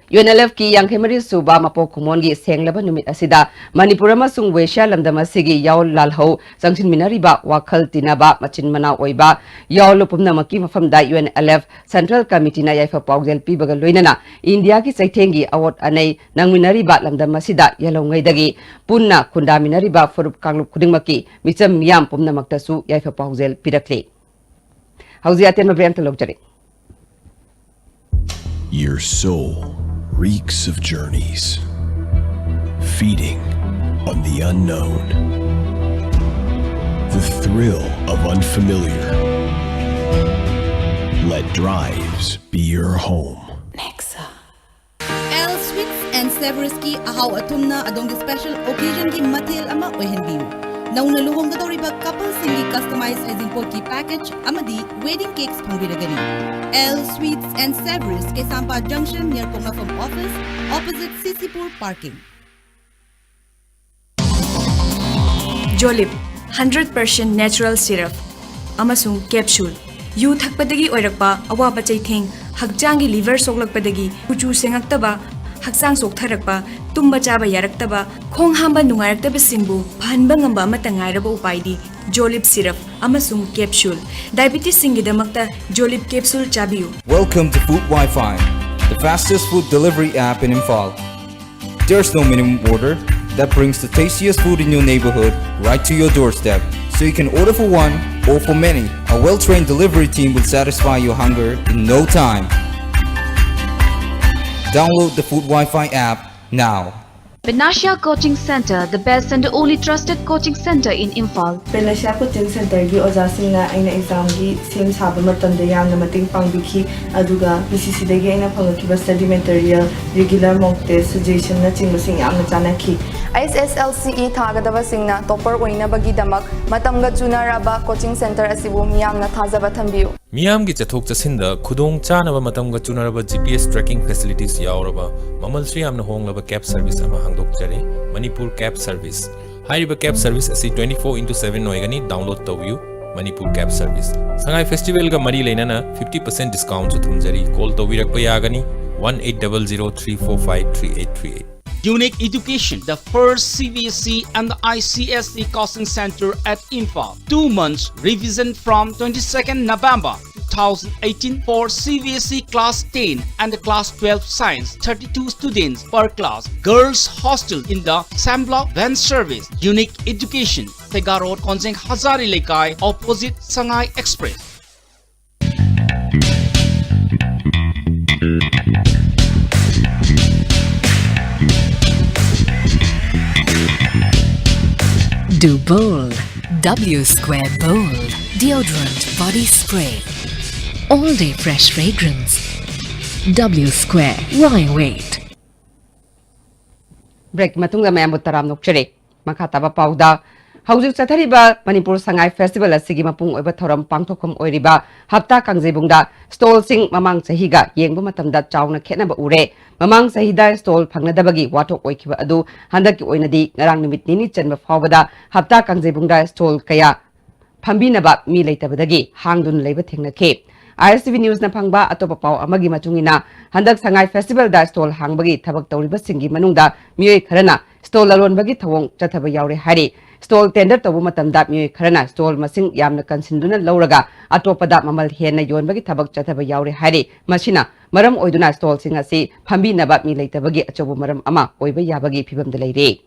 UNLFꯀꯤ ꯌꯥꯡꯈꯩ ꯃꯔꯤ ꯁꯨꯕ ꯃꯄꯣꯛ ꯀꯨꯝꯑꯣꯟꯒꯤ ꯁꯦꯡꯂꯕ ꯅꯨꯃꯤꯠ ꯑꯁꯤꯗ ꯃꯅꯤꯄꯨꯔ ꯑꯃꯁꯨꯡ ꯋꯦꯁꯤꯌꯥ ꯂꯝꯗꯝ ꯑꯁꯤꯒꯤ ꯌꯥꯑꯣꯜ ꯂꯥꯜꯍꯧ ꯆꯪꯁꯤꯟꯃꯤꯟꯅꯔꯤꯕ ꯋꯥꯈꯜ ꯇꯤꯟꯅꯕ ꯃꯆꯤꯟ ꯃꯅꯥꯎ ꯑꯣꯏꯕ ꯌꯥꯑꯣꯜ ꯄꯨꯝꯅꯃꯛꯀꯤ ꯃꯐꯝꯗ UNLF Central Committeeꯅ ꯌꯥꯏꯐ ꯄꯥꯎꯖꯦꯜ ꯄꯤꯕꯒ ꯂꯣꯏꯅꯅ ꯏꯟꯗꯤꯌꯥꯒꯤ ꯆꯩꯊꯦꯡꯒꯤ ꯑꯋꯣꯠ ꯑꯅꯩ ꯅꯪꯃꯤꯟꯅꯔꯤꯕ ꯂꯝꯗꯝ ꯑꯁꯤꯗ ꯌꯦꯜꯍꯧꯉꯩꯗꯒꯤ ꯄꯨꯟꯅ ꯈꯨꯟꯗꯥꯃꯤꯟꯅꯔꯤꯕ ꯐꯨꯔꯨꯞ ꯀꯥꯡꯂꯨꯞ ꯈꯨꯗꯤꯡꯃꯛꯀꯤ ꯃꯤꯆꯝ ꯃꯤꯌꯥꯝ ꯄꯨꯝꯅꯃꯛꯇꯁꯨ ꯌꯥꯏꯐ ꯄꯥꯎꯖꯦꯜ ꯄꯤꯔꯛꯂꯤ꯫ ꯍꯧꯖꯤꯛ ꯑꯇꯦꯟꯕ break ꯑꯃꯇ ꯂꯧꯖꯔꯤ꯫ Your soul reeks of journeys, feeding on the unknown, the thrill of unfamiliar. Let drives be your home. Nexa. L Sweets and Savouriesꯀꯤ ꯑꯍꯥꯎ ꯑꯊꯨꯝꯅ ꯑꯗꯣꯝꯒꯤ special occasionꯒꯤ ꯃꯊꯦꯜ ꯑꯃ ꯑꯣꯏꯍꯟꯕꯤꯌꯨ꯫ ꯅꯧꯅ ꯂꯨꯍꯣꯡꯒꯗꯧꯔꯤꯕ coupleꯁꯤꯡꯒꯤ customize ꯍꯩꯖꯤꯡꯄꯣꯠꯀꯤ package ꯑꯃꯗꯤ wedding cakes ꯐꯪꯕꯤꯔꯒꯅꯤ꯫ L Sweets and Savouriesꯀꯩꯁꯥꯝꯄꯥꯠ junction near ꯀꯣꯛꯅꯐꯝ office, opposite CCPur parking. Jolib, hundred percent natural syrup ꯑꯃꯁꯨꯡ capsule꯫ U ꯊꯛꯄꯗꯒꯤ ꯑꯣꯏꯔꯛꯄ ꯑꯋꯥꯕ ꯆꯩꯊꯦꯡ ꯍꯛꯆꯥꯡꯒꯤ ꯂꯤꯚꯔ ꯁꯣꯛꯂꯛꯄꯗꯒꯤ ꯀꯨꯆꯨ ꯁꯦꯡꯉꯛꯇꯕ, ꯍꯛꯆꯥꯡ ꯆꯣꯛꯊꯔꯛꯄ, ꯇꯨꯝꯕ ꯆꯥꯕ ꯌꯥꯔꯛꯇꯕ, ꯈꯣꯡ ꯍꯥꯝꯕ ꯅꯨꯡꯉꯥꯏꯔꯛꯇꯕꯁꯤꯡꯕꯨ ꯐꯍꯟꯕ ꯉꯝꯕ ꯑꯃꯠꯇ ꯉꯥꯏꯔꯕ ꯎꯄꯥꯏꯗꯤ ꯖꯣꯂꯤꯞ ꯁꯤꯔꯞ ꯑꯃꯁꯨꯡ ꯀꯦꯞꯁꯨꯜ꯫ ꯗꯥꯏꯕꯤꯇꯤꯁꯁꯤꯡꯒꯤꯗꯃꯛꯇ ꯖꯣꯂꯤꯞ ꯀꯦꯞꯁꯨꯜ ꯆꯥꯕꯤꯌꯨ꯫ Welcome to Food Wi-Fi, the fastest food delivery app in Imphal. There's no minimum order that brings the tastiest food in your neighborhood right to your doorstep. So you can order for one or for many. A well-trained delivery team will satisfy your hunger in no time. Download the Food Wi-Fi app now. Panacea Coaching Center, the best and only trusted coaching center in Imphal. Panacea coaching ꯁꯦꯟꯇꯔꯒꯤ ꯑꯣꯖꯥꯁꯤꯡꯅ ꯑꯩꯅ ꯑꯦꯛꯖꯥꯝꯒꯤ ꯁꯦꯝ ꯁꯥꯕ ꯃꯇꯝꯗ ꯌꯥꯝꯅ ꯃꯇꯦꯡ ꯄꯥꯡꯕꯤꯈꯤ꯫ ꯑꯗꯨꯒ ꯄꯤ ꯁꯤ ꯁꯤꯗꯒꯤ ꯑꯩꯅ ꯐꯪꯉꯛꯈꯤꯕ ꯁ꯭ꯇꯗꯤ ꯃꯦꯇꯔꯤꯌꯦꯜ, ꯔꯤꯒꯨꯂꯔ ꯃꯣꯛ ꯇꯦꯁ, ꯁꯖꯦꯁꯟꯅꯆꯤꯡꯕꯁꯤꯡ ꯌꯥꯝꯅ ꯆꯥꯟꯅꯈꯤ꯫ ꯑꯩꯆ ꯑꯦꯁ ꯑꯦꯜ ꯁꯤ ꯏ ꯊꯥꯒꯗꯕꯁꯤꯡꯅ ꯇꯣꯄꯔ ꯑꯣꯏꯅꯕꯒꯤꯗꯃꯛ ꯃꯇꯝꯒ ꯆꯨꯅꯔꯕ ꯀꯣꯆꯤꯡ ꯁꯦꯟꯇꯔ ꯑꯁꯤꯕꯨ ꯃꯤꯌꯥꯝꯅ ꯊꯥꯖꯕ ꯊꯝꯕꯤꯌꯨ꯫ ꯃꯤꯌꯥꯝꯒꯤ ꯆꯠꯊꯣꯛ ꯆꯠꯁꯤꯟꯗ ꯈꯨꯗꯣꯡ ꯆꯥꯅꯕ ꯃꯇꯝꯒ ꯆꯨꯅꯔꯕ G P S tracking facilities ꯌꯥꯎꯔꯕ ꯃꯃꯜꯁꯨ ꯌꯥꯝꯅ ꯍꯣꯡꯂꯕ ꯀꯦꯕ ꯁꯔꯚꯤꯁ ꯑꯃ ꯍꯥꯡꯗꯣꯛꯆꯔꯤ, ꯃꯅꯤꯄꯨꯔ ꯀꯦꯕ ꯁꯔꯚꯤꯁ꯫ ꯍꯥꯏꯔꯤꯕ ꯀꯦꯕ ꯁꯔꯚꯤꯁ ꯑꯁꯤ twenty four into seven ꯑꯣꯏꯒꯅꯤ꯫ ꯗꯥꯎꯟꯂꯣꯗ ꯇꯧꯕꯤꯌꯨ ꯃꯅꯤꯄꯨꯔ ꯀꯦꯕ ꯁꯔꯚꯤꯁ꯫ ꯁꯉꯥꯏ ꯐꯦꯁꯇꯤꯚꯦꯜꯒ ꯃꯔꯤ ꯂꯩꯅꯅ fifty percent ꯗꯤꯁꯀꯥꯎꯟꯁꯨ ꯊꯝꯖꯔꯤ꯫ ꯀꯣꯜ ꯇꯧꯕꯤꯔꯛꯄ ꯌꯥꯒꯅꯤ one eight double zero three four five three eight three eight꯫ Unique Education, the first C B S E and the I C S E coaching center at Imphal. Two months revision from twenty-second November two thousand eighteen for C B S E class ten and class twelve science, thirty-two students per class. Girls hostel in the Sambla van service. Unique Education, Sega Road, Konjeng Hazari Lekai, opposite Sangai Express. Do bold. W Square Bold. Deodorant body spray. All day fresh fragrance. W Square. Why wait? ꯕ꯭ꯔꯦꯛꯀꯤ ꯃꯇꯨꯡꯗ ꯃꯌꯥꯝꯕꯨ ꯇꯔꯥꯝꯅ ꯑꯣꯛꯆꯔꯤ꯫ ꯃꯈꯥ ꯇꯥꯕ ꯄꯥꯎꯗ, ꯍꯧꯖꯤꯛ ꯆꯠꯊꯔꯤꯕ Manipur Sangai festival ꯑꯁꯤꯒꯤ ꯃꯄꯨꯡ ꯑꯣꯏꯕ ꯊꯧꯔꯝ ꯄꯥꯡꯊꯣꯛꯐꯝ ꯑꯣꯏꯔꯤꯕ ꯍꯞꯇꯥ ꯀꯥꯡꯖꯩꯕꯨꯡꯗ ꯁ꯭ꯇꯣꯜꯁꯤꯡ ꯃꯃꯥꯡ ꯆꯍꯤꯒ ꯌꯦꯡꯕ ꯃꯇꯝꯗ ꯆꯥꯎꯅ ꯈꯦꯠꯅꯕ ꯎꯔꯦ꯫ ꯃꯃꯥꯡ ꯆꯍꯤꯗ ꯁ꯭ꯇꯣꯜ ꯐꯪꯅꯗꯕꯒꯤ ꯋꯥꯊꯣꯛ ꯑꯣꯏꯈꯤꯕ ꯑꯗꯨ ꯍꯟꯗꯛꯀꯤ ꯑꯣꯏꯅꯗꯤ ꯉꯔꯥꯡ ꯅꯨꯃꯤꯠ ꯅꯤꯅꯤ ꯆꯟꯕ ꯐꯥꯎꯕꯗ ꯍꯞꯇꯥ ꯀꯥꯡꯖꯩꯕꯨꯡꯗ ꯁ꯭ꯇꯣꯜ ꯀꯌꯥ ꯐꯝꯕꯤꯅꯕ ꯃꯤ ꯂꯩꯇꯕꯗꯒꯤ ꯍꯥꯡꯗꯨꯅ ꯂꯩꯕ ꯊꯦꯡꯅꯈꯤ꯫ ISTV Newsꯅ ꯐꯪꯕ ꯑꯇꯣꯞꯄ ꯄꯥꯎ ꯑꯃꯒꯤ ꯃꯇꯨꯡ ꯏꯟꯅ, ꯍꯟꯗꯛ ꯁꯉꯥꯏ ꯐꯦꯁꯇꯤꯚꯦꯜꯗ stall ꯍꯥꯡꯕꯒꯤ ꯊꯕꯛ ꯇꯧꯔꯤꯕꯁꯤꯡꯒꯤ ꯃꯅꯨꯡꯗ ꯃꯤꯑꯣꯏ ꯈꯔꯅ stall ꯂꯂꯣꯟꯕꯒꯤ ꯊꯧꯑꯣꯡ ꯆꯠꯊꯕ ꯌꯥꯎꯔꯦ ꯍꯥꯏꯔꯤ꯫ Stall tender ꯇꯧꯕ ꯃꯇꯝꯗ ꯃꯤꯑꯣꯏ ꯈꯔꯅ stall ꯃꯁꯤꯡ ꯌꯥꯝꯅ ꯀꯟꯁꯤꯟꯗꯨꯅ ꯂꯧꯔꯒ ꯑꯇꯣꯞꯄꯗ ꯃꯃꯜ ꯍꯦꯟꯅ ꯌꯣꯟꯕꯒꯤ ꯊꯕꯛ ꯆꯠꯊꯕ ꯌꯥꯎꯔꯦ ꯍꯥꯏꯔꯤ꯫ ꯃꯁꯤꯅ ꯃꯔꯝ ꯑꯣꯏꯗꯨꯅ stallꯁꯤꯡ ꯑꯁꯤ ꯐꯝꯕꯤꯅꯕ ꯃꯤ ꯂꯩꯇꯕꯒꯤ ꯑꯆꯧꯕ ꯃꯔꯝ ꯑꯃ ꯑꯣꯏꯕ ꯌꯥꯕꯒꯤ ꯐꯤꯚꯝꯗ ꯂꯩꯔꯦ꯫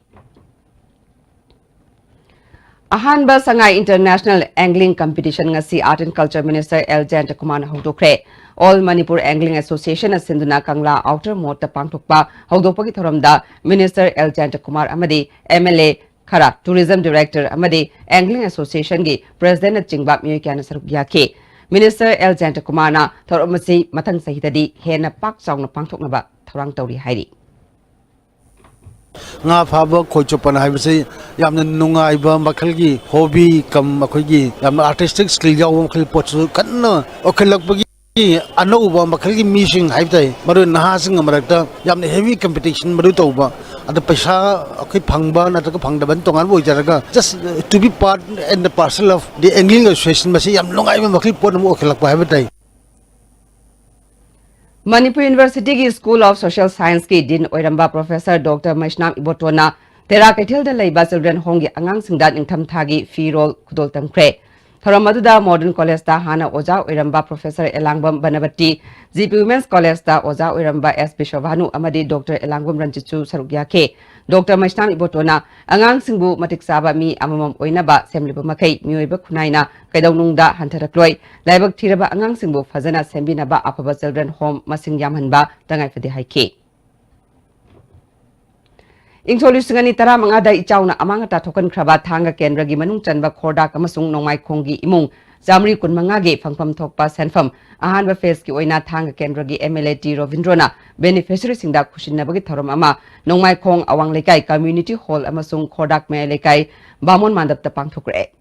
ꯑꯍꯥꯟꯕ ꯁꯉꯥꯏ International Angling Competition ꯉꯁꯤ Art and Culture Minister L ꯖꯌꯟꯇꯀꯨꯃꯥꯔꯅ ꯍꯧꯗꯣꯛꯈ꯭ꯔꯦ꯫ All Manipur Angling Associationꯅ ꯁꯤꯟꯗꯨꯅ ꯀꯪꯂꯥ Outer Moatꯇ ꯄꯥꯡꯊꯣꯛꯄ ꯍꯧꯗꯣꯛꯄꯒꯤ ꯊꯧꯔꯝꯗ Minister ꯑꯦꯜ ꯖꯌꯟꯇꯀꯨꯃꯥꯔ ꯑꯃꯗꯤ MLA ꯈꯔ, Tourism Director ꯑꯃꯗꯤ Angling Associationꯒꯤ Presidentꯅꯆꯤꯡꯕ ꯃꯤꯑꯣꯏ ꯀꯌꯥꯅ ꯁꯔꯨꯛ ꯌꯥꯈꯤ꯫ Minister ꯑꯦꯜ ꯖꯌꯟꯇꯀꯨꯃꯥꯔꯅ ꯊꯧꯔꯝ ꯑꯁꯤ ꯃꯊꯪ ꯆꯍꯤꯗꯗꯤ ꯍꯦꯟꯅ ꯄꯥꯛ ꯆꯥꯎꯅ ꯄꯥꯡꯊꯣꯛꯅꯕ ꯊꯧꯔꯥꯡ ꯇꯧꯔꯤ ꯍꯥꯏꯔꯤ꯫ ꯉꯥ ꯐꯥꯕ, ꯈꯣꯏ ꯆꯣꯞꯄꯅ ꯍꯥꯏꯕꯁꯤ ꯌꯥꯝꯅ ꯅꯨꯡꯉꯥꯏꯕ ꯃꯈꯜꯒꯤ hobby cum ꯑꯩꯈꯣꯏꯒꯤ ꯌꯥꯝꯅ artistic skill ꯌꯥꯎꯕ ꯃꯈꯜꯒꯤ ꯄꯣꯠꯁꯨ ꯀꯟꯅ ꯑꯣꯏꯈꯠꯂꯛꯄꯒꯤ ꯑꯅꯧꯕ ꯃꯈꯜꯒꯤ ꯃꯤꯁꯤꯡ ꯍꯥꯏꯕ ꯇꯥꯏ, ꯃꯔꯨ ꯑꯣꯏꯅ ꯅꯍꯥꯁꯤꯡꯒꯤ ꯃꯔꯛꯇ ꯌꯥꯝꯅ heavy competition ꯃꯗꯨ ꯇꯧꯕ꯫ ꯑꯗ ꯄꯩꯁꯥ ꯑꯩꯈꯣꯏ ꯐꯪꯕ ꯅꯠꯇ꯭ꯔꯒ ꯐꯪꯗꯕꯅ ꯇꯣꯉꯥꯟꯕ ꯑꯣꯏꯖꯔꯒ, just to be part and the parcel of the Angling Association, ꯃꯁꯤ ꯌꯥꯝ ꯅꯨꯡꯉꯥꯏꯕ ꯃꯈꯜꯒꯤ ꯄꯣꯠ ꯑꯃ ꯑꯣꯏꯈꯠꯂꯛꯄ ꯍꯥꯏꯕ ꯇꯥꯏ꯫ Manipur Universityꯒꯤ School of Social Scienceꯀꯤ Dean ꯑꯣꯏꯔꯝꯕ Professor Doctor ꯃꯩꯁꯅꯥꯝ ꯏꯕꯣꯇꯣꯟꯅ ꯇꯦꯔꯥ ꯀꯩꯊꯦꯜꯗ ꯂꯩꯕ Children Homeꯒꯤ ꯑꯉꯥꯡꯁꯤꯡꯗ ꯅꯤꯡꯊꯝꯊꯥꯒꯤ ꯐꯤꯔꯣꯜ ꯈꯨꯗꯣꯜ ꯇꯝꯈ꯭ꯔꯦ꯫ ꯊꯧꯔꯝ ꯑꯗꯨꯗ Modern Collegeꯇ ꯍꯥꯟꯅ ꯑꯣꯖꯥ ꯑꯣꯏꯔꯝꯕ Professor ꯑꯦꯂꯥꯡꯕꯝ ꯕꯅꯕꯇꯤ, ꯖꯤꯄꯤ Women's Collegeꯇ ꯑꯣꯖꯥ ꯑꯣꯏꯔꯝꯕ ꯑꯦꯁ ꯕꯤꯁ꯭ꯋꯥꯚꯥꯅꯨ ꯑꯃꯗꯤ Doctor ꯑꯦꯂꯥꯡꯕꯝ ꯔꯟꯖꯤꯠꯁꯨ ꯁꯔꯨꯛ ꯌꯥꯈꯤ꯫ Doctor ꯃꯩꯁꯅꯥꯝ ꯏꯕꯣꯇꯣꯟꯅ ꯑꯉꯥꯡꯁꯤꯡꯕꯨ ꯃꯇꯤꯛ ꯆꯥꯕ ꯃꯤ ꯑꯃꯃꯝ ꯑꯣꯏꯅꯕ ꯁꯦꯝꯂꯤꯕ ꯃꯈꯩ ꯃꯤꯑꯣꯏꯕ ꯈꯨꯟꯅꯥꯏꯅ ꯀꯩꯗꯧꯅꯨꯡꯗ ꯍꯟꯊꯔꯛꯂꯣꯏ꯫ ꯂꯥꯏꯕꯛ ꯊꯤꯔꯕ ꯑꯉꯥꯡꯁꯤꯡꯕꯨ ꯐꯖꯅ ꯁꯦꯝꯕꯤꯅꯕ ꯑꯐꯕ Children Home ꯃꯁꯤꯡ ꯌꯥꯝꯍꯟꯕ ꯇꯉꯥꯏꯐꯗꯦ ꯍꯥꯏꯈꯤ꯫ ꯏꯪꯁꯣꯛ ꯂꯤꯁꯤꯡ ꯑꯅꯤ ꯇꯔꯥꯃꯉꯥꯗ ꯏꯆꯥꯎꯅ ꯑꯃꯥꯡ ꯑꯇꯥ ꯊꯣꯛꯍꯟꯈ꯭ꯔꯕ ꯊꯥꯡꯒ ꯀꯦꯟꯗ꯭ꯔꯒꯤ ꯃꯅꯨꯡ ꯆꯟꯕ ꯈꯣꯔꯗꯥꯛ ꯑꯃꯁꯨꯡ ꯅꯣꯡꯃꯥꯏꯈꯣꯡꯒꯤ ꯏꯃꯨꯡ ꯆꯥꯃꯔꯤ ꯀꯨꯟꯃꯉꯥꯒꯤ ꯐꯪꯐꯝ ꯊꯣꯛꯄ ꯁꯦꯟꯐꯝ ꯑꯍꯥꯟꯕ phaseꯀꯤ ꯑꯣꯏꯅ ꯊꯥꯡꯒ ꯀꯦꯟꯗ꯭ꯔꯒꯤ MLA ꯇꯤ ꯔꯣꯕꯤꯟꯗ꯭ꯔꯣꯅ beneficiaryꯁꯤꯡꯗ ꯈꯨꯠꯁꯤꯟꯅꯕꯒꯤ ꯊꯧꯔꯝ ꯑꯃ ꯅꯣꯡꯃꯥꯏꯈꯣꯡ ꯑꯋꯥꯡ ꯂꯩꯀꯥꯏ Community Hall ꯑꯃꯁꯨꯡ ꯈꯣꯔꯗꯥꯛ ꯃꯌꯥꯏ ꯂꯩꯀꯥꯏ ꯕꯥꯃꯣꯟ ꯃꯥꯟꯗꯞꯇ ꯄꯥꯡꯊꯣꯛꯈ꯭ꯔꯦ꯫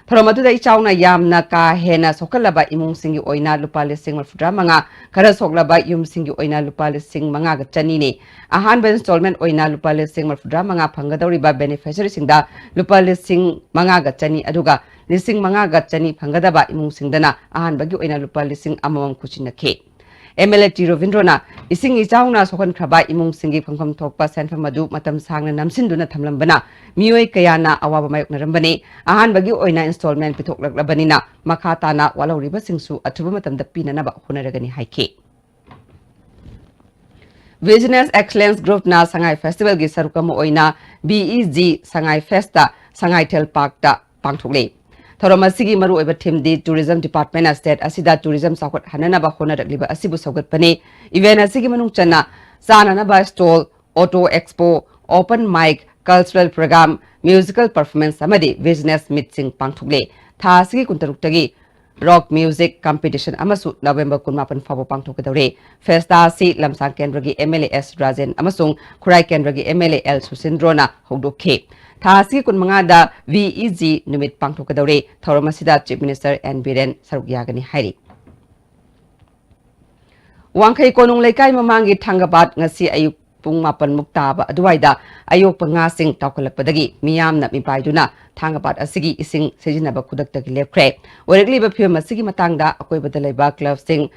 ꯊꯧꯔꯝ ꯑꯗꯨꯗ ꯏꯆꯥꯎꯅ ꯌꯥꯝꯅ ꯀꯥ ꯍꯦꯟꯅ ꯁꯣꯛꯍꯜꯂꯕ ꯏꯃꯨꯡꯁꯤꯡꯒꯤ ꯑꯣꯏꯅ ꯂꯨꯄꯥ ꯂꯤꯁꯤꯡ ꯃꯔꯤꯐꯨꯇꯔꯥ ꯃꯉꯥ, ꯈꯔ ꯁꯣꯛꯂꯕ ꯌꯨꯝꯁꯤꯡꯒꯤ ꯑꯣꯏꯅ ꯂꯨꯄꯥ ꯂꯤꯁꯤꯡ ꯃꯉꯥꯒ ꯆꯅꯤꯅꯤ꯫ ꯑꯍꯥꯟꯕ installment ꯑꯣꯏꯅ ꯂꯨꯄꯥ ꯂꯤꯁꯤꯡ ꯃꯔꯤꯐꯨꯇꯔꯥ ꯃꯉꯥ ꯐꯪꯒꯗꯧꯔꯤꯕ beneficiaryꯁꯤꯡꯗ ꯂꯨꯄꯥ ꯂꯤꯁꯤꯡ ꯃꯉꯥꯒ ꯆꯅꯤ, ꯑꯗꯨꯒ ꯂꯤꯁꯤꯡ ꯃꯉꯥꯒ ꯆꯅꯤ ꯐꯪꯒꯗꯕ ꯏꯃꯨꯡꯁꯤꯡꯗꯅ ꯑꯍꯥꯟꯕꯒꯤ ꯑꯣꯏꯅ ꯂꯨꯄꯥ ꯂꯤꯁꯤꯡ ꯑꯃꯃꯝ ꯈꯨꯠꯁꯤꯟꯅꯈꯤ꯫ ꯑꯦꯝ ꯑꯦꯜ ꯑꯦ ꯇꯤ ꯔꯣꯕꯤꯟꯗ꯭ꯔꯣꯅ ꯏꯁꯤꯡ ꯏꯆꯥꯎꯅ ꯁꯣꯛꯍꯟꯈ꯭ꯔꯕ ꯏꯃꯨꯡꯁꯤꯡꯒꯤ ꯐꯪꯐꯝ ꯊꯣꯛꯄ ꯁꯦꯟꯐꯝ ꯑꯗꯨ ꯃꯇꯝ ꯁꯥꯡꯅ ꯅꯝꯁꯤꯟꯗꯨꯅ ꯊꯝꯂꯝꯕꯅ ꯃꯤꯑꯣꯏ ꯀꯌꯥꯅ ꯑꯋꯥꯕ ꯃꯥꯌꯣꯛꯅꯔꯝꯕꯅꯤ꯫ ꯑꯍꯥꯟꯕꯒꯤ ꯑꯣꯏꯅ installment ꯄꯤꯊꯣꯛꯂꯛꯂꯕꯅꯤꯅ ꯃꯈꯥ ꯇꯥꯅ ꯋꯥꯠꯍꯧꯔꯤꯕꯁꯤꯡꯁꯨ ꯑꯊꯨꯕ ꯃꯇꯝꯗ ꯄꯤꯅꯅꯕ ꯍꯣꯠꯅꯔꯒꯅꯤ ꯍꯥꯏꯈꯤ꯫ Business Excellence Groupꯅ ꯁꯉꯥꯏ Festivalꯒꯤ ꯁꯔꯨꯛ ꯑꯃ ꯑꯣꯏꯅ B E G ꯁꯉꯥꯏ Festꯇ ꯁꯉꯥꯏꯊꯦꯜ Parkꯇ ꯄꯥꯡꯊꯣꯛꯂꯤ꯫ ꯊꯧꯔꯝ ꯑꯁꯤꯒꯤ ꯃꯔꯨꯑꯣꯏꯕ themeꯗꯤ Tourism Departmentꯅ state ꯑꯁꯤꯗ tourism ꯆꯥꯎꯈꯠꯍꯟꯅꯅꯕ ꯍꯣꯠꯅꯔꯛꯂꯤꯕ ꯑꯁꯤꯕꯨ ꯁꯧꯒꯠꯄꯅꯤ꯫ Event ꯑꯁꯤꯒꯤ ꯃꯅꯨꯡ ꯆꯟꯅ ꯆꯥꯅꯅꯕ stall, auto expo, open mic, cultural program, musical performance ꯑꯃꯗꯤ business meetꯁꯤꯡ ꯄꯥꯡꯊꯣꯛꯂꯤ꯫ ꯊꯥ ꯑꯁꯤꯒꯤ ꯀꯨꯟꯇꯔꯨꯛꯇꯒꯤ rock music competition ꯑꯃꯁꯨ November ꯀꯨꯟꯃꯥꯄꯟ ꯐꯥꯎꯕ ꯄꯥꯡꯊꯣꯛꯀꯗꯧꯔꯤ꯫ Festa ꯑꯁꯤ ꯂꯝꯁꯥꯡ ꯀꯦꯟꯗ꯭ꯔꯒꯤ M L A S Rajen ꯑꯃꯁꯨꯡ ꯈꯨꯔꯥꯏ ꯀꯦꯟꯗ꯭ꯔꯒꯤ M L A L ꯁꯨꯁꯤꯟꯗ꯭ꯔꯣꯅ ꯍꯧꯗꯣꯛꯈꯤ꯫ ꯊꯥ ꯑꯁꯤꯒꯤ ꯀꯨꯟꯃꯉꯥꯗ V E G ꯅꯨꯃꯤꯠ ꯄꯥꯡꯊꯣꯛꯀꯗꯧꯔꯤ꯫ ꯊꯧꯔꯝ ꯑꯁꯤꯗ Chief Minister N Biren ꯁꯔꯨꯛ ꯌꯥꯒꯅꯤ ꯍꯥꯏꯔꯤ꯫ ꯋꯥꯡꯈꯩ ꯀꯣꯅꯨꯡ ꯂꯩꯀꯥꯏ ꯃꯃꯥꯡꯒꯤ ꯊꯥꯡꯒꯄꯥꯠ ꯉꯁꯤ ꯑꯌꯨꯛ ꯄꯨꯡ ꯃꯥꯄꯟ ꯃꯨꯛ ꯇꯥꯕ ꯑꯗꯨꯋꯥꯏꯗ ꯑꯌꯣꯛꯄ ꯉꯥꯁꯤꯡ ꯇꯥꯎꯈꯠꯂꯛꯄꯗꯒꯤ ꯃꯤꯌꯥꯝꯅ ꯃꯤꯄꯥꯏꯗꯨꯅ ꯊꯥꯡꯒꯄꯥꯠ ꯑꯁꯤꯒꯤ ꯏꯁꯤꯡ ꯁꯤꯖꯤꯟꯅꯕ ꯈꯨꯗꯛꯇꯒꯤ ꯂꯦꯞꯈ꯭ꯔꯦ꯫ ꯑꯣꯏꯔꯛꯂꯤꯕ ꯐꯤꯕꯝ ꯑꯁꯤꯒꯤ ꯃꯇꯥꯡꯗ ꯑꯀꯣꯏꯕꯗ ꯂꯩꯕ clubꯁꯤꯡ,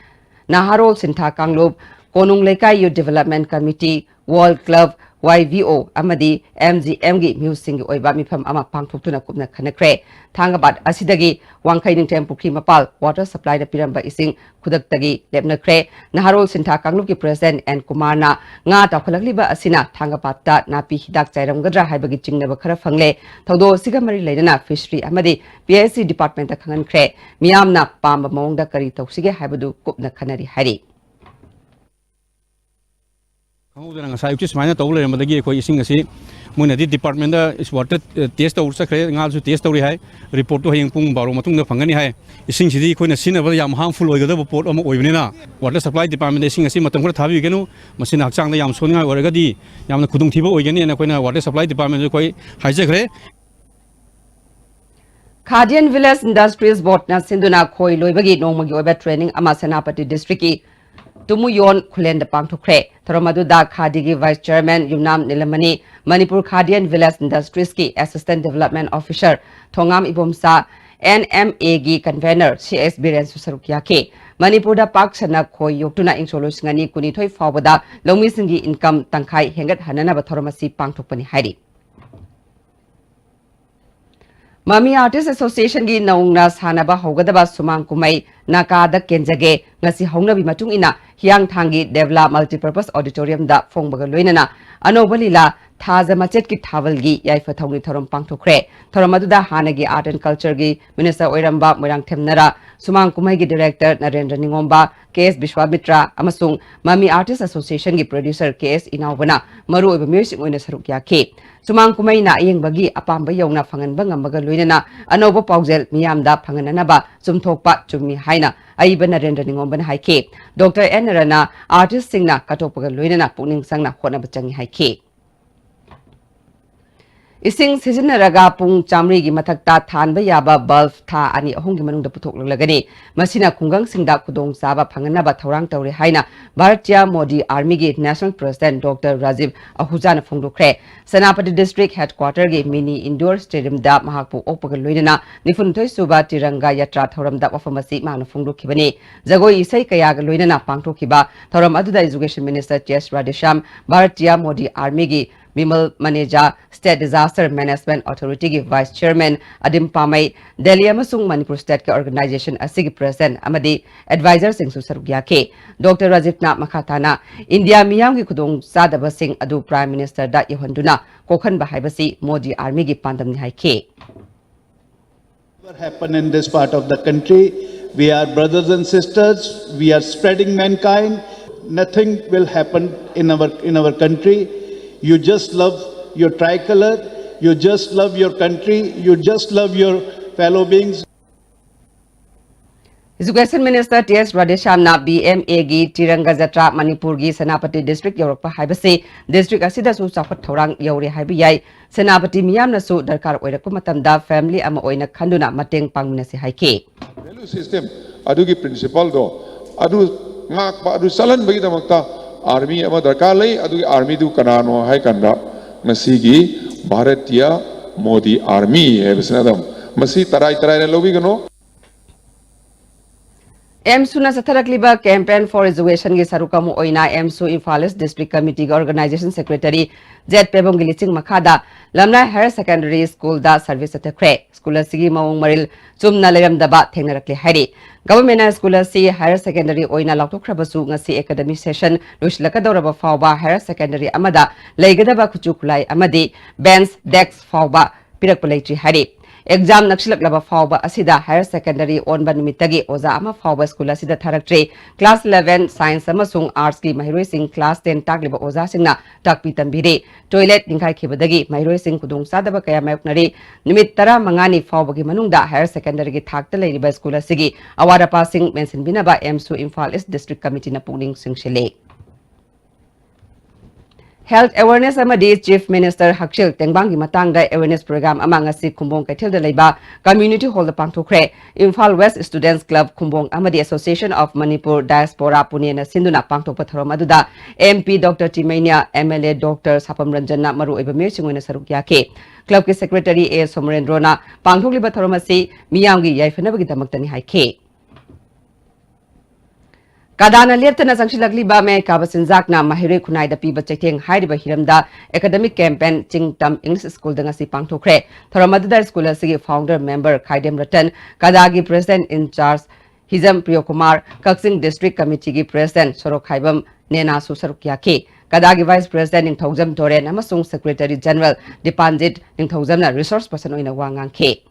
ꯅꯍꯥꯔꯣꯜ ꯁꯤꯟꯊꯥ ꯀꯥꯡꯂꯨꯞ, ꯀꯣꯅꯨꯡ ꯂꯩꯀꯥꯏ Youth Development Committee, World Club, Y V O ꯑꯃꯗꯤ M G Mꯒꯤ ꯃꯤꯍꯨꯠꯁꯤꯡꯒꯤ ꯑꯣꯏꯕ ꯃꯤꯐꯝ ꯑꯃ ꯄꯥꯡꯊꯣꯛꯇꯨꯅ ꯀꯨꯞꯅ ꯈꯟꯅꯈ꯭ꯔꯦ꯫ ꯊꯥꯡꯒꯄꯥꯠ ꯑꯁꯤꯗꯒꯤ ꯋꯥꯡꯈꯩ ꯅꯤꯡꯊꯦꯝ ꯄꯨꯈ꯭ꯔꯤ ꯃꯄꯥꯜ water supplyꯗ ꯄꯤꯔꯝꯕ ꯏꯁꯤꯡ ꯈꯨꯗꯛꯇꯒꯤ ꯂꯦꯞꯅꯈ꯭ꯔꯦ꯫ ꯅꯍꯥꯔꯣꯜ ꯁꯤꯟꯊꯥ ꯀꯥꯡꯂꯨꯞꯀꯤ president N ꯀꯨꯃꯥꯔꯅ ꯉꯥ ꯇꯥꯎꯈꯠꯂꯛꯂꯤꯕ ꯑꯁꯤꯅ ꯊꯥꯡꯒꯄꯥꯠꯇ ꯅꯥꯄꯤ ꯍꯤꯗꯥꯛ ꯆꯥꯏꯔꯝꯒꯗ꯭ꯔꯥ ꯍꯥꯏꯕꯒꯤ ꯆꯤꯡꯅꯕ ꯈꯔ ꯐꯪꯂꯦ꯫ ꯊꯧꯗꯣꯛ ꯑꯁꯤꯒ ꯃꯔꯤ ꯂꯩꯅꯅ fishery ꯑꯃꯗꯤ P H E departmentꯇ ꯈꯪꯍꯟꯈ꯭ꯔꯦ꯫ ꯃꯤꯌꯥꯝꯅ ꯄꯥꯝꯕ ꯃꯑꯣꯡꯗ ꯀꯔꯤ ꯇꯧꯁꯤꯒꯦ ꯍꯥꯏꯕꯗꯨ ꯀꯨꯞꯅ ꯈꯟꯅꯔꯤ ꯍꯥꯏꯔꯤ꯫ ꯈꯪꯍꯧꯗꯅ ꯉꯁꯥꯏ ꯑꯌꯨꯛꯁꯦ ꯁꯨꯃꯥꯏꯅ ꯇꯧ ꯂꯩꯔꯝꯕꯗꯒꯤ ꯑꯩꯈꯣꯏ ꯏꯁꯤꯡ ꯑꯁꯤ ꯃꯣꯏꯅꯗꯤ departmentꯗ water test ꯇꯧ ꯆꯠꯈ꯭ꯔꯦ, ꯉꯥꯁꯨ test ꯇꯧꯔꯤ ꯍꯥꯏ꯫ Reportꯇꯨ ꯍꯌꯦꯡ ꯄꯨꯡ ꯕꯥꯔꯣ ꯃꯇꯨꯡꯗ ꯐꯪꯒꯅꯤ ꯍꯥꯏ꯫ ꯏꯁꯤꯡꯁꯤꯗꯤ ꯑꯩꯈꯣꯏꯅ ꯁꯤꯖꯤꯟꯅꯕꯗ ꯌꯥꯝ harmful ꯑꯣꯏꯒꯗꯕ ꯄꯣꯠ ꯑꯃ ꯑꯣꯏꯕꯅꯤꯅ water supply departmentꯗ ꯏꯁꯤꯡ ꯑꯁꯤ ꯃꯇꯝ ꯈꯔ ꯊꯥꯕꯤꯒꯅꯨ, ꯃꯁꯤꯅ ꯍꯛꯆꯥꯡꯗ ꯌꯥꯝ ꯁꯣꯛꯅꯤꯡꯉꯥꯏ ꯑꯣꯏꯔꯒꯗꯤ ꯌꯥꯝꯅ ꯈꯨꯗꯣꯡꯊꯤꯕ ꯑꯣꯏꯒꯅꯤ ꯍꯥꯏꯅ ꯑꯩꯈꯣꯏꯅ water supply departmentꯗ ꯑꯩꯈꯣꯏ ꯍꯥꯏꯖꯈ꯭ꯔꯦ꯫ Khadi and Village Industries Boardꯅ ꯁꯤꯟꯗꯨꯅ ꯈꯣꯏ ꯂꯣꯏꯕꯒꯤ ꯅꯣꯡꯃꯒꯤ ꯑꯣꯏꯕ training ꯑꯃ ꯁꯦꯅꯥꯄꯇꯤ districtꯀꯤ ꯇꯨꯃꯨꯌꯣꯟ ꯈꯨꯂꯦꯟꯗ ꯄꯥꯡꯊꯣꯛꯈ꯭ꯔꯦ꯫ ꯊꯧꯔꯝ ꯑꯗꯨꯗ ꯈꯥꯗꯤꯒꯤ vice chairman Yumnam ꯅꯤꯂꯃꯅꯤ, Manipur Khadi and Village Industriesꯀꯤ assistant development officer Thongam Ibomcha, NMAꯒꯤ convener C S ꯕꯤꯔꯦꯟꯁꯨ ꯁꯔꯨꯛ ꯌꯥꯈꯤ꯫ ꯃꯅꯤꯄꯨꯔꯗ ꯄꯥꯛ ꯁꯟꯅ ꯈꯣꯏ ꯌꯣꯛꯇꯨꯅ ꯏꯪ ꯁꯣꯛ ꯂꯤꯁꯤꯡ ꯑꯅꯤ ꯀꯨꯟꯅꯤꯊꯣꯏ ꯐꯥꯎꯕꯗ ꯂꯧꯃꯤꯁꯤꯡꯒꯤ income ꯇꯪꯈꯥꯏ ꯍꯦꯟꯒꯠꯍꯟꯅꯅꯕ ꯊꯧꯔꯝ ꯑꯁꯤ ꯄꯥꯡꯊꯣꯛꯄꯅꯤ ꯍꯥꯏꯔꯤ꯫ ꯃꯃꯤ Artist Associationꯒꯤ ꯅꯧꯅ ꯁꯥꯟꯅꯕ ꯍꯧꯒꯗꯕ ꯁꯨꯃꯥꯡ ꯀꯨꯝꯍꯩ ꯅꯥꯀꯥꯗ ꯀꯦꯟꯖꯒꯦ ꯉꯁꯤ ꯍꯧꯅꯕꯤ ꯃꯇꯨꯡ ꯏꯟꯅ ꯍꯤꯌꯥꯡꯊꯥꯡꯒꯤ ꯗꯦꯕꯂꯥ Multipurpose Auditoriumꯗ ꯐꯣꯡꯕꯒ ꯂꯣꯏꯅꯅ ꯑꯅꯧꯕ ꯂꯤꯂꯥ ꯊꯥꯖ ꯃꯆꯦꯠꯀꯤ ꯊꯥꯕꯜꯒꯤ ꯌꯥꯏꯐ ꯊꯧꯅꯤ ꯊꯧꯔꯝ ꯄꯥꯡꯊꯣꯛꯈ꯭ꯔꯦ꯫ ꯊꯧꯔꯝ ꯑꯗꯨꯗ ꯍꯥꯟꯅꯒꯤ Art and Cultureꯒꯤ minister ꯑꯣꯏꯔꯝꯕ ꯃꯣꯏꯔꯥꯡꯊꯦꯝ ꯅꯔꯥ, ꯁꯨꯃꯥꯡ ꯀꯨꯝꯍꯩꯒꯤ director ꯅꯔꯦꯟꯗ꯭ꯔ ꯅꯤꯉꯣꯝꯕ, ꯀꯦ ꯑꯦꯁ ꯕꯤꯁ꯭ꯋꯥꯃꯤꯇ꯭ꯔ ꯑꯃꯁꯨꯡ ꯃꯃꯤ Artist Associationꯒꯤ producer ꯀꯦ ꯑꯦꯁ ꯏꯅꯥꯎꯕꯅ ꯃꯔꯨꯑꯣꯏꯕ ꯃꯤꯑꯣꯏꯁꯤꯡ ꯑꯣꯏꯅ ꯁꯔꯨꯛ ꯌꯥꯈꯤ꯫ ꯁꯨꯃꯥꯡ ꯀꯨꯝꯍꯩꯅ ꯑꯌꯦꯡꯕꯒꯤ ꯑꯄꯥꯝꯕ ꯌꯧꯅ ꯐꯪꯍꯟꯕ ꯉꯝꯕꯒ ꯂꯣꯏꯅꯅ ꯑꯅꯧꯕ ꯄꯥꯎꯖꯦꯜ ꯃꯤꯌꯥꯝꯗ ꯐꯪꯍꯟꯅꯅꯕ ꯆꯨꯝꯊꯣꯛꯄ ꯆꯨꯝꯃꯤ ꯍꯥꯏꯅ ꯑꯏꯕ ꯅꯔꯦꯟꯗ꯭ꯔ ꯅꯤꯉꯣꯝꯕꯅ ꯍꯥꯏꯈꯤ꯫ ꯗꯣꯛꯇꯔ ꯑꯦꯟ ꯅꯔꯥꯅ artistꯁꯤꯡꯅ ꯀꯠꯊꯣꯛꯄꯒ ꯂꯣꯏꯅꯅ ꯄꯨꯛꯅꯤꯡ ꯆꯪꯅ ꯍꯣꯠꯅꯕ ꯆꯪꯏ ꯍꯥꯏꯈꯤ꯫ ꯏꯁꯤꯡ ꯁꯤꯖꯤꯟꯅꯔꯒ ꯄꯨꯡ ꯆꯥꯃꯔꯤꯒꯤ ꯃꯊꯛꯇ ꯊꯥꯟꯕ ꯌꯥꯕ bulb ꯊꯥ ꯑꯅꯤ ꯑꯍꯨꯝꯒꯤ ꯃꯅꯨꯡꯗ ꯄꯨꯊꯣꯛꯂꯛꯂꯒꯅꯤ꯫ ꯃꯁꯤꯅ ꯈꯨꯡꯒꯪꯁꯤꯡꯗ ꯈꯨꯗꯣꯡꯆꯥꯕ ꯐꯪꯍꯟꯅꯕ ꯊꯧꯔꯥꯡ ꯇꯧꯔꯤ ꯍꯥꯏꯅ Bharatiya Modi Armyꯒꯤ National President ꯗꯣꯛꯇꯔ ꯔꯥꯖꯤꯕ ꯑꯍꯨꯖꯥꯅ ꯐꯣꯡꯗꯣꯛꯈ꯭ꯔꯦ꯫ ꯁꯦꯅꯥꯄꯇꯤ district headquarterꯒꯤ mini indoor stadiumꯗ ꯃꯍꯥꯛꯄꯨ ꯑꯣꯛꯄꯒ ꯂꯣꯏꯅꯅ ꯅꯤꯐꯨꯅꯤꯊꯣꯏ ꯁꯨꯕ ꯇꯤꯔꯪꯒꯥ ꯌꯥꯇ꯭ꯔꯥ ꯊꯧꯔꯝꯗ ꯋꯥꯐꯝ ꯑꯁꯤ ꯃꯍꯥꯛꯅ ꯐꯣꯡꯗꯣꯛꯈꯤꯕꯅꯤ꯫ ꯖꯒꯣꯏ ꯏꯁꯩ ꯀꯌꯥꯒ ꯂꯣꯏꯅꯅ ꯄꯥꯡꯊꯣꯛꯈꯤꯕ ꯊꯧꯔꯝ ꯑꯗꯨꯗ Education Minister T S Radheshyam, Bharatiya Modi Armyꯒꯤ Bimal Maneja, State Disaster Management Authorityꯒꯤ Vice Chairman ꯑꯗꯤꯝ ꯄꯥꯃꯩ, ꯗꯦꯜꯂꯤ ꯑꯃꯁꯨꯡ ꯃꯅꯤꯄꯨꯔ stateꯀꯤ organization ꯑꯁꯤꯒꯤ president ꯑꯃꯗꯤ advisorꯁꯤꯡꯁꯨ ꯁꯔꯨꯛ ꯌꯥꯈꯤ꯫ ꯗꯣꯛꯇꯔ ꯔꯥꯖꯤꯕꯅ ꯃꯈꯥ ꯇꯥꯅ ꯏꯟꯗꯤꯌꯥ ꯃꯤꯌꯥꯝꯒꯤ ꯈꯨꯗꯣꯡꯆꯥꯗꯕꯁꯤꯡ ꯑꯗꯨ Prime Ministerꯗ ꯌꯧꯍꯟꯗꯨꯅ ꯀꯣꯛꯍꯟꯕ ꯍꯥꯏꯕꯁꯤ ꯃꯣꯗꯤ Armyꯒꯤ ꯄꯥꯟꯗꯝꯅꯤ ꯍꯥꯏꯈꯤ꯫ Never happen in this part of the country. We are brothers and sisters. We are spreading mankind. Nothing will happen in our, in our country. You just love your tricolor. You just love your country. You just love your fellow beings. Education Minister T S Radheshyamꯅ B M A ꯒꯤ ꯇꯤꯔꯪꯒ ꯖꯇ꯭ꯔꯥ ꯃꯅꯤꯄꯨꯔꯒꯤ Senapati district ꯌꯧꯔꯛꯄ ꯍꯥꯏꯕꯁꯤ district ꯑꯁꯤꯗꯁꯨ ꯆꯥꯎꯈꯠ ꯊꯧꯔꯥꯡ ꯌꯧꯔꯦ ꯍꯥꯏꯕ ꯌꯥꯏ꯫ ꯁꯦꯅꯥꯄꯇꯤ ꯃꯤꯌꯥꯝꯅꯁꯨ ꯗꯔꯀꯥꯔ ꯑꯣꯏꯔꯛꯄ ꯃꯇꯝꯗ family ꯑꯃ ꯑꯣꯏꯅ ꯈꯟꯗꯨꯅ ꯃꯇꯦꯡ ꯄꯥꯡꯃꯤꯟꯅꯁꯤ ꯍꯥꯏꯈꯤ꯫ Value system ꯑꯗꯨꯒꯤ principle ꯗꯣ, ꯑꯗꯨ ꯉꯥꯛꯄ, ꯑꯗꯨ ꯆꯠꯍꯟꯕꯒꯤꯗꯃꯛꯇ army ꯑꯃ ꯗꯔꯀꯥꯔ ꯂꯩ꯫ ꯑꯗꯨꯒꯤ army ꯗꯨ ꯀꯅꯥꯅꯣ ꯍꯥꯏ ꯀꯥꯟꯗ, ꯉꯁꯤꯒꯤ ꯚꯥꯔꯇꯤꯌ ꯃꯣꯗꯤ army ꯍꯥꯏꯕꯁꯤꯅ ꯑꯗꯨꯝ, ꯃꯁꯤ ꯇꯔꯥꯏ ꯇꯔꯥꯏꯅ ꯂꯧꯕꯤꯒꯅꯨ꯫ ꯑꯦꯝꯁꯨꯅ ꯆꯠꯊꯔꯛꯂꯤꯕ Campaign for Education ꯒꯤ ꯁꯔꯨꯛ ꯑꯃ ꯑꯣꯏꯅ ꯑꯦꯝꯁꯨ ꯏꯝꯐꯥꯜ East District Committee ꯒꯤ Organization Secretary ꯖꯦꯠ ꯄꯦꯕꯣꯡꯒꯤ ꯂꯤꯆꯤꯡ ꯃꯈꯥꯗ ꯂꯝꯂꯥꯏ Higher Secondary School ꯗ survey ꯆꯠꯊꯈ꯭ꯔꯦ꯫ School ꯑꯁꯤꯒꯤ ꯃꯑꯣꯡ ꯃꯔꯤꯜ ꯆꯨꯝꯅ ꯂꯩꯔꯝꯗꯕ ꯊꯦꯡꯅꯔꯛꯂꯦ ꯍꯥꯏꯔꯤ꯫ Government ꯅ school ꯑꯁꯤ higher secondary ꯑꯣꯏꯅ ꯂꯥꯎꯊꯣꯛꯈ꯭ꯔꯕꯁꯨ, ꯉꯁꯤ academic session ꯂꯣꯏꯁꯤꯜꯂꯛꯀꯗꯧꯔꯕ ꯐꯥꯎꯕ higher secondary ꯑꯃꯗ ꯂꯩꯒꯗꯕ ꯈꯨꯠꯁꯨ ꯈꯨꯠꯂꯥꯏ ꯑꯃꯗꯤ bench, desk ꯐꯥꯎꯕ ꯄꯤꯔꯛꯄ ꯂꯩꯇ꯭ꯔꯤ ꯍꯥꯏꯔꯤ꯫ Exam ꯅꯛꯁꯤꯜꯂꯛꯂꯕ ꯐꯥꯎꯕ ꯑꯁꯤꯗ higher secondary ꯑꯣꯟꯕ ꯅꯨꯃꯤꯠꯇꯒꯤ ꯑꯣꯖꯥ ꯑꯃ ꯐꯥꯎꯕ school ꯑꯁꯤꯗ ꯊꯥꯔꯛꯇ꯭ꯔꯤ꯫ Class eleven Science ꯑꯃꯁꯨꯡ Arts ꯀꯤ ꯃꯍꯩꯔꯣꯏꯁꯤꯡ class ten ꯇꯥꯛꯂꯤꯕ ꯑꯣꯖꯥꯁꯤꯡꯅ ꯇꯥꯛꯄꯤ ꯇꯝꯕꯤꯔꯤ꯫ Toilet ꯅꯤꯡꯈꯥꯏꯈꯤꯕꯗꯒꯤ ꯃꯍꯩꯔꯣꯏꯁꯤꯡ ꯈꯨꯗꯣꯡꯆꯥꯗꯕ ꯀꯌꯥ ꯃꯥꯌꯣꯛꯅꯔꯤ꯫ ꯅꯨꯃꯤꯠ ꯇꯔꯥꯃꯉꯥꯅꯤ ꯐꯥꯎꯕꯒꯤ ꯃꯅꯨꯡꯗ higher secondary ꯒꯤ ꯊꯥꯛꯇ ꯂꯩꯔꯤꯕ school ꯑꯁꯤꯒꯤ ꯑꯋꯥꯠ ꯑꯄꯥꯁꯤꯡ ꯃꯦꯟꯁꯤꯟꯕꯤꯅꯕ ꯑꯦꯝꯁꯨ ꯏꯝꯐꯥꯜ East District Committee ꯅ ꯄꯨꯛꯅꯤꯡ ꯆꯤꯡꯁꯤꯜꯂꯤ꯫ Health awareness ꯑꯃꯗꯤ Chief Minister ꯍꯛꯁꯦꯜ ꯇꯦꯡꯕꯥꯡꯒꯤ ꯃꯇꯥꯡꯗ awareness program ꯑꯃ ꯉꯁꯤ ꯈꯨꯝꯕꯣꯡ ꯀꯩꯊꯦꯜꯗ ꯂꯩꯕ Community Hall ꯗ ꯄꯥꯡꯊꯣꯛꯈ꯭ꯔꯦ꯫ Imphal West Students Club Khumbong ꯑꯃꯗꯤ Association of Manipur Diaspora Pune ꯅ ꯁꯤꯟꯗꯨꯅ ꯄꯥꯡꯊꯣꯛꯄ ꯊꯧꯔꯝ ꯑꯗꯨꯗ M P Doctor ꯇꯤꯃꯩꯅ꯭ꯌꯥ, M L A Doctor ꯁꯥꯄꯝ ꯔꯟꯖꯟꯅ ꯃꯔꯨꯑꯣꯏꯕ ꯃꯤꯑꯣꯏꯁꯤꯡ ꯑꯣꯏꯅ ꯁꯔꯨꯛ ꯌꯥꯈꯤ꯫ Club ꯀꯤ Secretary A ꯁꯣꯃꯔꯦꯟꯗ꯭ꯔꯣꯅ ꯄꯥꯡꯊꯣꯛꯂꯤꯕ ꯊꯧꯔꯝ ꯑꯁꯤ ꯃꯤꯌꯥꯝꯒꯤ ꯌꯥꯏꯐꯅꯕꯒꯤꯗꯃꯛꯇꯅꯤ ꯍꯥꯏꯈꯤ꯫ ꯀꯗꯥꯅ ꯂꯦꯞꯇꯅ ꯆꯪꯁꯤꯜꯂꯛꯂꯤꯕ ꯃꯌꯥꯏ ꯀꯥꯕ ꯆꯤꯟꯖꯥꯛꯅ ꯃꯍꯩꯔꯣꯏ ꯈꯨꯟꯅꯥꯏꯗ ꯄꯤꯕ ꯆꯩꯊꯦꯡ ꯍꯥꯏꯔꯤꯕ ꯍꯤꯔꯝꯗ academic campaign ꯆꯤꯡ ꯇꯝ English School ꯗ ꯉꯁꯤ ꯄꯥꯡꯊꯣꯛꯈ꯭ꯔꯦ꯫ ꯊꯧꯔꯝ ꯑꯗꯨꯗ school ꯑꯁꯤꯒꯤ founder member Khaidem Ratan, ꯀꯗꯥꯒꯤ president in charge Hijam Priyokumar, Kakching District Committee ꯒꯤ president ꯁꯣꯔꯣꯛꯈꯥꯏꯕꯝ ꯅꯦꯅꯥꯁꯨ ꯁꯔꯨꯛ ꯌꯥꯈꯤ꯫ ꯀꯗꯥꯒꯤ vice president ꯅꯤꯡꯊꯧꯖꯝ ꯗꯣꯔꯦꯟ ꯑꯃꯁꯨꯡ secretary general ꯗꯤꯄꯥꯟꯖꯤꯠ ꯅꯤꯡꯊꯧꯖꯝꯅ resource person ꯑꯣꯏꯅ ꯋꯥ ꯉꯥꯡꯈꯤ꯫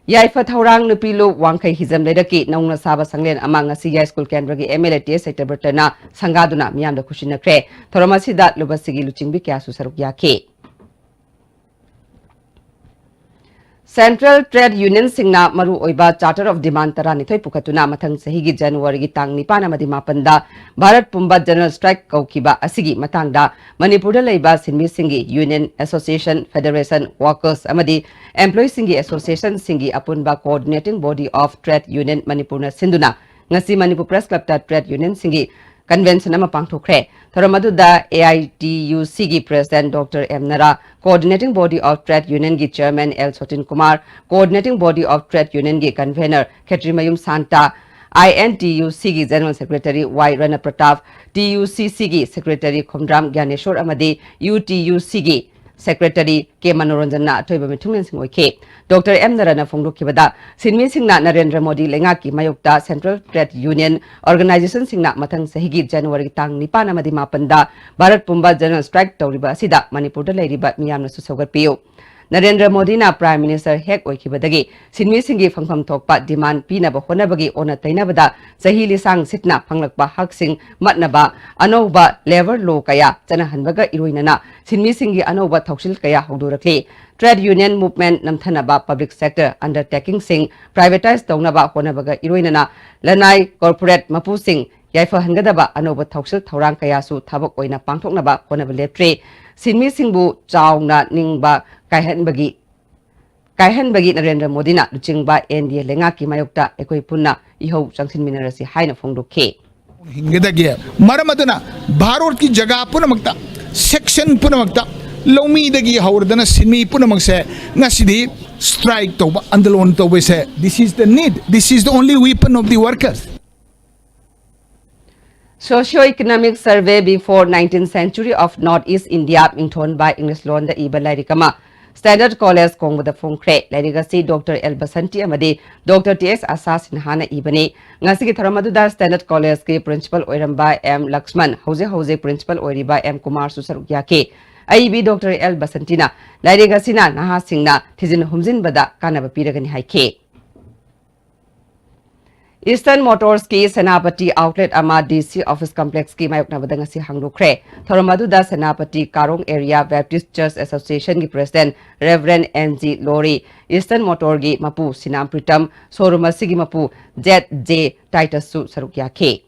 ꯌꯥꯏꯐ ꯊꯧꯔꯥꯡ ꯅꯨꯄꯤ ꯂꯨꯞ ꯋꯥꯡꯈꯩ ꯍꯤꯖꯝ ꯂꯩꯔꯛꯀꯤ ꯅꯧꯅ ꯁꯥꯕ ꯁꯪꯂꯦꯟ ꯑꯃ ꯉꯁꯤ ꯌꯥꯏꯁ꯭ꯀꯨꯜ ꯀꯦꯟꯗ꯭ꯔꯒꯤ M L A T S ꯁꯇ꯭ꯌꯕ꯭ꯔꯇꯅ ꯁꯪꯒꯥꯗꯨꯅ ꯃꯤꯌꯥꯝꯗ ꯈꯨꯠꯁꯤꯟꯅꯈ꯭ꯔꯦ꯫ ꯊꯧꯔꯝ ꯑꯁꯤꯗ ꯂꯨꯞ ꯑꯁꯤꯒꯤ ꯂꯨꯆꯤꯡꯕꯤ ꯀꯌꯥꯁꯨ ꯁꯔꯨꯛ ꯌꯥꯈꯤ꯫ Central Trade Unionꯁꯤꯡꯅ ꯃꯔꯨꯑꯣꯏꯕ Charter of Demand ꯇꯔꯥꯅꯤꯊꯣꯏ ꯄꯨꯈꯠꯇꯨꯅ ꯃꯊꯪ ꯆꯍꯤꯒꯤ ꯖꯅꯋꯥꯔꯤꯒꯤ ꯇꯥꯡ ꯅꯤꯄꯥꯟ ꯑꯃꯗꯤ ꯃꯥꯄꯟꯗ ꯚꯥꯔꯠ ꯄꯨꯝꯕ General Strike ꯀꯧꯈꯤꯕ ꯑꯁꯤꯒꯤ ꯃꯇꯥꯡꯗ ꯃꯅꯤꯄꯨꯔꯗ ꯂꯩꯕ ꯁꯤꯟꯃꯤꯁꯤꯡꯒꯤ Union, Association, Federation, Workers ꯑꯃꯗꯤ Employeesꯁꯤꯡꯒꯤ Associationꯁꯤꯡꯒꯤ ꯑꯄꯨꯟꯕ Coordinating Body of Trade Union ꯃꯅꯤꯄꯨꯔꯅ ꯁꯤꯟꯗꯨꯅ ꯉꯁꯤ ꯃꯅꯤꯄꯨꯔ Press Clubꯇ Trade Unionꯁꯤꯡꯒꯤ convention ꯑꯃ ꯄꯥꯡꯊꯣꯛꯈ꯭ꯔꯦ꯫ ꯊꯧꯔꯝ ꯑꯗꯨꯗ AITUCꯒꯤ President Doctor M Nara, Coordinating Body of Trade Unionꯒꯤ Chairman L Sotin Kumar, Coordinating Body of Trade Unionꯒꯤ Convener ꯈꯦꯇ꯭ꯔꯤꯃꯌꯨꯝ ꯁꯥꯟꯇ, INTUCꯒꯤ General Secretary Y Rana Pratap, TUCCꯒꯤ Secretary ꯈꯣꯝꯗ꯭ꯔꯥꯝ ꯒ꯭ꯌꯥꯅꯦꯁꯣꯔ ꯑꯃꯗꯤ UTUCꯒꯤ Secretary K ꯃꯅꯣꯔꯟꯖꯟꯅ ꯑꯊꯣꯏꯕ ꯃꯤꯊꯨꯡꯂꯦꯟꯁꯤꯡ ꯑꯣꯏꯈꯤ꯫ ꯗꯣꯛꯇꯔ ꯑꯦꯝ ꯅꯔꯥꯅ ꯐꯣꯡꯗꯣꯛꯈꯤꯕꯗ, ꯁꯤꯟꯃꯤꯁꯤꯡꯅ ꯅꯔꯦꯟꯗ꯭ꯔ ꯃꯣꯗꯤ ꯂꯩꯉꯥꯛꯀꯤ ꯃꯥꯌꯣꯛꯇ Central Trade Union Organisationꯁꯤꯡꯅ ꯃꯊꯪ ꯆꯍꯤꯒꯤ ꯖꯅꯋꯥꯔꯤꯒꯤ ꯇꯥꯡ ꯅꯤꯄꯥꯟ ꯑꯃꯗꯤ ꯃꯥꯄꯟꯗ ꯚꯥꯔꯠ ꯄꯨꯝꯕ General Strike ꯇꯧꯔꯤꯕ ꯑꯁꯤꯗ ꯃꯅꯤꯄꯨꯔꯗ ꯂꯩꯔꯤꯕ ꯃꯤꯌꯥꯝꯅꯁꯨ ꯁꯧꯒꯠꯄꯤꯌꯨ꯫ ꯅꯔꯦꯟꯗ꯭ꯔ ꯃꯣꯗꯤꯅ Prime Minister ꯍꯦꯛ ꯑꯣꯏꯈꯤꯕꯗꯒꯤ ꯁꯤꯟꯃꯤꯁꯤꯡꯒꯤ ꯐꯪꯐꯝ ꯊꯣꯛꯄ demand ꯄꯤꯅꯕ ꯍꯣꯠꯅꯕꯒꯤ ꯑꯣꯟꯅ ꯇꯩꯅꯕꯗ ꯆꯍꯤ ꯂꯤꯁꯥꯡ ꯁꯤꯠꯅ ꯐꯪꯂꯛꯄ ꯍꯛꯁꯤꯡ ꯃꯠꯅꯕ ꯑꯅꯧꯕ labour law ꯀꯌꯥ ꯆꯠꯅꯍꯟꯕꯒ ꯏꯔꯣꯏꯅꯅ ꯁꯤꯟꯃꯤꯁꯤꯡꯒꯤ ꯑꯅꯧꯕ ꯊꯧꯁꯤꯜ ꯀꯌꯥ ꯍꯧꯗꯣꯔꯛꯂꯤ꯫ Trade Union Movement ꯅꯝꯊꯅꯕ, public sector undertakingꯁꯤꯡ privatise ꯇꯧꯅꯕ ꯍꯣꯠꯅꯕꯒ ꯏꯔꯣꯏꯅꯅ ꯂꯅꯥꯏ corporate ꯃꯄꯨꯁꯤꯡ ꯌꯥꯏꯐꯍꯟꯒꯗꯕ ꯑꯅꯧꯕ ꯊꯧꯁꯤꯜ ꯊꯧꯔꯥꯡ ꯀꯌꯥꯁꯨ ꯊꯕꯛ ꯑꯣꯏꯅ ꯄꯥꯡꯊꯣꯛꯅꯕ ꯍꯣꯠꯅꯕ ꯂꯦꯞꯇ꯭ꯔꯤ꯫ ꯁꯤꯟꯃꯤꯁꯤꯡꯕꯨ ꯆꯥꯎꯅ ꯅꯤꯡꯕ ꯀꯥꯏꯍꯟꯕꯒꯤ, ꯀꯥꯏꯍꯟꯕꯒꯤ ꯅꯔꯦꯟꯗ꯭ꯔ ꯃꯣꯗꯤꯅ ꯂꯨꯆꯤꯡꯕ NDA ꯂꯩꯉꯥꯛꯀꯤ ꯃꯥꯌꯣꯛꯇ ꯑꯩꯈꯣꯏ ꯄꯨꯟꯅ ꯏꯍꯧ ꯆꯪꯁꯤꯟꯃꯤꯟꯅꯔꯁꯤ ꯍꯥꯏꯅ ꯐꯣꯡꯗꯣꯛꯈꯤ꯫ ꯍꯤꯡꯒꯗꯒꯦ꯫ ꯃꯔꯝ ꯑꯗꯨꯅ ꯚꯥꯔꯠꯀꯤ ꯖꯒꯥ ꯄꯨꯝꯅꯃꯛꯇ, section ꯄꯨꯝꯅꯃꯛꯇ, ꯂꯧꯃꯤꯗꯒꯤ ꯍꯧꯔꯗꯅ ꯁꯤꯟꯃꯤ ꯄꯨꯝꯅꯃꯛꯁꯦ ꯉꯁꯤꯗꯤ strike ꯇꯧꯕ, ꯑꯟꯗꯣꯂꯟ ꯇꯧꯕꯁꯦ, this is the need, this is the only weapon of the workers. Socio-Economic Survey Before Nineteenth Century of North East India ꯃꯤꯡꯊꯣꯟꯕ ꯏꯪꯂꯤꯁ ꯂꯣꯟꯗ ꯏꯕ ꯂꯥꯏꯔꯤꯛ ꯑꯃ Standard College ꯀꯣꯡꯕꯗ ꯐꯣꯡꯈ꯭ꯔꯦ꯫ ꯂꯥꯏꯔꯤꯛ ꯑꯁꯤ ꯗꯣꯛꯇꯔ ꯑꯦꯜ ꯕꯁꯟꯇꯤ ꯑꯃꯗꯤ ꯗꯣꯛꯇꯔ ꯇꯤ ꯑꯦꯁ ꯑꯥꯁꯥ ꯁꯤꯟꯍꯥꯅ ꯏꯕꯅꯤ꯫ ꯉꯁꯤꯒꯤ ꯊꯧꯔꯝ ꯑꯗꯨꯗ Standard Collegeꯀꯤ principal ꯑꯣꯏꯔꯝꯕ ꯑꯦꯝ ꯂꯛꯁꯃꯟ, ꯍꯧꯖꯤꯛ ꯍꯧꯖꯤꯛ principal ꯑꯣꯏꯔꯤꯕ ꯑꯦꯝ ꯀꯨꯃꯥꯔꯁꯨ ꯁꯔꯨꯛ ꯌꯥꯈꯤ꯫ ꯑꯏꯕꯤ ꯗꯣꯛꯇꯔ ꯑꯦꯜ ꯕꯁꯟꯇꯤꯅ ꯂꯥꯏꯔꯤꯛ ꯑꯁꯤꯅ ꯅꯍꯥꯁꯤꯡꯅ ꯊꯤꯖꯤꯟ ꯍꯨꯝꯖꯤꯟꯕꯗ ꯀꯥꯟꯅꯕ ꯄꯤꯔꯒꯅꯤ ꯍꯥꯏꯈꯤ꯫ Eastern Motorski ꯁꯦꯅꯥꯄꯇꯤ outlet ꯑꯃ D C office complexꯀꯤ ꯃꯥꯌꯣꯛꯅꯕꯗ ꯉꯁꯤ ꯍꯥꯡꯗꯣꯛꯈ꯭ꯔꯦ꯫ ꯊꯧꯔꯝ ꯑꯗꯨꯗ ꯁꯦꯅꯥꯄꯇꯤ ꯀꯥꯔꯣꯡ Area Baptist Church Associationꯒꯤ President Reverend N G Lori, Eastern Motorꯒꯤ ꯃꯄꯨ ꯁꯤꯅꯥꯝ ꯄ꯭ꯔꯤꯇꯝ, showroom ꯑꯁꯤꯒꯤ ꯃꯄꯨ Z J Titusꯁꯨ ꯁꯔꯨꯛ ꯌꯥꯈꯤ꯫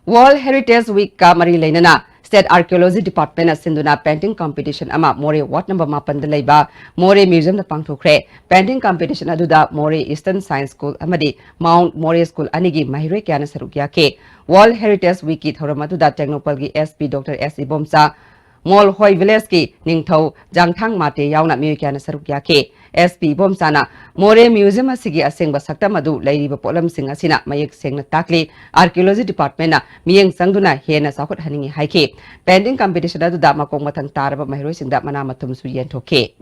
World Heritage Weekꯀ ꯃꯔꯤ ꯂꯩꯅꯅ State Archaeology Departmentꯅ ꯁꯤꯟꯗꯨꯅ painting competition ꯑꯃ ꯃꯣꯔꯦ ward number ꯃꯥꯄꯟꯗ ꯂꯩꯕ ꯃꯣꯔꯦ Museumꯗ ꯄꯥꯡꯊꯣꯛꯈ꯭ꯔꯦ꯫ Painting competition ꯑꯗꯨꯗ ꯃꯣꯔꯦ Eastern Science School ꯑꯃꯗꯤ Mount Moreh School ꯑꯅꯤꯒꯤ ꯃꯍꯩꯔꯣꯏ ꯀꯌꯥꯅ ꯁꯔꯨꯛ ꯌꯥꯈꯤ꯫ World Heritage Weekꯀꯤ ꯊꯧꯔꯝ ꯑꯗꯨꯗ ꯇꯦꯡꯅꯧꯄꯜꯒꯤ S P Doctor S Ibomcha, ꯃꯣꯜꯍꯣꯏ villageꯀꯤ ꯅꯤꯡꯊꯧ ꯖꯥꯡꯊꯥꯡ ꯃꯥꯇꯦ ꯌꯥꯎꯅ ꯃꯤꯑꯣꯏ ꯀꯌꯥꯅ ꯁꯔꯨꯛ ꯌꯥꯈꯤ꯫ S P ꯏꯕꯣꯝꯆꯥꯅ ꯃꯣꯔꯦ Museum ꯑꯁꯤꯒꯤ ꯑꯁꯦꯡꯕ ꯁꯛꯇꯝ ꯑꯗꯨ ꯂꯩꯔꯤꯕ ꯄꯣꯠꯂꯝꯁꯤꯡ ꯑꯁꯤꯅ ꯃꯌꯦꯛ ꯁꯦꯡꯅ ꯇꯥꯛꯂꯤ꯫ Archaeology Departmentꯅ ꯃꯤꯠꯌꯦꯡ ꯆꯪꯗꯨꯅ ꯍꯦꯟꯅ ꯆꯥꯎꯈꯠꯍꯟꯅꯤꯡꯏ ꯍꯥꯏꯈꯤ꯫ Painting competition ꯑꯗꯨꯗ ꯃꯀꯣꯛ ꯃꯊꯪ ꯇꯥꯔꯕ ꯃꯍꯩꯔꯣꯏꯁꯤꯡꯗ ꯃꯅꯥ ꯃꯊꯨꯝꯁꯨ ꯌꯦꯟꯊꯣꯛꯈꯤ꯫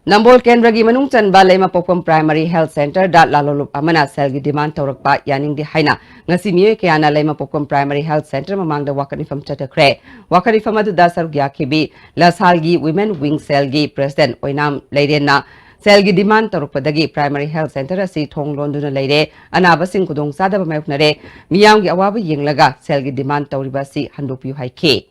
ꯅꯝꯕꯣꯜ ꯀꯦꯟꯗ꯭ꯔꯒꯤ ꯃꯅꯨꯡ ꯆꯟꯕ ꯂꯩꯃꯄꯣꯛꯐꯝ Primary Health Centreꯗ ꯂꯥꯂꯣꯂꯨꯞ ꯑꯃꯅ ꯁꯦꯜꯒꯤ demand ꯇꯧꯔꯛꯄ ꯌꯥꯅꯤꯡꯗꯦ ꯍꯥꯏꯅ ꯉꯁꯤ ꯃꯤꯑꯣꯏ ꯀꯌꯥꯅ ꯂꯩꯃꯄꯣꯛꯐꯝ Primary Health Centre ꯃꯃꯥꯡꯗ ꯋꯥꯀꯠ ꯃꯤꯐꯝ ꯆꯠꯊꯈ꯭ꯔꯦ꯫ ꯋꯥꯀꯠ ꯃꯤꯐꯝ ꯑꯗꯨꯗ ꯁꯔꯨꯛ ꯌꯥꯈꯤꯕꯤ ꯂꯁꯥꯜꯒꯤ Women Wing Cellꯒꯤ President ꯑꯣꯏꯅꯥꯝ ꯂꯩꯔꯦꯟꯅ ꯁꯦꯜꯒꯤ demand ꯇꯧꯔꯛꯄꯗꯒꯤ Primary Health Centre ꯑꯁꯤ ꯊꯣꯡ ꯂꯣꯟꯗꯨꯅ ꯂꯩꯔꯦ, ꯑꯅꯥꯕꯁꯤꯡ ꯈꯨꯗꯣꯡꯆꯥꯗꯕ ꯃꯥꯌꯣꯛꯅꯔꯦ, ꯃꯤꯌꯥꯝꯒꯤ ꯑꯋꯥꯕ ꯌꯦꯡꯂꯒ ꯁꯦꯜꯒꯤ demand ꯇꯧꯔꯤꯕ ꯑꯁꯤ ꯍꯟꯗꯣꯛꯄꯤꯌꯨ ꯍꯥꯏꯈꯤ꯫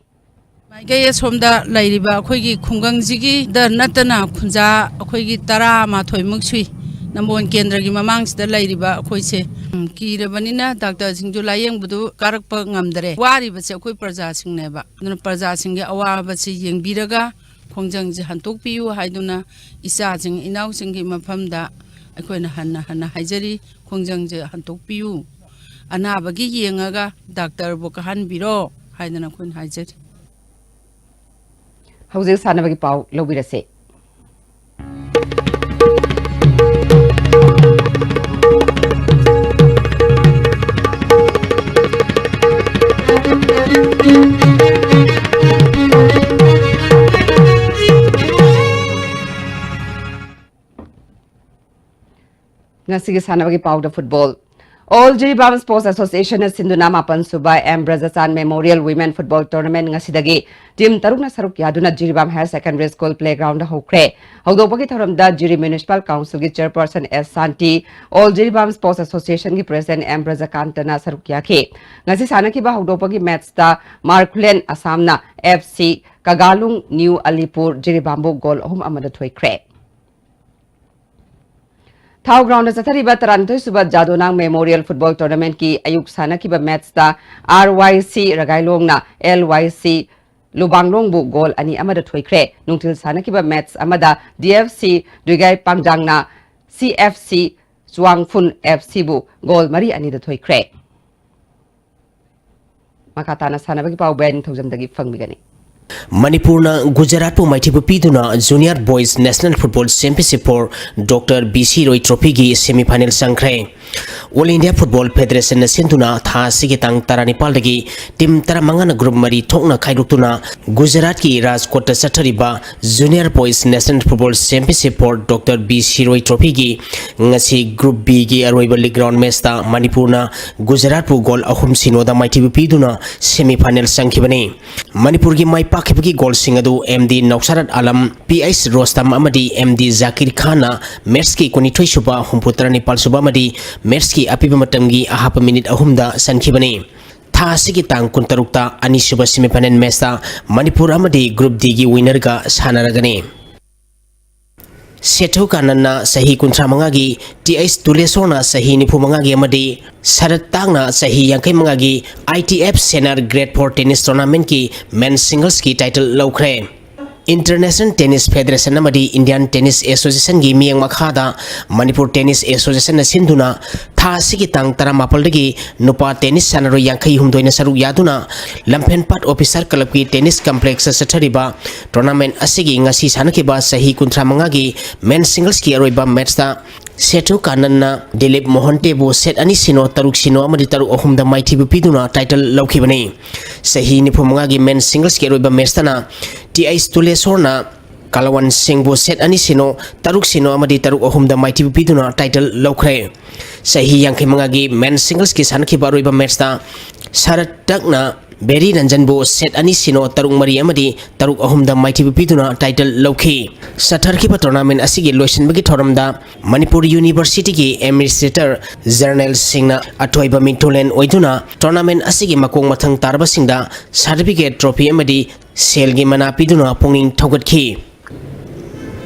ꯃꯥꯏꯀꯩ ꯑꯁꯣꯝꯗ ꯂꯩꯔꯤꯕ ꯑꯩꯈꯣꯏꯒꯤ ꯈꯨꯡꯒꯪꯁꯤꯒꯤꯗ ꯅꯠꯇꯅ ꯈꯨꯟꯖꯥ ꯑꯩꯈꯣꯏꯒꯤ ꯇꯔꯥꯃꯥꯊꯣꯏꯃꯨꯛ ꯁꯨꯏ꯫ ꯅꯝꯕꯣꯜ ꯀꯦꯟꯗ꯭ꯔꯒꯤ ꯃꯃꯥꯡꯁꯤꯗ ꯂꯩꯔꯤꯕ ꯑꯩꯈꯣꯏꯁꯦ, ꯎꯝ, ꯀꯤꯔꯕꯅꯤꯅ ꯗꯥꯛꯇꯔꯁꯤꯡꯁꯨ ꯂꯥꯌꯦꯡꯕꯗꯨ ꯀꯥꯔꯛꯄ ꯉꯝꯗꯔꯦ꯫ ꯋꯥꯔꯤꯕꯁꯦ ꯑꯩꯈꯣꯏ ꯄ꯭ꯔꯖꯥꯁꯤꯡꯅꯦꯕ꯫ ꯑꯗꯨꯅ ꯄ꯭ꯔꯖꯥꯁꯤꯡꯒꯤ ꯑꯋꯥꯕꯁꯤ ꯌꯦꯡꯕꯤꯔꯒ ꯈꯣꯡꯖꯪꯁꯦ ꯍꯟꯗꯣꯛꯄꯤꯌꯨ ꯍꯥꯏꯗꯨꯅ ꯏꯆꯥꯁꯤꯡ ꯏꯅꯥꯎꯁꯤꯡꯒꯤ ꯃꯐꯝꯗ ꯑꯩꯈꯣꯏꯅ ꯍꯟꯅ ꯍꯟꯅ ꯍꯥꯏꯖꯔꯤ, ꯈꯣꯡꯖꯪꯁꯦ ꯍꯟꯗꯣꯛꯄꯤꯌꯨ꯫ ꯑꯅꯥꯕꯒꯤ ꯌꯦꯡꯉꯒ ꯗꯥꯛꯇꯔꯕꯨ ꯀꯥꯍꯟꯕꯤꯔꯣ ꯍꯥꯏꯗꯅ ꯑꯩꯈꯣꯏꯅ ꯍꯥꯏꯖꯔꯤ꯫ ꯍꯧꯖꯤꯛ ꯁꯥꯟꯅꯕꯒꯤ ꯄꯥꯎ ꯂꯧꯕꯤꯔꯁꯦ꯫ ꯉꯁꯤꯒꯤ ꯁꯥꯟꯅꯕꯒꯤ ꯄꯥꯎꯗ football. All Jiribam Sports Association ꯅ ꯁꯤꯟꯗꯨꯅ ꯃꯥꯄꯟ ꯁꯨꯕ M Brajachan Memorial Women Football Tournament ꯉꯁꯤꯗꯒꯤ team ꯇꯔꯨꯛꯅ ꯁꯔꯨꯛ ꯌꯥꯗꯨꯅ Jiribam Higher Secondary School playground ꯗ ꯍꯧꯈ꯭ꯔꯦ꯫ ꯍꯧꯗꯣꯛꯄꯒꯤ ꯊꯧꯔꯝꯗ ꯖꯤꯔꯤ Municipal Council ꯒꯤ Chairperson ꯑꯦꯁ ꯁꯥꯟꯇꯤ, All Jiribam Sports Association ꯒꯤ President ꯑꯦꯝ ꯕ꯭ꯔꯖꯀꯥꯟꯇꯅ ꯁꯔꯨꯛ ꯌꯥꯈꯤ꯫ ꯉꯁꯤ ꯁꯥꯟꯅꯈꯤꯕ ꯍꯧꯗꯣꯛꯄꯒꯤ match ꯇ ꯃꯥꯔꯈꯨꯂꯦꯟ ꯑꯁꯥꯝꯅ F C ꯀꯒꯥꯂꯨꯡ new Alipur ꯖꯤꯔꯤꯕꯥꯝꯕꯨ goal ꯑꯍꯨꯝ ꯑꯃꯗ ꯊꯣꯏꯈ꯭ꯔꯦ꯫ ꯊꯥꯎ ground ꯗ ꯆꯠꯊꯔꯤꯕ ꯇꯔꯥꯅꯤꯊꯣꯏ ꯁꯨꯕ ꯖꯥꯗꯣꯅꯥꯡ Memorial Football Tournament ꯀꯤ ꯑꯌꯨꯛ ꯁꯥꯟꯅꯈꯤꯕ match ꯇ ꯑꯥꯔ ꯋꯥꯏ ꯁꯤ ꯔꯒꯥꯏꯂꯣꯡꯅ ꯑꯦꯜ ꯋꯥꯏ ꯁꯤ ꯂꯨꯕꯥꯡꯂꯣꯡꯕꯨ goal ꯑꯅꯤ ꯑꯃꯗ ꯊꯣꯏꯈ꯭ꯔꯦ꯫ ꯅꯨꯡꯊꯤꯜ ꯁꯥꯟꯅꯈꯤꯕ match ꯑꯃꯗ D F C ꯗꯨꯏꯒꯥꯏ ꯄꯥꯡꯖꯥꯡꯅ C F C ꯆꯨꯋꯥꯡꯐꯨꯟ F C ꯕꯨ goal ꯃꯔꯤ ꯑꯅꯤꯗ ꯊꯣꯏꯈ꯭ꯔꯦ꯫ ꯃꯈꯥ ꯇꯥꯅ ꯁꯥꯟꯅꯕꯒꯤ ꯄꯥꯎ ꯕꯦꯟ ꯅꯤꯡꯊꯧꯖꯝꯗꯒꯤ ꯐꯪꯕꯤꯒꯅꯤ꯫ ꯃꯅꯤꯄꯨꯔꯅ ꯒꯨꯖꯔꯥꯠꯄꯨ ꯃꯥꯏꯊꯤꯕ ꯄꯤꯗꯨꯅ Junior Boys National Football Championship for Doctor B C Roy Trophy ꯒꯤ semi final ꯆꯪꯈ꯭ꯔꯦ꯫ All India Football Federation ꯅ ꯁꯤꯟꯗꯨꯅ ꯊꯥ ꯑꯁꯤꯒꯤ ꯇꯥꯡ ꯇꯔꯥꯅꯤꯄꯥꯜꯗꯒꯤ team ꯇꯔꯥꯃꯉꯥꯅ group ꯃꯔꯤ ꯊꯣꯛꯅ ꯈꯥꯏꯗꯣꯛꯇꯨꯅ ꯒꯨꯖꯔꯥꯠꯀꯤ ꯔꯥꯖꯀꯣꯠꯇ ꯆꯠꯊꯔꯤꯕ Junior Boys National Football Championship for Doctor B C Roy Trophy ꯒꯤ ꯉꯁꯤ Group B ꯒꯤ ꯑꯔꯣꯏꯕ league round match ꯇ ꯃꯅꯤꯄꯨꯔꯅ ꯒꯨꯖꯔꯥꯠꯄꯨ goal ꯑꯍꯨꯝ ꯁꯤꯅꯣꯗ ꯃꯥꯏꯊꯤꯕ ꯄꯤꯗꯨꯅ semi final ꯆꯪꯈꯤꯕꯅꯤ꯫ ꯃꯅꯤꯄꯨꯔꯒꯤ ꯃꯥꯏ ꯄꯥꯛꯈꯤꯕꯒꯤ goal ꯁꯤꯡ ꯑꯗꯨ M D ꯅꯧꯁꯥꯔꯠ Alam, P H ꯔꯣꯁꯇꯝ ꯑꯃꯗꯤ ꯑꯦꯝ ꯗꯤ ꯖꯥꯀꯤꯔ ꯈꯥꯟꯅ match ꯀꯤ ꯀꯨꯟꯅꯤꯊꯣꯏ ꯁꯨꯕ, ꯍꯨꯝꯐꯨ ꯇꯔꯥꯅꯤꯄꯥꯜ ꯁꯨꯕ ꯑꯃꯗꯤ match ꯀꯤ ꯑꯄꯤꯕ ꯃꯇꯝꯒꯤ ꯑꯍꯥꯞꯄ minute ꯑꯍꯨꯝꯗ ꯆꯟꯈꯤꯕꯅꯤ꯫ ꯊꯥ ꯑꯁꯤꯒꯤ ꯇꯥꯡ ꯀꯨꯟꯇꯔꯨꯛꯇ ꯑꯅꯤꯁꯨꯕ semi final match ꯇ ꯃꯅꯤꯄꯨꯔ ꯑꯃꯗꯤ Group D ꯒꯤ winner ꯒ ꯁꯥꯟꯅꯔꯒꯅꯤ꯫ ꯁꯦꯊꯨ ꯀꯥꯅꯟꯅ ꯆꯍꯤ ꯀꯨꯟꯊ꯭ꯔꯥ ꯃꯉꯥꯒꯤ, ꯇꯤ ꯑꯩꯆ ꯇꯨꯂꯦꯁꯣꯔꯅ ꯆꯍꯤ ꯅꯤꯐꯨ ꯃꯉꯥꯒꯤ ꯑꯃꯗꯤ ꯁꯔꯠ ꯇꯥꯡꯅ ꯆꯍꯤ ꯌꯥꯡꯈꯩ ꯃꯉꯥꯒꯤ I T F Senior Grade Four Tennis Tournament ꯀꯤ Men Singles ꯀꯤ title ꯂꯧꯈ꯭ꯔꯦ꯫ International Tennis Federation ꯑꯃꯗꯤ Indian Tennis Association ꯒꯤ ꯃꯤꯠꯌꯦꯡ ꯃꯈꯥꯗ ꯃꯅꯤꯄꯨꯔ Tennis Association ꯅ ꯁꯤꯟꯗꯨꯅ ꯊꯥ ꯑꯁꯤꯒꯤ ꯇꯥꯡ ꯇꯔꯥꯃꯥꯄꯜꯗꯒꯤ ꯅꯨꯄꯥ tennis ꯁꯥꯟꯅꯔꯣꯏ ꯌꯥꯡꯈꯩ ꯍꯨꯝꯗꯣꯏꯅ ꯁꯔꯨꯛ ꯌꯥꯗꯨꯅ ꯂꯝꯐꯦꯟꯄꯥꯠ Officer Club ꯀꯤ tennis complex ꯇ ꯆꯠꯊꯔꯤꯕ tournament ꯑꯁꯤꯒꯤ ꯉꯁꯤ ꯁꯥꯟꯅꯈꯤꯕ ꯆꯍꯤ ꯀꯨꯟꯊ꯭ꯔꯥ ꯃꯉꯥꯒꯤ Men Singles ꯀꯤ ꯑꯔꯣꯏꯕ match ꯇ ꯁꯦꯊꯨ ꯀꯥꯅꯟꯅ ꯗꯤꯂꯤꯞ ꯃꯣꯍꯟꯇꯦꯕꯨ set ꯑꯅꯤ ꯁꯤꯅꯣ, ꯇꯔꯨꯛ ꯁꯤꯅꯣ ꯑꯃꯗꯤ ꯇꯔꯨꯛ ꯑꯍꯨꯝꯗ ꯃꯥꯏꯊꯤꯕ ꯄꯤꯗꯨꯅ title ꯂꯧꯈꯤꯕꯅꯤ꯫ ꯆꯍꯤ ꯅꯤꯐꯨ ꯃꯉꯥꯒꯤ Men Singles ꯀꯤ ꯑꯔꯣꯏꯕ match ꯇꯅ ꯇꯤ ꯑꯩꯆ ꯇꯨꯂꯦꯁꯣꯔꯅ ꯀꯂꯋꯟ ꯁꯤꯡꯕꯨ set ꯑꯅꯤ ꯁꯤꯅꯣ, ꯇꯔꯨꯛ ꯁꯤꯅꯣ ꯑꯃꯗꯤ ꯇꯔꯨꯛ ꯑꯍꯨꯝꯗ ꯃꯥꯏꯊꯤꯕ ꯄꯤꯗꯨꯅ title ꯂꯧꯈ꯭ꯔꯦ꯫ ꯆꯍꯤ ꯌꯥꯡꯈꯩ ꯃꯉꯥꯒꯤ men singlesꯀꯤ ꯁꯥꯟꯅꯈꯤꯕ ꯑꯔꯣꯏꯕ matchꯇ ꯁꯔꯠꯇꯛꯅ ꯕꯦꯔꯤ ꯔꯟꯖꯟꯕꯨ set ꯑꯅꯤ ꯁꯤꯅꯣ, ꯇꯔꯨꯛ ꯃꯔꯤ ꯑꯃꯗꯤ ꯇꯔꯨꯛ ꯑꯍꯨꯝꯗ ꯃꯥꯏꯊꯤꯕ ꯄꯤꯗꯨꯅ title ꯂꯧꯈꯤ꯫ ꯆꯠꯊꯔꯛꯈꯤꯕ tournament ꯑꯁꯤꯒꯤ ꯂꯣꯏꯁꯤꯟꯕꯒꯤ ꯊꯧꯔꯝꯗ ꯃꯅꯤꯄꯨꯔ Universityꯒꯤ administrator generalꯁꯤꯡꯅ ꯑꯊꯣꯏꯕ ꯃꯤꯡꯊꯣꯜꯂꯦꯟ ꯑꯣꯏꯗꯨꯅ tournament ꯑꯁꯤꯒꯤ ꯃꯈꯣꯡ ꯃꯊꯪ ꯇꯥꯔꯕꯁꯤꯡꯗ certificate, trophy ꯑꯃꯗꯤ ꯁꯦꯜꯒꯤ ꯃꯅꯥ ꯄꯤꯗꯨꯅ ꯄꯨꯛꯅꯤꯡ ꯊꯧꯒꯠꯈꯤ꯫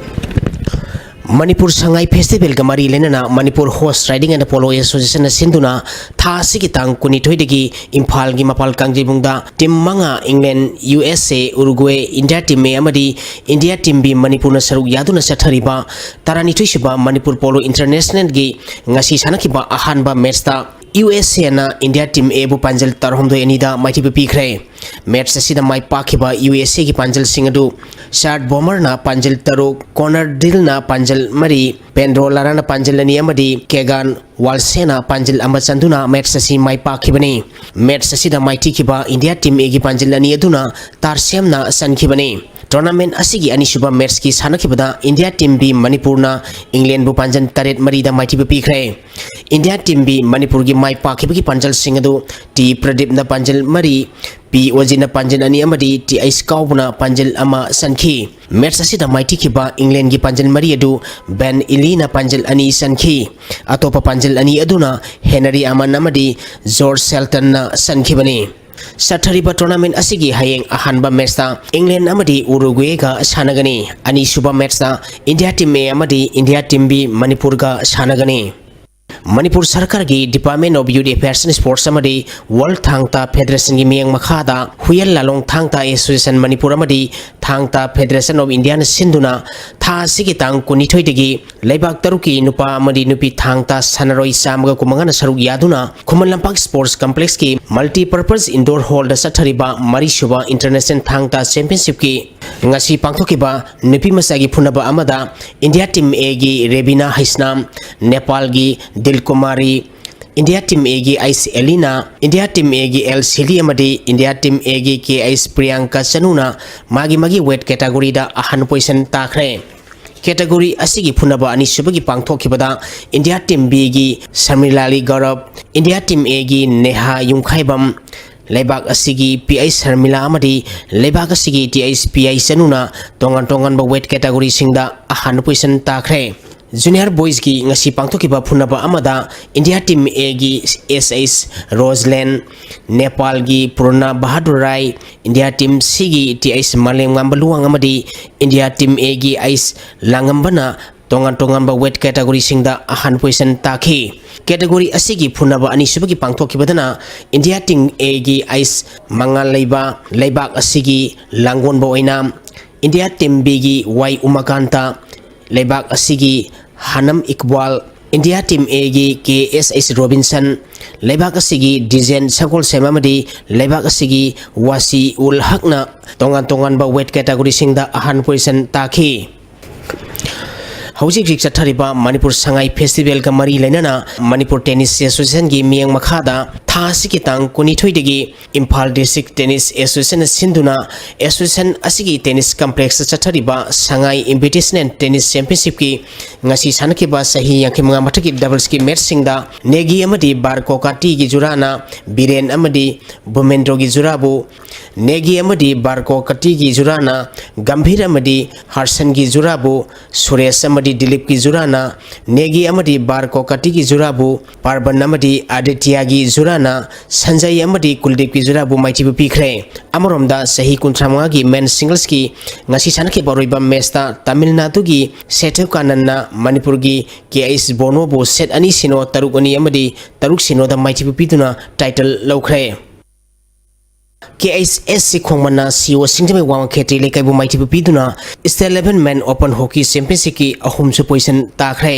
ꯃꯅꯤꯄꯨꯔ ꯁꯉꯥꯏ festivalꯒ ꯃꯔꯤ ꯂꯩꯅꯅ Manipur Horse Riding and Polo Associationꯅ ꯁꯤꯟꯗꯨꯅ ꯊꯥ ꯑꯁꯤꯒꯤ ꯇꯥꯡ ꯀꯨꯟꯅꯤꯊꯣꯏꯗꯒꯤ ꯏꯝꯐꯥꯜꯒꯤ ꯃꯄꯥꯜ ꯀꯥꯡꯖꯩꯕꯨꯡꯗ team ꯃꯉꯥ, England, U S A, Uruguay, India team A ꯑꯃꯗꯤ India team B ꯃꯅꯤꯄꯨꯔꯅ ꯁꯔꯨꯛ ꯌꯥꯗꯨꯅ ꯆꯠꯊꯔꯤꯕ ꯇꯔꯥꯅꯤꯊꯣꯏꯁꯨꯕ ꯃꯅꯤꯄꯨꯔ Polo Internationalꯒꯤ ꯉꯁꯤ ꯁꯥꯟꯅꯈꯤꯕ ꯑꯍꯥꯟꯕ matchꯇ U S Aꯅ India team Aꯕꯨ ꯄꯥꯟꯖꯜ ꯇꯔꯥꯍꯨꯝꯗꯣꯏ ꯑꯅꯤꯗ ꯃꯥꯏꯊꯤꯕ ꯄꯤꯈ꯭ꯔꯦ꯫ Match ꯑꯁꯤꯗ ꯃꯥꯏ ꯄꯥꯛꯈꯤꯕ U S Aꯒꯤ ꯄꯥꯟꯖꯜꯁꯤꯡ ꯑꯗꯨ Chad Bomerꯅ ꯄꯥꯟꯖꯜ ꯇꯔꯨꯛ, Connor Dillꯅ ꯄꯥꯟꯖꯜ ꯃꯔꯤ, Pedro Laraꯅ ꯄꯥꯟꯖꯜ ꯑꯅꯤ ꯑꯃꯗꯤ Keagan Walshꯅ ꯄꯥꯟꯖꯜ ꯑꯃ ꯆꯟꯗꯨꯅ match ꯑꯁꯤ ꯃꯥꯏ ꯄꯥꯛꯈꯤꯕꯅꯤ꯫ Match ꯑꯁꯤꯗ ꯃꯥꯏꯊꯤꯈꯤꯕ India team Aꯒꯤ ꯄꯥꯟꯖꯜ ꯑꯅꯤ ꯑꯗꯨꯅ Tarsemꯅ ꯆꯟꯈꯤꯕꯅꯤ꯫ Tournament ꯑꯁꯤꯒꯤ ꯑꯅꯤꯁꯨꯕ matchꯀꯤ ꯁꯥꯟꯅꯈꯤꯕꯗ India team B ꯃꯅꯤꯄꯨꯔꯅ Englandꯕꯨ ꯄꯥꯟꯖꯜ ꯇꯔꯦꯠ ꯃꯔꯤꯗ ꯃꯥꯏꯊꯤꯕ ꯄꯤꯈ꯭ꯔꯦ꯫ India team B ꯃꯅꯤꯄꯨꯔꯒꯤ ꯃꯥꯏ ꯄꯥꯛꯈꯤꯕꯒꯤ ꯄꯥꯟꯖꯜꯁꯤꯡ ꯑꯗꯨ T Pradipꯅ ꯄꯥꯟꯖꯜ ꯃꯔꯤ, P Ojitꯅ ꯄꯥꯟꯖꯜ ꯑꯅꯤ ꯑꯃꯗꯤ T H Kaobuꯅ ꯄꯥꯟꯖꯜ ꯑꯃ ꯆꯟꯈꯤ꯫ Match ꯑꯁꯤꯗ ꯃꯥꯏꯊꯤꯈꯤꯕ Englandꯒꯤ ꯄꯥꯟꯖꯜ ꯃꯔꯤ ꯑꯗꯨ Ben Elyꯅ ꯄꯥꯟꯖꯜ ꯑꯅꯤ ꯆꯟꯈꯤ꯫ ꯑꯇꯣꯞꯄ ꯄꯥꯟꯖꯜ ꯑꯅꯤ ꯑꯗꯨꯅ Henry Aman ꯑꯃꯗꯤ George Sheltonꯅ ꯆꯟꯈꯤꯕꯅꯤ꯫ ꯆꯠꯊꯔꯤꯕ tournament ꯑꯁꯤꯒꯤ ꯍꯌꯦꯡ ꯑꯍꯥꯟꯕ matchꯇ England ꯑꯃꯗꯤ Uruguayꯒ ꯁꯥꯟꯅꯒꯅꯤ꯫ ꯑꯅꯤꯁꯨꯕ matchꯇ India team A ꯑꯃꯗꯤ India team B ꯃꯅꯤꯄꯨꯔꯒ ꯁꯥꯟꯅꯒꯅꯤ꯫ ꯃꯅꯤꯄꯨꯔ ꯁꯔꯀꯥꯔꯒꯤ Department of Youth Affairs and Sports ꯑꯃꯗꯤ World ꯊꯥꯡ ꯇꯥ Federationꯒꯤ ꯃꯤꯠꯌꯦꯡ ꯃꯈꯥꯗ ꯍꯨꯌꯦꯜ ꯂꯥꯂꯣꯡ ꯊꯥꯡ ꯇꯥ Association ꯃꯅꯤꯄꯨꯔ ꯑꯃꯗꯤ ꯊꯥꯡ ꯇꯥ Federation of Indiaꯅ ꯁꯤꯟꯗꯨꯅ ꯊꯥ ꯑꯁꯤꯒꯤ ꯇꯥꯡ ꯀꯨꯟꯅꯤꯊꯣꯏꯗꯒꯤ ꯂꯩꯕꯥꯛ ꯇꯔꯨꯛꯀꯤ ꯅꯨꯄꯥ ꯑꯃꯗꯤ ꯅꯨꯄꯤ ꯊꯥꯡ ꯇꯥ ꯁꯥꯟꯅꯔꯣꯏ ꯆꯥꯝꯃꯒ ꯀꯨꯟꯃꯉꯥꯅ ꯁꯔꯨꯛ ꯌꯥꯗꯨꯅ Khuman Lampak Sports Complexꯀꯤ Multipurpose Indoor Hallꯗ ꯆꯠꯊꯔꯤꯕ ꯃꯔꯤꯁꯨꯕ International ꯊꯥꯡ ꯇꯥ Championshipꯀꯤ ꯉꯁꯤ ꯄꯥꯡꯊꯣꯛꯈꯤꯕ ꯅꯨꯄꯤ ꯃꯆꯥꯒꯤ ꯐꯨꯅꯕ ꯑꯃꯗ India team Aꯒꯤ Rebina Haisnam, ꯅꯦꯄꯥꯜꯒꯤ ꯗꯤꯜꯀꯨꯃꯥꯔꯤ India Team A ꯒꯤ ꯑꯩꯁ ꯑꯦꯂꯤꯅꯥ, India Team A ꯒꯤ ꯑꯦꯜ ꯁꯤꯂꯤ ꯑꯃꯗꯤ India Team A ꯒꯤ ꯀꯦ ꯑꯩꯁ ꯄ꯭ꯔꯤꯌꯥꯡꯀꯥ ꯆꯅꯨꯅ ꯃꯥꯒꯤ ꯃꯥꯒꯤ weight category ꯗ ꯑꯍꯥꯟꯕ position ꯇꯥꯈ꯭ꯔꯦ꯫ Category ꯑꯁꯤꯒꯤ ꯐꯨꯅꯕ ꯑꯅꯤꯁꯨꯕꯒꯤ ꯄꯥꯡꯊꯣꯛꯈꯤꯕꯗ India Team B ꯒꯤ ꯁꯔꯃꯤꯂꯥꯂꯤ ꯒꯧꯔꯕ, India Team A ꯒꯤ ꯅꯦꯍꯥ ꯌꯨꯝꯈꯥꯏꯕꯝ, ꯂꯩꯕꯥꯛ ꯑꯁꯤꯒꯤ ꯄꯤ ꯑꯥꯏ ꯁꯔꯃꯤꯂꯥ ꯑꯃꯗꯤ ꯂꯩꯕꯥꯛ ꯑꯁꯤꯒꯤ ꯇꯤ ꯑꯩꯁ ꯄꯤ ꯑꯥꯏ ꯆꯅꯨꯅ ꯇꯣꯉꯥꯟ ꯇꯣꯉꯥꯟꯕ weight category ꯁꯤꯡꯗ ꯑꯍꯥꯟꯕ position ꯇꯥꯈ꯭ꯔꯦ꯫ Junior boys ꯀꯤ ꯉꯁꯤ ꯄꯥꯡꯊꯣꯛꯈꯤꯕ ꯐꯨꯅꯕ ꯑꯃꯗ India Team A ꯒꯤ ꯑꯦꯁ ꯑꯩꯁ ꯔꯣꯖꯂꯦꯟ, ꯅꯦꯄꯥꯜꯒꯤ ꯄꯨꯔꯅꯥ ꯕꯍꯥꯗꯨꯔ ꯔꯥꯏ, India Team C ꯒꯤ ꯇꯤ ꯑꯩꯁ ꯃꯥꯂꯦꯝꯉꯥꯝꯕ ꯂꯨꯋꯥꯡ ꯑꯃꯗꯤ India Team A ꯒꯤ ꯑꯩꯁ ꯂꯥꯡꯉꯝꯕꯅ ꯇꯣꯉꯥꯟ ꯇꯣꯉꯥꯟꯕ weight category ꯁꯤꯡꯗ ꯑꯍꯥꯟꯕ position ꯇꯥꯈꯤ꯫ Category ꯑꯁꯤꯒꯤ ꯐꯨꯅꯕ ꯑꯅꯤꯁꯨꯕꯒꯤ ꯄꯥꯡꯊꯣꯛꯈꯤꯕꯗꯅ India Team A ꯒꯤ ꯑꯩꯁ ꯃꯉꯥꯜ ꯂꯩꯕ, ꯂꯩꯕꯥꯛ ꯑꯁꯤꯒꯤ ꯂꯥꯡꯒꯣꯟꯕ ꯑꯣꯏꯅꯥꯝ, India Team B ꯒꯤ ꯋꯥꯏ ꯎꯃꯥꯀꯥꯟꯇ, ꯂꯩꯕꯥꯛ ꯑꯁꯤꯒꯤ ꯍꯥꯅꯝ ꯏꯛꯕꯥꯜ, India Team A ꯒꯤ ꯀꯦ ꯑꯦꯁ ꯑꯩꯁ ꯔꯣꯕꯤꯟꯁꯟ, ꯂꯩꯕꯥꯛ ꯑꯁꯤꯒꯤ ꯗꯤꯖꯦꯟ ꯁꯒꯣꯜꯁꯦꯝ ꯑꯃꯗꯤ ꯂꯩꯕꯥꯛ ꯑꯁꯤꯒꯤ ꯋꯥꯁꯤ ꯎꯜ ꯍꯛꯅ ꯇꯣꯉꯥꯟ ꯇꯣꯉꯥꯟꯕ weight category ꯁꯤꯡꯗ ꯑꯍꯥꯟꯕ position ꯇꯥꯈꯤ꯫ ꯍꯧꯖꯤꯛ ꯍꯧꯖꯤꯛ ꯆꯠꯊꯔꯤꯕ ꯃꯅꯤꯄꯨꯔ ꯁꯉꯥꯏ festival ꯒ ꯃꯔꯤ ꯂꯩꯅꯅ ꯃꯅꯤꯄꯨꯔ Tennis Association ꯒꯤ ꯃꯤꯠꯌꯦꯡ ꯃꯈꯥꯗ ꯊꯥ ꯑꯁꯤꯒꯤ ꯇꯥꯡ ꯀꯨꯟꯅꯤꯊꯣꯏꯗꯒꯤ ꯏꯝꯐꯥꯜ District Tennis Association ꯅ ꯁꯤꯟꯗꯨꯅ association ꯑꯁꯤꯒꯤ tennis complex ꯇ ꯆꯠꯊꯔꯤꯕ ꯁꯉꯥꯏ Invitational Tennis Championship ꯀꯤ ꯉꯁꯤ ꯁꯥꯟꯅꯈꯤꯕ ꯆꯍꯤ ꯌꯥꯡꯈꯩ ꯃꯉꯥ ꯃꯊꯛꯀꯤ doubles ꯀꯤ match ꯁꯤꯡꯗ ꯅꯦꯒꯤ ꯑꯃꯗꯤ ꯕꯥꯔ ꯀꯣꯀꯥꯇꯤꯒꯤ ꯖꯨꯔꯥꯅ ꯕꯤꯔꯦꯟ ꯑꯃꯗꯤ ꯚꯨꯃꯦꯟꯗ꯭ꯔꯣꯒꯤ ꯖꯨꯔꯥꯕꯨ, ꯅꯦꯒꯤ ꯑꯃꯗꯤ ꯕꯥꯔ ꯀꯣꯀꯥꯇꯤꯒꯤ ꯖꯨꯔꯥꯅ ꯒꯝꯚꯤꯔ ꯑꯃꯗꯤ ꯍꯔꯁꯟꯒꯤ ꯖꯨꯔꯥꯕꯨ, ꯁꯨꯔꯦꯁ ꯑꯃꯗꯤ ꯗꯤꯂꯤꯞꯀꯤ ꯖꯨꯔꯥꯅ ꯅꯦꯒꯤ ꯑꯃꯗꯤ ꯕꯥꯔ ꯀꯣꯀꯥꯇꯤꯒꯤ ꯖꯨꯔꯥꯕꯨ, ꯄꯥꯔꯕꯟ ꯑꯃꯗꯤ ꯑꯥꯗꯤꯇ꯭ꯌꯥꯒꯤ ꯖꯨꯔꯥꯅ ꯁꯟꯖꯌ ꯑꯃꯗꯤ ꯀꯨꯜꯗꯤꯞꯀꯤ ꯖꯨꯔꯥꯕꯨ ꯃꯥꯏꯊꯤꯕ ꯄꯤꯈ꯭ꯔꯦ꯫ ꯑꯃꯔꯣꯝꯗ ꯆꯍꯤ ꯀꯨꯟꯊ꯭ꯔꯥ ꯃꯉꯥꯒꯤ men singles ꯀꯤ ꯉꯁꯤ ꯁꯥꯟꯅꯈꯤꯕ ꯑꯔꯣꯏꯕ match ꯇ ꯇꯥꯃꯤꯜ ꯅꯥꯗꯨꯒꯤ ꯁꯦꯊꯨ ꯀꯥꯅꯟꯅ ꯃꯅꯤꯄꯨꯔꯒꯤ ꯀꯦ ꯑꯩꯁ ꯕꯣꯅꯣꯕꯨ set ꯑꯅꯤ ꯁꯤꯅꯣ, ꯇꯔꯨꯛ ꯑꯅꯤ ꯑꯃꯗꯤ ꯇꯔꯨꯛ ꯁꯤꯅꯣꯗ ꯃꯥꯏꯊꯤꯕ ꯄꯤꯗꯨꯅ title ꯂꯧꯈ꯭ꯔꯦ꯫ ꯀꯦ ꯑꯩꯆ ꯑꯦꯁ ꯁꯤ ꯈꯣꯡꯃꯟꯅ ꯁꯤ ꯑꯣ ꯁꯤꯡꯖꯃꯩ ꯋꯥꯡꯃ ꯈꯦꯇ꯭ꯔꯤ ꯂꯩꯀꯥꯏꯕꯨ ꯃꯥꯏꯊꯤꯕ ꯄꯤꯗꯨꯅ State Eleven Men Open Hockey Championship ꯀꯤ ꯑꯍꯨꯝꯁꯨ position ꯇꯥꯈ꯭ꯔꯦ꯫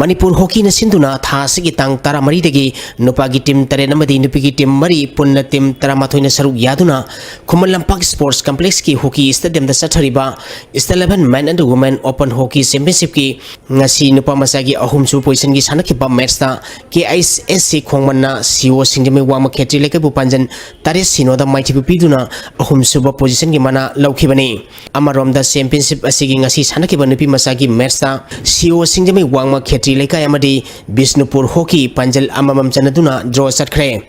ꯃꯅꯤꯄꯨꯔ ꯍꯣꯀꯤꯅ ꯁꯤꯟꯗꯨꯅ ꯊꯥ ꯑꯁꯤꯒꯤ ꯇꯥꯡ ꯇꯔꯥꯃꯔꯤꯗꯒꯤ ꯅꯨꯄꯥꯒꯤ team ꯇꯔꯦꯠ ꯑꯃꯗꯤ ꯅꯨꯄꯤꯒꯤ team ꯃꯔꯤ, ꯄꯨꯟꯅ team ꯇꯔꯥꯃꯥꯊꯣꯏꯅ ꯁꯔꯨꯛ ꯌꯥꯗꯨꯅ ꯈꯨꯃꯟ ꯂꯝꯄꯥꯛ Sports Complex ꯀꯤ hockey stadium ꯗ ꯆꯠꯊꯔꯤꯕ State Eleven Men and Women Open Hockey Championship ꯀꯤ ꯉꯁꯤ ꯅꯨꯄꯥ ꯃꯆꯥꯒꯤ ꯑꯍꯨꯝꯁꯨ position ꯒꯤ ꯁꯥꯟꯅꯈꯤꯕ match ꯇ ꯀꯦ ꯑꯩꯆ ꯑꯦꯁ ꯁꯤ ꯈꯣꯡꯃꯟꯅ ꯁꯤ ꯑꯣ ꯁꯤꯡꯖꯃꯩ ꯋꯥꯡꯃ ꯈꯦꯇ꯭ꯔꯤ ꯂꯩꯀꯥꯏꯕꯨ ꯄꯥꯟꯖꯟ ꯇꯔꯦꯠ ꯁꯤꯅꯣꯗ ꯃꯥꯏꯊꯤꯕ ꯄꯤꯗꯨꯅ ꯑꯍꯨꯝꯁꯨꯕ position ꯒꯤ ꯃꯅꯥ ꯂꯧꯈꯤꯕꯅꯤ꯫ ꯑꯃꯔꯣꯝꯗ championship ꯑꯁꯤꯒꯤ ꯉꯁꯤ ꯁꯥꯟꯅꯈꯤꯕ ꯅꯨꯄꯤ ꯃꯆꯥꯒꯤ match ꯇ ꯁꯤ ꯑꯣ ꯁꯤꯡꯖꯃꯩ ꯋꯥꯡꯃ ꯈꯦꯇ꯭ꯔꯤ ꯂꯩꯀꯥꯏ ꯑꯃꯗꯤ ꯕꯤꯁꯅꯨꯄꯨꯔ ꯍꯣꯀꯤ ꯄꯥꯟꯖꯜ ꯑꯃꯃꯝ ꯆꯟꯅꯗꯨꯅ draw ꯆꯠꯈ꯭ꯔꯦ꯫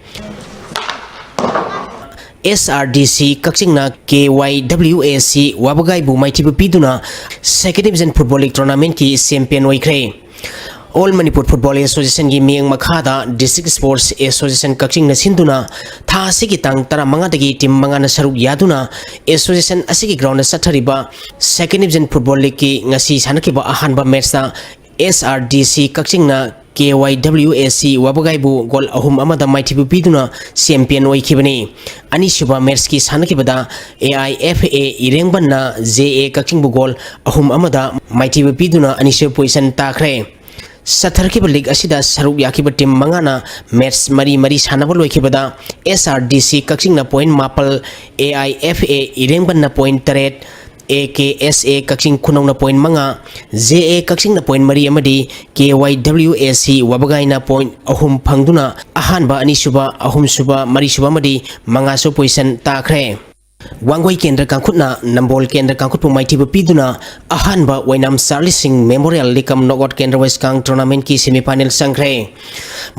ꯑꯦꯁ ꯑꯥꯔ ꯗꯤ ꯁꯤ ꯀꯛꯆꯤꯡꯅ ꯀꯦ ꯋꯥꯏ ꯗꯕ꯭ꯂꯤꯎ ꯑꯦ ꯁꯤ ꯋꯥꯕꯒꯥꯏꯕꯨ ꯃꯥꯏꯊꯤꯕ ꯄꯤꯗꯨꯅ Second Division Football League Tournament ꯀꯤ champion ꯑꯣꯏꯈ꯭ꯔꯦ꯫ All Manipur Football Association ꯒꯤ ꯃꯤꯠꯌꯦꯡ ꯃꯈꯥꯗ District Sports Association ꯀꯛꯆꯤꯡꯅ ꯁꯤꯟꯗꯨꯅ ꯊꯥ ꯑꯁꯤꯒꯤ ꯇꯥꯡ ꯇꯔꯥꯃꯉꯥꯗꯒꯤ team ꯃꯉꯥꯅ ꯁꯔꯨꯛ ꯌꯥꯗꯨꯅ association ꯑꯁꯤꯒꯤ ground ꯗ ꯆꯠꯊꯔꯤꯕ Second Division Football League ꯀꯤ ꯉꯁꯤ ꯁꯥꯟꯅꯈꯤꯕ ꯑꯍꯥꯟꯕ match ꯇ ꯑꯦꯁ ꯑꯥꯔ ꯗꯤ ꯁꯤ ꯀꯛꯆꯤꯡꯅ ꯀꯦ ꯋꯥꯏ ꯗꯕ꯭ꯂꯤꯎ ꯑꯦ ꯁꯤ ꯋꯥꯕꯒꯥꯏꯕꯨ goal ꯑꯍꯨꯝ ꯑꯃꯗ ꯃꯥꯏꯊꯤꯕ ꯄꯤꯗꯨꯅ champion ꯑꯣꯏꯈꯤꯕꯅꯤ꯫ ꯑꯅꯤꯁꯨꯕ match ꯀꯤ ꯁꯥꯟꯅꯈꯤꯕꯗ ꯑꯦ ꯑꯥꯏ ꯑꯦꯐ ꯑꯦ ꯏꯔꯦꯡꯕꯟꯅ ꯖꯦ ꯑꯦ ꯀꯛꯆꯤꯡꯕꯨ goal ꯑꯍꯨꯝ ꯑꯃꯗ ꯃꯥꯏꯊꯤꯕ ꯄꯤꯗꯨꯅ ꯑꯅꯤꯁꯨꯕ position ꯇꯥꯈ꯭ꯔꯦ꯫ ꯆꯠꯊꯔꯛꯈꯤꯕ league ꯑꯁꯤꯗ ꯁꯔꯨꯛ ꯌꯥꯈꯤꯕ team ꯃꯉꯥꯅ match ꯃꯔꯤ ꯃꯔꯤ ꯁꯥꯟꯅꯕ ꯂꯣꯏꯈꯤꯕꯗ ꯑꯦꯁ ꯑꯥꯔ ꯗꯤ ꯁꯤ ꯀꯛꯆꯤꯡꯅ point ꯃꯥꯄꯜ, ꯑꯦ ꯑꯥꯏ ꯑꯦꯐ ꯑꯦ ꯏꯔꯦꯡꯕꯟꯅ point ꯇꯔꯦꯠ, A K S A Kakching ꯈꯨꯅꯧꯅ point ꯃꯉꯥ, ꯖꯦ ꯑꯦ ꯀꯛꯆꯤꯡꯅ point ꯃꯔꯤ ꯑꯃꯗꯤ ꯀꯦ ꯋꯥꯏ ꯗꯕ꯭ꯂꯤꯎ ꯑꯦ ꯁꯤ ꯋꯥꯕꯒꯥꯏꯅ point ꯑꯍꯨꯝ ꯐꯪꯗꯨꯅ ꯑꯍꯥꯟꯕ, ꯑꯅꯤꯁꯨꯕ, ꯑꯍꯨꯝꯁꯨꯕ, ꯃꯔꯤꯁꯨꯕ ꯑꯃꯗꯤ ꯃꯉꯥꯁꯨꯕ position ꯇꯥꯈ꯭ꯔꯦ꯫ ꯋꯥꯡꯒꯣꯏ ꯀꯦꯟꯗ꯭ꯔ ꯀꯥꯡꯈꯨꯠꯅ ꯅꯝꯕꯣꯜ ꯀꯦꯟꯗ꯭ꯔ ꯀꯥꯡꯈꯨꯠꯄꯨ ꯃꯥꯏꯊꯤꯕ ꯄꯤꯗꯨꯅ ꯑꯍꯥꯟꯕ ꯑꯣꯏꯅꯥꯝ ꯆꯥꯔꯂꯤ ꯁꯤꯡ Memorial League cum Knockout Kendra West Kang Tournament ꯀꯤ semi final ꯆꯪꯈ꯭ꯔꯦ꯫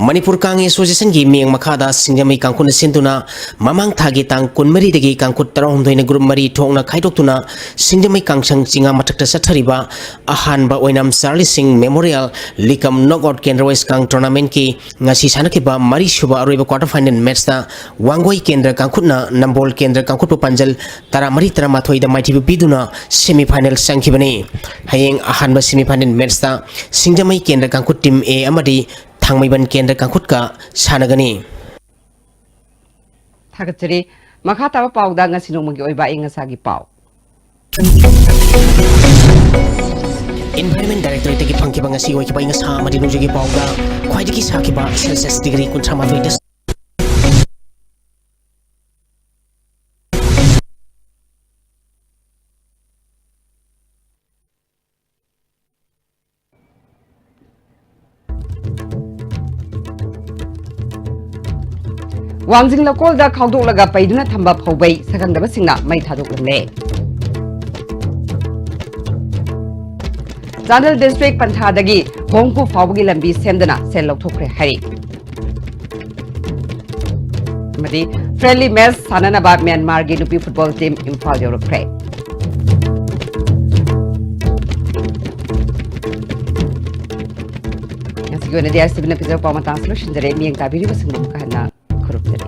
ꯃꯅꯤꯄꯨꯔ ꯀꯥꯡ Association ꯒꯤ ꯃꯤꯠꯌꯦꯡ ꯃꯈꯥꯗ ꯁꯤꯡꯖꯃꯩ ꯀꯥꯡꯈꯨꯠꯅ ꯁꯤꯟꯗꯨꯅ ꯃꯃꯥꯡ ꯊꯥꯒꯤ ꯇꯥꯡ ꯀꯨꯟꯃꯔꯤꯗꯒꯤ ꯀꯥꯡꯈꯨꯠ ꯇꯔꯥꯍꯨꯝꯗꯣꯏꯅ group ꯃꯔꯤ ꯊꯣꯛꯅ ꯈꯥꯏꯗꯣꯛꯇꯨꯅ ꯁꯤꯡꯖꯃꯩ ꯀꯥꯡꯁꯪ ꯆꯤꯉꯥ ꯃꯊꯛꯇ ꯆꯠꯊꯔꯤꯕ ꯑꯍꯥꯟꯕ ꯑꯣꯏꯅꯥꯝ ꯆꯥꯔꯂꯤ ꯁꯤꯡ Memorial League cum Knockout Kendra West Kang Tournament ꯀꯤ ꯉꯁꯤ ꯁꯥꯟꯅꯈꯤꯕ ꯃꯔꯤꯁꯨꯕ ꯑꯔꯣꯏꯕ quarter final match ꯇ ꯋꯥꯡꯒꯣꯏ ꯀꯦꯟꯗ꯭ꯔ ꯀꯥꯡꯈꯨꯠꯅ ꯅꯝꯕꯣꯜ ꯀꯦꯟꯗ꯭ꯔ ꯀꯥꯡꯈꯨꯠꯄꯨ ꯄꯥꯟꯖꯜ ꯇꯔꯥꯃꯔꯤ ꯇꯔꯥꯃꯥꯊꯣꯏꯗ ꯃꯥꯏꯊꯤꯕ ꯄꯤꯗꯨꯅ semi final ꯆꯪꯈꯤꯕꯅꯤ꯫ ꯍꯌꯦꯡ ꯑꯍꯥꯟꯕ semi final match ꯇ ꯁꯤꯡꯖꯃꯩ ꯀꯦꯟꯗ꯭ꯔ ꯀꯥꯡꯈꯨꯠ team A ꯑꯃꯗꯤ ꯊꯥꯡꯃꯩꯕꯟ ꯀꯦꯟꯗ꯭ꯔ ꯀꯥꯡꯈꯨꯠꯀ ꯁꯥꯟꯅꯒꯅꯤ꯫ ꯊꯥꯒꯠꯆꯔꯤ꯫ ꯃꯈꯥ ꯇꯥꯕ ꯄꯥꯎꯗ ꯉꯁꯤ ꯅꯣꯡꯃꯒꯤ ꯑꯣꯏꯕ ꯑꯏꯪ ꯑꯁꯥꯒꯤ ꯄꯥꯎ꯫ Environment Directorate ꯇꯒꯤ ꯐꯪꯈꯤꯕ ꯉꯁꯤ ꯑꯣꯏꯈꯤꯕ ꯑꯏꯪ ꯑꯁꯥ ꯑꯃꯗꯤ ꯅꯣꯡꯖꯨꯒꯤ ꯄꯥꯎꯗ ꯈ꯭ꯋꯥꯏꯗꯒꯤ ꯁꯥꯈꯤꯕ Celsius degree ꯀꯨꯟꯊ꯭ꯔꯥ ꯃꯥꯊꯣꯏꯗ ꯋꯥꯡꯖꯤꯡ ꯂꯧꯀꯣꯜꯗ ꯈꯥꯎꯗꯣꯛꯂꯒ ꯄꯩꯗꯨꯅ ꯊꯝꯕ ꯐꯧꯕꯩ ꯁꯛꯈꯪꯗꯕꯁꯤꯡꯅ ꯃꯩ ꯊꯥꯗꯣꯛꯂꯝꯂꯦ꯫ ꯆꯥꯟꯗꯦꯜ district ꯄꯟꯊꯥꯗꯒꯤ ꯍꯣꯡꯀꯨ ꯐꯥꯎꯕꯒꯤ ꯂꯝꯕꯤ ꯁꯦꯝꯗꯅ ꯁꯦꯜ ꯂꯧꯊꯣꯛꯈ꯭ꯔꯦ ꯍꯥꯏꯔꯤ꯫ ꯑꯃꯗꯤ friendly match ꯁꯥꯟꯅꯅꯕ ꯃ꯭ꯌꯥꯟꯃꯥꯔꯒꯤ ꯅꯨꯄꯤ football team ꯏꯝꯐꯥꯜ ꯌꯧꯔꯛꯈ꯭ꯔꯦ꯫ ꯉꯁꯤꯒꯤ ꯑꯣꯏꯅꯗꯤ ꯑꯥꯏ ꯑꯦꯁ ꯇꯤ ꯚꯤꯅ ꯄꯤꯖꯕ ꯄꯥꯎ ꯃꯇꯥꯡꯁꯤ ꯂꯣꯏꯁꯤꯟꯖꯔꯦ꯫ ꯃꯤꯠꯌꯦꯡ ꯇꯥꯕꯤꯔꯤꯕꯁꯤꯡꯕꯨ ꯑꯃꯨꯛꯀ ꯍꯟꯅ ꯈꯨꯔꯨꯝꯖꯔꯤ꯫